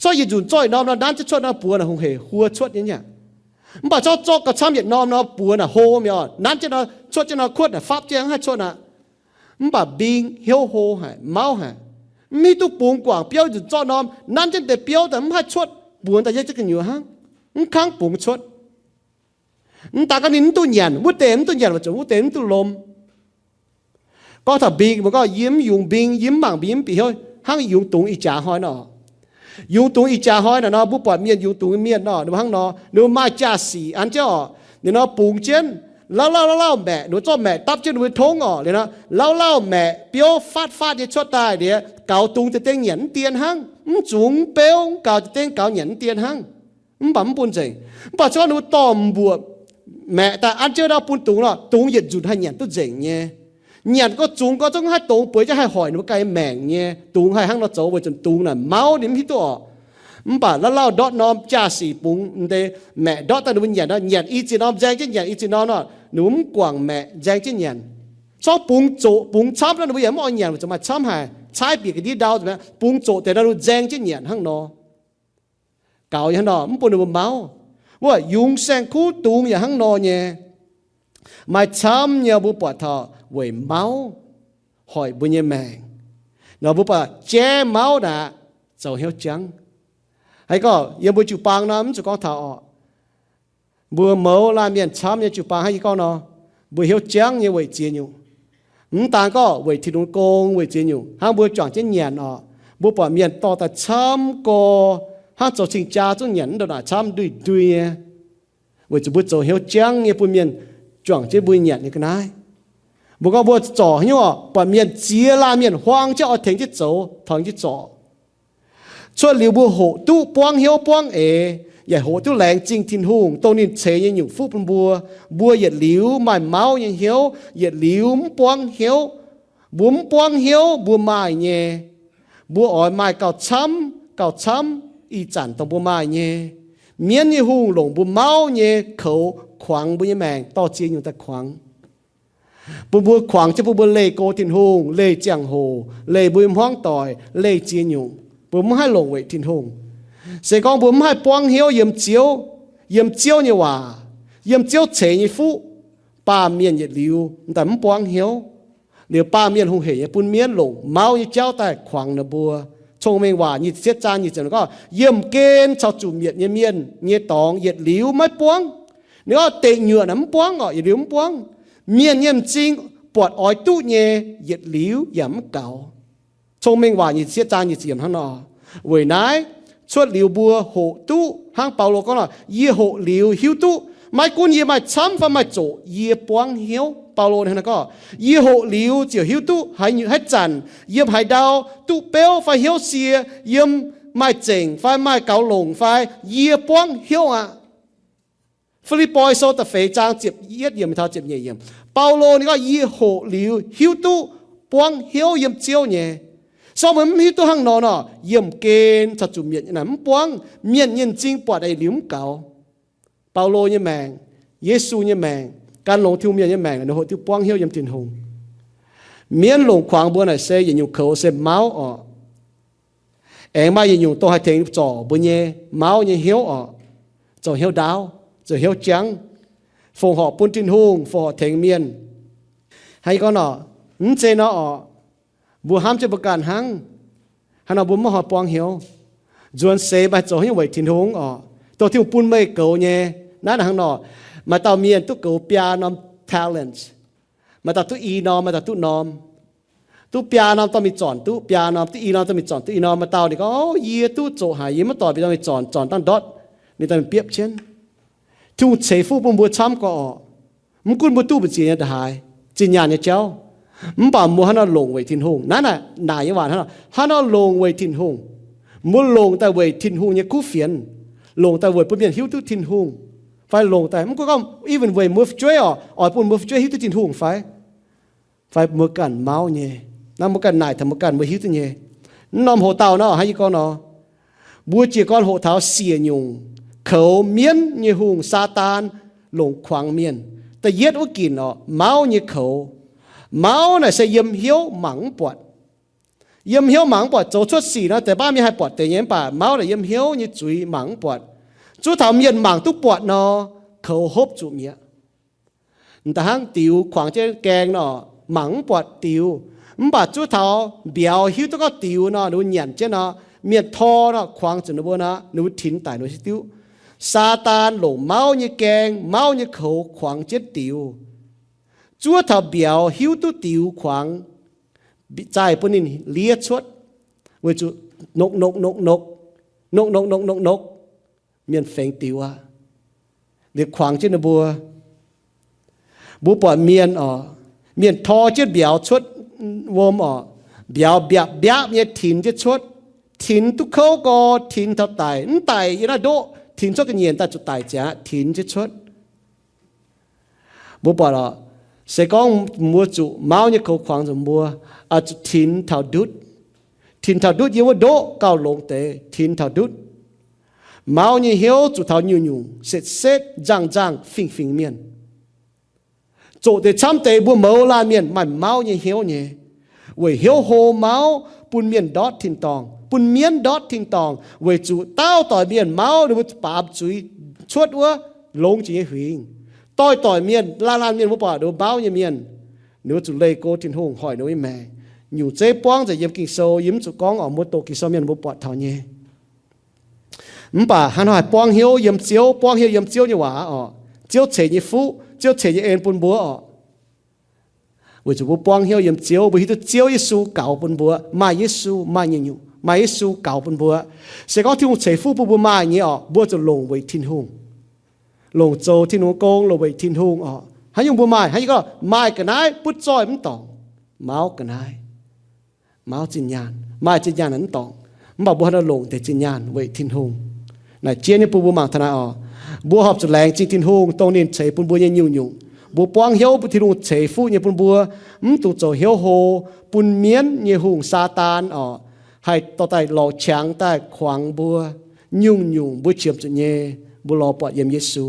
Corc yietc nzunc zorqv yietc norm nor, nanv jienv cuotv nor, buoz naaic hungh heic huo cuotv nyei aqv. Mv baac corc zorqv gauh camv yietc norm nor, buoz naaic hlo mi'aqv, nanv jienv nor, cuotv jienv nor, kuotv naaic fapv jienv, mv haih cuotv aqv. Mv baac mbing hnyouv hlo haic, mauv haic. Mv hiuv duqv bungx guangc biouv nzunc zorqv norm, nanv jienv deix biouv daaih mv haih cuotv, buoz daaih yietv jienv gu'nyuoz hnangv, mv kangv bungx cuotv. Mv daaih gorngv ninh mv duqv nyanc, wuov deix mv duqv nyanc weic zuqc wuov deix mv duqv lomh. Gorngv taux mbing, mbuo gorngv yie mv yungz mbing, yie mv mangc mbing, yie mv bieqc hnyouv hnangv yungz dungz ih jaax hnoi nor. Yungz dungz ih jaax hnoi naaic nor, mbuo buatc mienh yungz dungz mienh nor, ninh mbuo hnangv nor, ninh mbuo maaih jaa-sic an jienv oc, ninh nor bungx jienv, lauh lauh lauh lauh maeqc, ninh mbuo zorqv maeqc dapv jienv ninh mbuo tongv oc, liuz nor lauh lauh maeqc biouv faatv faatv nyei cuotv daaih liuz, gaux dungz deix dengh nyanc mv dien hnangv, mv zungx mv beuv, mv gaux deix dengh gaux nyanc mv dien hnangv. Mv baac mv bun nzengc. Mv baac se gorngv ninh mbuo dorh mbuoqc maeqc daaih an jienv nor bun dungz nor, dungz yietc nzunc haih nyanc duqv nzengc nyei. Nyanc gorx zungx gorx zungv haih dongz bueix jienv haih hoic ninh mbuo ganh maengc nyei. Dungz haih hnangv nor zoux weic zuqc dungz naaic mauv ninh mv hiuv duqv oc. Mv baac lauh lauh ndortv norm jaa-sic bungx deix maeqc ndortv daaih ninh mbuo nyanc nor, nyanc i ziex norm nzaeng jienv nyanc i ziex norm nor, ninh mbuo mv guangc maeqc nzaeng jienv nyanc. Corc bungx zoqc bungx camv nor ninh mbuo yaac mv oix nyanc weic zuqc maaih camv haic, caaiv bieqc ga'ndiev ndau, bungx zoqc deix nor ninh nzaeng jienv nyanc hnangv nor. Gaux nyei hnangv nor mv bun ninh mbuo mauv. Wuov yungz saeng-kuv dungz yaac hnangv nor nyei. Maaih camv nyei mbuo buatc taux weic mauv hoic mbuo nyei maengc. Nor mbuo buatc jaiv mauv naaic zoux hnyouv jangv. Haaix gorngv yiem mbuo jiu-baang nor mv zuqc gorngv taux oc. Mbuo mouz laanh mienh camv nyei jiu-baang hnangv yie gorngv nor, mbuo hnyouv jangv nyei weic ziex nyungc. Mv daan gorngv weic Tin-Hungh gong, weic ziex nyungc. Hnangv mbuo juangc jienv nyanc oc, mbuo buatc mienh dorh daaih camv gorx, hnangv zoux cing-jaa zungv nyanc mv ndongc naaic camv ndui-ndui nyei. Weic zuqc mbuo zoux hnyouv jangv nyei bun mienh juangc jienv mbuo nyanc nyei ga'naaiv. Mbuo gorngv mbuo zorc hnyouv oc, buatc mienh ziex laanh mienh huaang jienv oix tengx jienv zoux, tengx jienv zorc. Cuotv liuz mbuo hoqc duqv buangv hnyouv buangv eix, yaac hoqc duqv laengz zingh Tin-Hungh dongh ninh ceix nyei nyungc fuqv bun mbuo. Mbuo yietc liuz maaih mauv nyei hnyouv, yietc liuz mv buangv hnyouv. Mbuo mv buangv hnyouv mbuo maaih nyei. Mbuo oix maaih gauh camv, gauh camv ih zanc dongh mbuo maaih nyei. Mienv nyei hungh longc mbuo mauv nyei koux kuangx mbuo nyei maengc, dorh ziex nyungc daaih kuangx. Bun mbuo kuangx jienv bun mbuo leih go Tin-Hungh, leih ziangh hoc, leih mbuo nyei hmuangv doic, leih ziex nyungc. Mbuo mv haih longc weic Tin-Hungh. Se gorngv mbuo mv haih buangv hnyouv yiem Ziouv, yiem Ziouv nyei waac, yiem Ziouv ceix nyei fuqv, baamh mienh yietc liuz daaih mv buangv hnyouv. Liuz baamh mienh hungh heic nyei bun mienv longc mauv nyei jauv daaih kuangx ninh mbuo. Cong-Mengh Waac nyic ziepc cietv zaang nyic ziepc gorngv, yiem gen caux zuqc mietc nyei mienh nyei dorngx yietc liuz maiv buangv. Ninh gorngv deic nyuoqc naaic mv buangv oc, yietc liuz mv buangv. Mienh nyei m'zing buatc oix duqv nyei, yietc liuz yaac mv gaux. Cong-Mengh Waac nyic ziepc cietv zaang nyic ziepc yiemc hnangv nor. Weic naaiv, cuotv liuz mbuo hoqc duqv, hnangv Baulo gorngv nor, yie hoqc liuz hiuv duqv, maiv gunv yie maaih camv fai maaih zoqc, yie buangv hnyouv. Baulo ninh hnangv nor gorngv, yie hoqc liuz ziouc hiuv duqv haaix, haaix zanc, yiem haaix ndau, duqv beuv fai hnyouv sie, yiem maaih zengc fai maaih gaux longc fai, yie buangv hnyouv aqv. Fi^lipv^poi Sou da'feix zaang ziepc yietv yiemc taux ziepc nyeic yiemc, Baulo ninh gorngv, yie hoqc liuz hiuv duqv buangv hnyouv yiem Ziouv nyei. Se gorngv meih mv hiuv duqv hnangv nor nor, yiemh gen caux zuqc mietc naaic mv buangv, mienh nyei m'zing buatc yietc liuz mv gaux. Baulo nyei maengc, Yesu nyei maengc, gan longx Tin-Hungh mienh nyei maengc, ninh hoqc duqv buangv hnyouv yiem Tin-Hungh. Mienv longc kuangx mbuo naaic se yietc nyungc koux se mauv oc. Aengx maaih yietc nyungc dongh haih tengx zorc mbuo nyei mauv nyei hnyouv oc. Zoux hnyouv ndaauv, zoux hnyouv jangv, fongc horc bun Tin-Hungh, fongc horc tengx mienh. Hnangv yie gorngv nor, mv zeiz nor oc, mbuo hnamv jienv mbuo ganh hnangv. Hnangv nor mbuo mv hoi buangv hnyouv. Nzuonx seix maaih zoux hnyouv weic Tin-Hungh oc. Dongh Tin-Hungh bun meih goux nyei. Naaiv hnangv nor, maaih dauh mienh duqv goux biaa norm talents. Maaih dauh duqv i norm, maaih dauh duqv norm. Duqv biaa norm dorh mingh zornc duqv biaa norm, duqv i norm dorh mingh zornc duqv i norm. Maaih dauh ninh gorngv, Yie duqv zoqc haic, yie maiv dorh mbienv dorh mingh zornc, zornc dangh ndortv, ninh dorh mingh biepv jienv. Tin-Hungh ceix fuqv bun mbuo camv gorx oc. Mv gunv mbuo duqv mbu'ziex nyei nda'haaix, zinh nyaanh nyei jauv, mv baac mbuo hnangv nor longc weic Tin-Hungh. Naaiv naaic, naaic nyei waac hnangv nor, hnangv nor longc weic Tin-Hungh. Mbuo longc daaih weic Tin-Hungh nyei kuv fienx, longc daaih weic bun mienh hiuv duqv Tin-Hungh, fai longc daaih mv gunv gorngv even weic mbuo fu'jueiv oc, oix bun mbuo fu'jueiv hiuv duqv Tin-Hungh fai, fai mbuo ganh mauv nyei. Naaiv mbuo ganh naaic taux mbuo ganh mbuo hiuv duqv nyei. Mv norm hoc dauh nor, hnangv yie gorngv nor, mbuo jiez gorn hoqc taux siec nyungc koux mienv nyei hungh, Saadaan, longc kuangx mienh. Da'yietv wuov ginc oc, mauv nyei koux. Mauv naaic se yiem hnyouv mangc mv buatc. Yiem hnyouv mangc mv buatc, zoux cuotv sic nor, deix baav mienh haih buatc deix nyei, mv baac mauv naaic yiem hnyouv nyei zuiz mangc mv buatc. Zuov taux mienh mangc duqv buatc nor, koux hopv zuqc mi'aqv. Da'hnangv diux kuangx jienv gaeng nor, mangc mv buatc diux, mv baac zuov taux mbiauz hiuv duqv gorngv diux nor, ninh mbuo nyanc jienv nor, mienh tor nor, kuangx zuqc ninh mbuo nor, ninh mbuo tinx daic ninh mbuo hiuv diuv. Saadaan longc mauv nyei gaeng, mauv nyei koux kuangx jienv diux. Zuov taux mbiauz hiuv duqv diux kuangx, zaih bun ninh liev cuotv, weic zuqc nokc nokc nokc nokc, nokc nokc nokc nokc nokc, mienh fengx diux aqv. Liuz kuangx jienv ninh mbuo. Mbuo buatc mienh oc, mienh tor jienv mbiauz cuotv wuom oc, mbiauz mbiapv mbiapv nyei tinx jienv cuotv, tinx duqv kouv gorx, tinx taux daic, mv daic yiem naaiv ndoqv, tinx cuotv ga'nyiec daaih zuqc daic ziangx, tinx jienv cuotv. Mbuo buatc oc, se gorngv mbuo zuqc mauv nyei koux kuangx nzengc mbuo, zuqc tinx taux ndutv. Tinx taux ndutv yiem wuov ndoqv gauh longx deix, tinx taux ndutv. Mauv nyei hnyouv zuqc taux nyungc-nyungc, setv-setv, nzangh-nzangh, fingx-fingx mienh. Zoqc deix camv deix mbuo mouz laanh mienh maaih mauv nyei hnyouv nyei, weic hnyouv hlo mauv bun mienh ndortv tin-dorngh, bun mienv ndortv tin-dorngh, weic zuqc dauh doic mienh mauv ninh mbuo baamz zuiz cuotv wuov longx jiex nyei huingx. Doix-doic mienh, laanh laanh mienh mbuo buatc ninh mbuo mauv nyei mienh, ninh mbuo zuqc leih go Tin-Hungh hoic ninh mbuo nyei maengc. Nyungc zeiv buangv nzengc yiem Ging-Sou, yie mv zuqc gorngv oc, mbuo doqc Ging-Sou mienh mbuo buatc taux nyei. Mv baac hnangv haaix buangv hnyouv yiem Ziouv, buangv hnyouv yiem Ziouv nyei waac oc, Ziouv ceix nyei fuqv, Ziouv ceix nyei en bun mbuo oc. Weic zuqc mbuo buangv hnyouv yiem Ziouv, mbuo hiuv duqv Ziouv Yesu gaux bun mbuo, maaih Yesu, maaih nyungc-nyungc, maaih Yesu gaux bun mbuo. Se gorngv Tin-Hungh ceix fuqv bun mbuo maaih nyei oc, mbuo zuqc longc weic Tin-Hungh, longc zoux Tin-Hungh gong, longc weic Tin-Hungh oc. Haaix nyungc mbuo maaih, haaix nyungc gorngv maaih ga'naaiv butv zoih mv dorngc, mauv ga'naaiv, mauv zinh nyaanh, maaih zinh nyaanh naaic mv dorngc. Mv baac mbuo hnangv nor longc deix zinh nyaanh weic Tin-Hungh. Naaic jienv nyei bun mbuo mangc taux naaiv oc, mbuo horpc zuqc laengz zingh Tin-Hungh dongh ninh ceix bun mbuo nyei nyungc-nyungc. Mbuo buangv hnyouv bun Tin-Hungh ceix fuqv nyei bun mbuo, mv dungx zoux hnyouv hlo, bun mienv nyei hungh, Saadaan oc, haih dorh daaih lorz qangx daaih kuangx mbuo. Nyungc-nyungc mbuo qiemx zuqc nyei, mbuo lorz buatc yiem Yesu.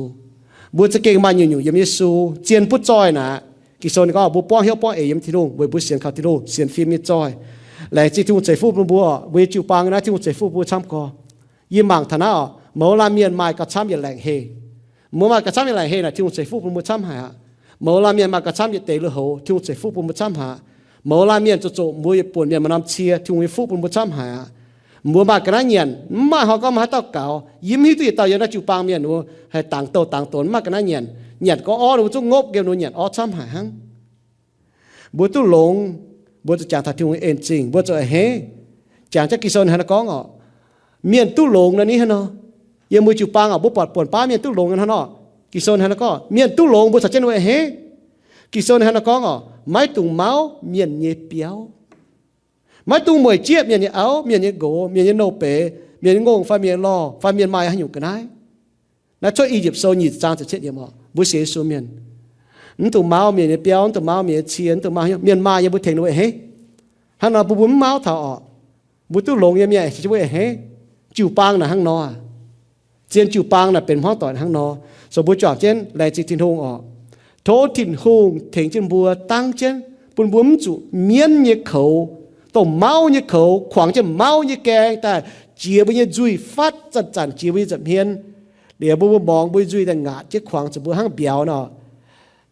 Mbuo za'gengh maaih nyungc-nyungc yiem Yesu, zien butv zoih naaic. Ging-Sou ninh gorngv mbuo buangv hnyouv buangv eix yiem Tin-Hungh weic mbuo sienx kaux Tin-Hungh, sienx fim nyei zoih. Laengz zingh Tin-Hungh ceix fuqv bun mbuo oc. Mbuo nyei jiu-baang naaiv Tin-Hungh ceix fuqv bun mbuo camv gorx. Yie mangc taux naaiv oc, mouz laanh mienh maaih gauh camv yietc laengc heh. Mbuo maaih gauh camv yietc laengc heh naaic Tin-Hungh ceix fuqv bun mbuo camv haic aqv. Mouz laanh mienh maaih gauh camv yietc deix lui-houx, Tin-Hungh ceix fuqv bun mbuo camv haic aqv. Mouz laanh mienh zoux zuqc mbuo yietc buonc mienh maaih norm cie, Tin-Hungh nyei fuqv bun mbuo camv haic aqv. Mbuo maaih ga'naaiv nyanc, mv maaih hnoi gorngv maaih haaix dauh gaux. Yie mv hiuv duqv yietc dauh yiem naaiv jiu-baang mienh wuov haih dangx douh dangx donx, mv maaih ga'naaiv nyanc. Nyanc gorx orv ninh mbuo zungv ngopv nqemh, ninh mbuo nyanc orv camv haic hnangv. Mbuo duqv longx, mbuo zuqc jangx taux Tin-Hungh nyei en zingh, mbuo zuqc a'hneiv. Jangx jienv Ging-Sou hnangv naaiv gorngv oc, mienh duqv longx naaiv ni hnangv nor. Yiem mbuo jiu-baang oc, mbuo buatc buonc baav mienh duqv longx hnangv nor. Ging-Sou hnangv naaiv gorngv mienh duqv longx mbuo caux jienv ninh mbuo a'hneiv. Ging-Sou hnangv naaiv gorngv oc, maiv dungx mauv mienh nyei biauv. Maiv dungx mueic jieqv mienh nyei auv, mienh nyei nqox, mienh nyei nouh beiz, mienh nyei ngongh fai mienh nyei lorh fai mienh maaih haaix nyungc ga'naaiv. Naaiv Cuotv I^yipv Sou nyic zaang ziepc cietv yiemc oc, mbuo sienx Yesu mienh, mv dungx mauv mienh nyei biauv, mv dungx mauv mienh nyei cie, mv dungx mauv mienh maaih nyei mbuo tengx ninh mbuo a'hneiv. Hnangv nor mbuo mbuo mv mauv taux oc. Mbuo duqv longx nyei mienh caux jienv mbuo a'hneiv. Jiu-baang naaic hnangv nor aqv. Zien jiu-baang naaic benx hmuangv doic hnangv nor. So mbuo juangc jienv laengz zingh Tin-Hungh oc. Tov Tin-Hungh tengx jienv mbuo, dangv jienv bun mbuo mv zuqc mienv nyei koux, dongh mauv nyei koux, kuangx jienv mauv nyei gaeng daaih jiex mbuo nyei nzuih fatv, zanc-zanc jiex mbuo nyei nza'hmien. Liuz mbuo mbuo morngx mbuo nyei nzuih daaih ngaatc jienv kuangx zuqc mbuo hnangv mbiauz nor.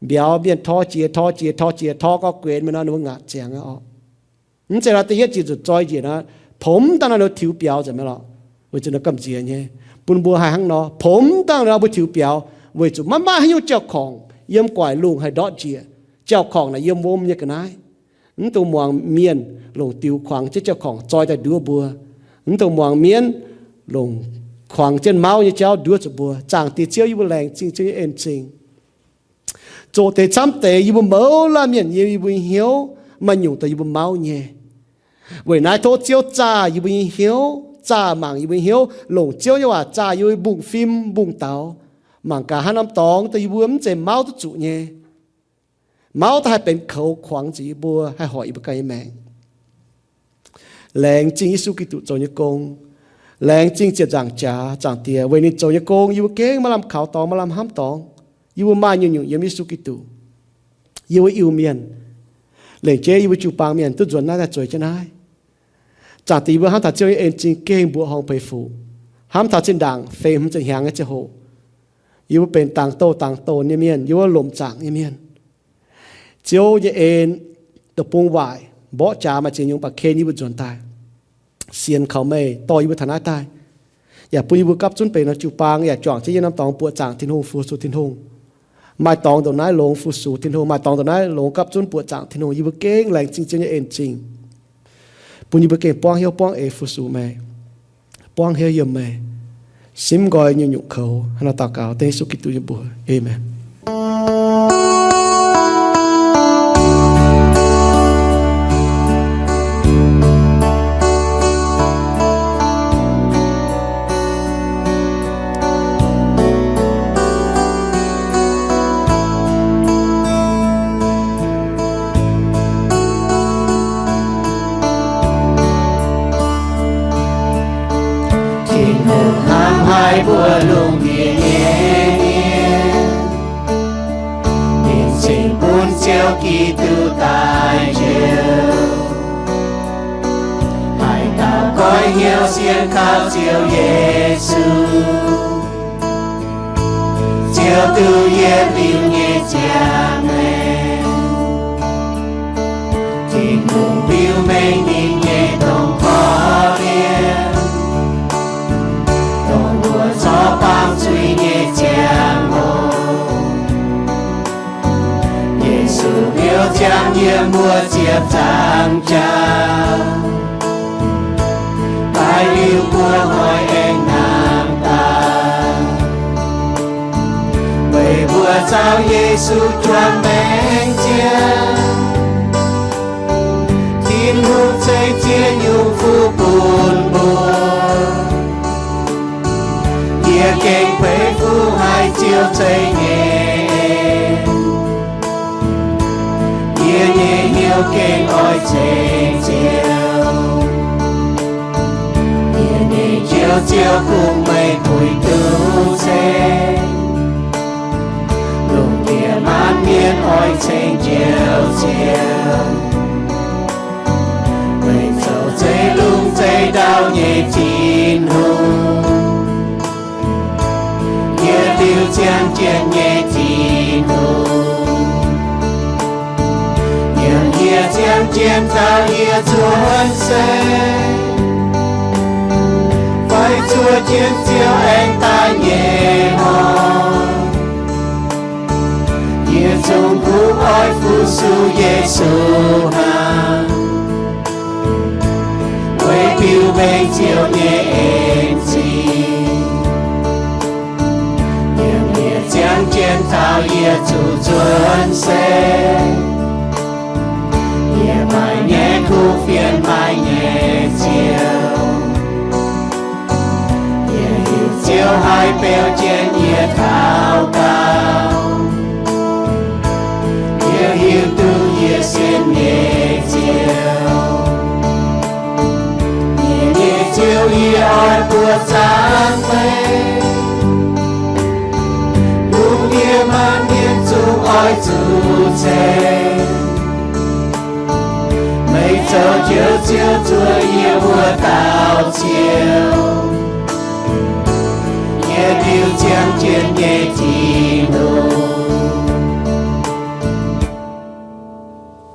Mbiauz mienh tor jiex, tor jiex, tor jiex, tor gorx guenx mingh nor, ninh mbuo ngaatc ziangx aqv oc. Mv zeiz nor da'yietv jiex zuqc zoi njiec nor, pomx dangh nor ninh mbuo tiux biaux nzengc mi'aqv lorqc, weic zuqc ninh gamh nziex nyei. Bun mbuo haih hnangv nor, pomx dangh nor mbuo tiux biaux, weic zuqc maiv maaih haaix nyungc jauv-korngc yiem guaic lungh haih ndortv njiec. Jauv-korngc naaic yiem wuom nyei ga'naaiv. Mv dungx muangx mienh longc diux kuangx jienv jauv-korngc zoi daaih nduov mbuo. Mv dungx muangx mienv longc kuangx jienv mauv nyei jauv nduov zuqc mbuo. Zaangc Diex Ziouv, yie mbuo laengz zingh Ziouv nyei en-zingh. Zoqc deix camv deix yie mbuo mouz laanh mienh yiem yie mbuo nyei hnyouv maaih nyungc daaih yie mbuo mauv nyei. Weic naaiv tov Ziouv zaah yie mbuo nyei hnyouv, zaah mangc yie mbuo nyei hnyouv, longc Ziouv nyei waac zaah yie mbuo mbungv-fim mbungv-daux, mangc gaax haaix norm dorngx daaih yie mbuo mv zeiz mauv duqv zuqc nyei. Mauv daaih haih benx koux kuangx zuqc yie mbuo, haih hoic yie mbuo ganh nyei maengc. Laengz zingh Yesu Giduc zoux nyei gong. Laengz zingh ziepc nzaangc jaax, Zaangc Diex, weic ninh zoux nyei gong yie mbuo gengh maaih lamh kaux dorngx, maaih lamh hnamv dorngx. Yie mbuo maaih nyungc-nyungc yiem Yesu Giduc. Yie mbuo Iu-Mienh, lengc jeiv yie mbuo jiu-baang mienh duqv nzuonx naaiv daaih zueiz jienv naaiv. Zaangc Diex, yie mbuo hnamv taux Ziouv nyei en-zingh gengh mbuoqc horngh peix fuc, hnamv taux zinh ndaangc feix hmz ziepc hnyangx nyei ziangh hoc, yie mbuo benx dangx douh dangx douh nyei mienh, yie mbuo lomc zaangc nyei mienh. Ziouv nyei en, deic-bung waaic, mborqv jaax maaih ziex nyungc baac ken yie mbuo nzuonx daaih. Sienx kaux meih dorh yie mbuo taux naaiv daaih, yaac bun yie mbuo gapv zunv benx norm jiu-baang yaac juangc jienv yie norm dorngx buoqc zaangc Tin-Hungh, fu-sux Tin-Hungh. Maaih dorngx ndongc naaiv longx fu-sux Tin-Hungh, maaih dorngx ndongc naaiv longx gapv zunv buoqc zaangc Tin-Hungh. Yie mbuo gengh laengz zingh Ziouv nyei en-zingh, bun yie mbuo gengh buangv hnyouv buangv eix fu-sux meih, buangv hnyouv yiem meih, simv nqoi nyungc-nyungc koux. Hnangv naaiv daux gaux dengv Yesu Giduc nyei mbuox. Aamen. Tin-Hungh hnamv haic mbuo lungh ndiev nyei mienh, ninh cingx bun Ziouv Giduc daaih njoux, haaix dauh goiv hnyouv sienx kaux Ziouv Yesu, Ziouv duqv yiem liuz nyei ziangh maengc, Tin-Hungh biux mengh ninh nyei domh korv-lienh, dongh wuov corc baamh zuiz nyei ziangh hoc. Yesu liouh ziangh yiem wuov ziepc nzaangc jaax, daaih liuz mbuo hoic aengx nangh daaih. Weic mbuo caux Yesu juangc maengc jiex, Tin-Hungh ceix ziex nyungc fuqv bun mbuo. Yie gengh peix fuqv haiz Ziouv ceix nyei en. Yie nyei hnyouv gengh oix ceng Ziouv. Yie nyei Njoux Ziouv, kungx meih puix duqv ceng. Lungh ndiev maanc mienh oix ceng Njoux Ziouv. Meih zoux zeiv-lungh zeiv-ndau nyei Tin-Hungh, yie liuz ziangh jienv nyei Tin-Hungh. Yiem yie ziangh jienv taux yie cuotv seix, fai zuov jienv Ziouv aengx daaih nyei hnoi, yie zungv kungx oix fu-sux Yesu hnangv, weic biux mengh Ziouv nyei en-zingh. Yiem yie ziangh jienv taux yie zuqc cuotv seix, yie maaih nyei kuv fienx, maaih nyei Ziouv. Yie hiuv Ziouv haih beu jienv yie daux gaux. Yie hiuv duqv yie sienx nyei Ziouv. Yie nyei Ziouv, yie oix buoqc zaangc meih. Lungh ndiev maanc mienh zungv oix zuqc ceng, meih zoux Njoux Ziouv zuov yie wuov dauh Ziouv, yie liuz ziangh jienv nyei Tin-Hungh.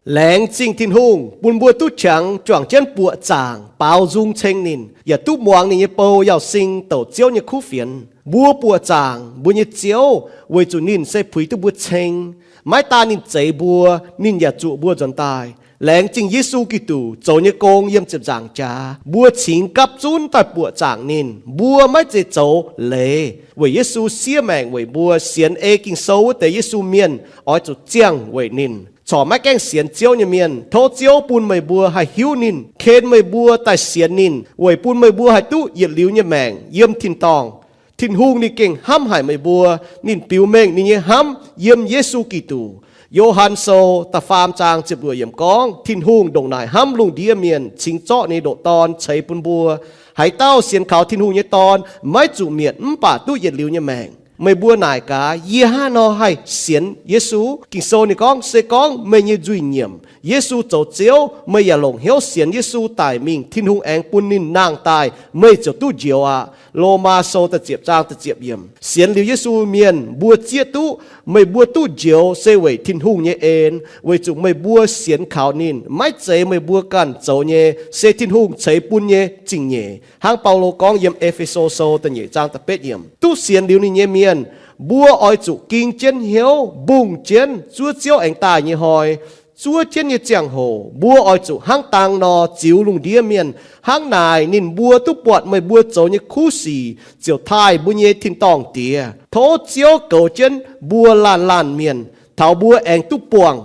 Laengz zingh Tin-Hungh bun mbuo duqv qangx juangc jienv buoqc zaangc baaux nzung ceng ninh, yaac duqv muangx ninh nyei bou Yauz Sing douc Ziouv nyei kuv fienx. Mbuo buoqc zaangc mbuo nyei Ziouv weic zuqc ninh se puix duqv mbuo ceng. Maiv daan ninh zeix mbuo, ninh yaac zuqc mbuo nzuonx daaih. Laengz zingh Yesu Giduc zoux nyei gong yiem ziepc nzaangc jaax, mbuo cingx gapv zunv daaih buoqc zaangc ninh. Mbuo maiv zeiz zoux leiz, weic Yesu siev maengc weic mbuo, sienx ei Ging-Sou wuov deix Yesu mienh oix zuqc ziangh weic ninh. Corc maiv gaengh sienx Ziouv nyei mienh, tov Ziouv bun meih mbuo haih hiuv ninh, ken meih mbuo daaih sienx ninh, weic bun meih mbuo haih duqv yietc liuz nyei maengc yiem tin-dorngh. Tin-Hungh ninh gengh hnamv haic meih mbuo. Ninh biux mengh ninh nyei hnamv yiem Yesu Giduc. Yo^han Sou da'faam zaang ziepc luoqc yiemc gorngv, Tin-Hungh ndongc naaic hnamv lungh ndiev mienh, cingx zorqv ninh nyei ndoqc Dorn ceix bun mbuo. Haaix dauh sienx kaux Tin-Hungh nyei Dorn maiv zuqc mietc, mv baac duqv yietc liuz nyei maengc. Meih mbuo naaic gaax, yie hnangv haaix nor haih sienx Yesu? Ging-Sou ninh gorngv, se gorngv meih nyei nzuih nyiemc, Yesu zoux Ziouv, meih yaac longc hnyouv sienx Yesu daic mingh, Tin-Hungh aengx bun ninh nangh daaih, meih ziouc duqv njoux aqv. Lomaa Sou da'ziepc zaang da'ziepc yiemc. Sienx liuz Yesu mienh, mbuo zieqv duqv meih mbuo duqv njoux se weic Tin-Hungh nyei en, weic zuqc meih mbuo sienx kaux ninh. Maiv zeiz meih mbuo ganh zoux nyei, se Tin-Hungh ceix bun nyei zingh nyeic. Hnangv Baulo gorngv yiem E^fe^so Sou da'nyeic zaang da'betv yiemc, duqv sienx liuz ninh nyei mienh, mbuo oix zuqc ging jienv hnyouv, mbungh jienv zuov Ziouv aengx daaih nyei hnoi. Zuov jienv nyei ziangh hoc mbuo oix zuqc hnangv dang nor ziux lungh ndiev mienh. Hnangv naaic ninh mbuo duqv buatc meih mbuo zoux nyei kuv sic ziouc taaih mbuo nyei tin-dorngh Diex. Tov Ziouv goux jienv mbuo laanh laanh mienh, taux mbuo aengx duqv buangh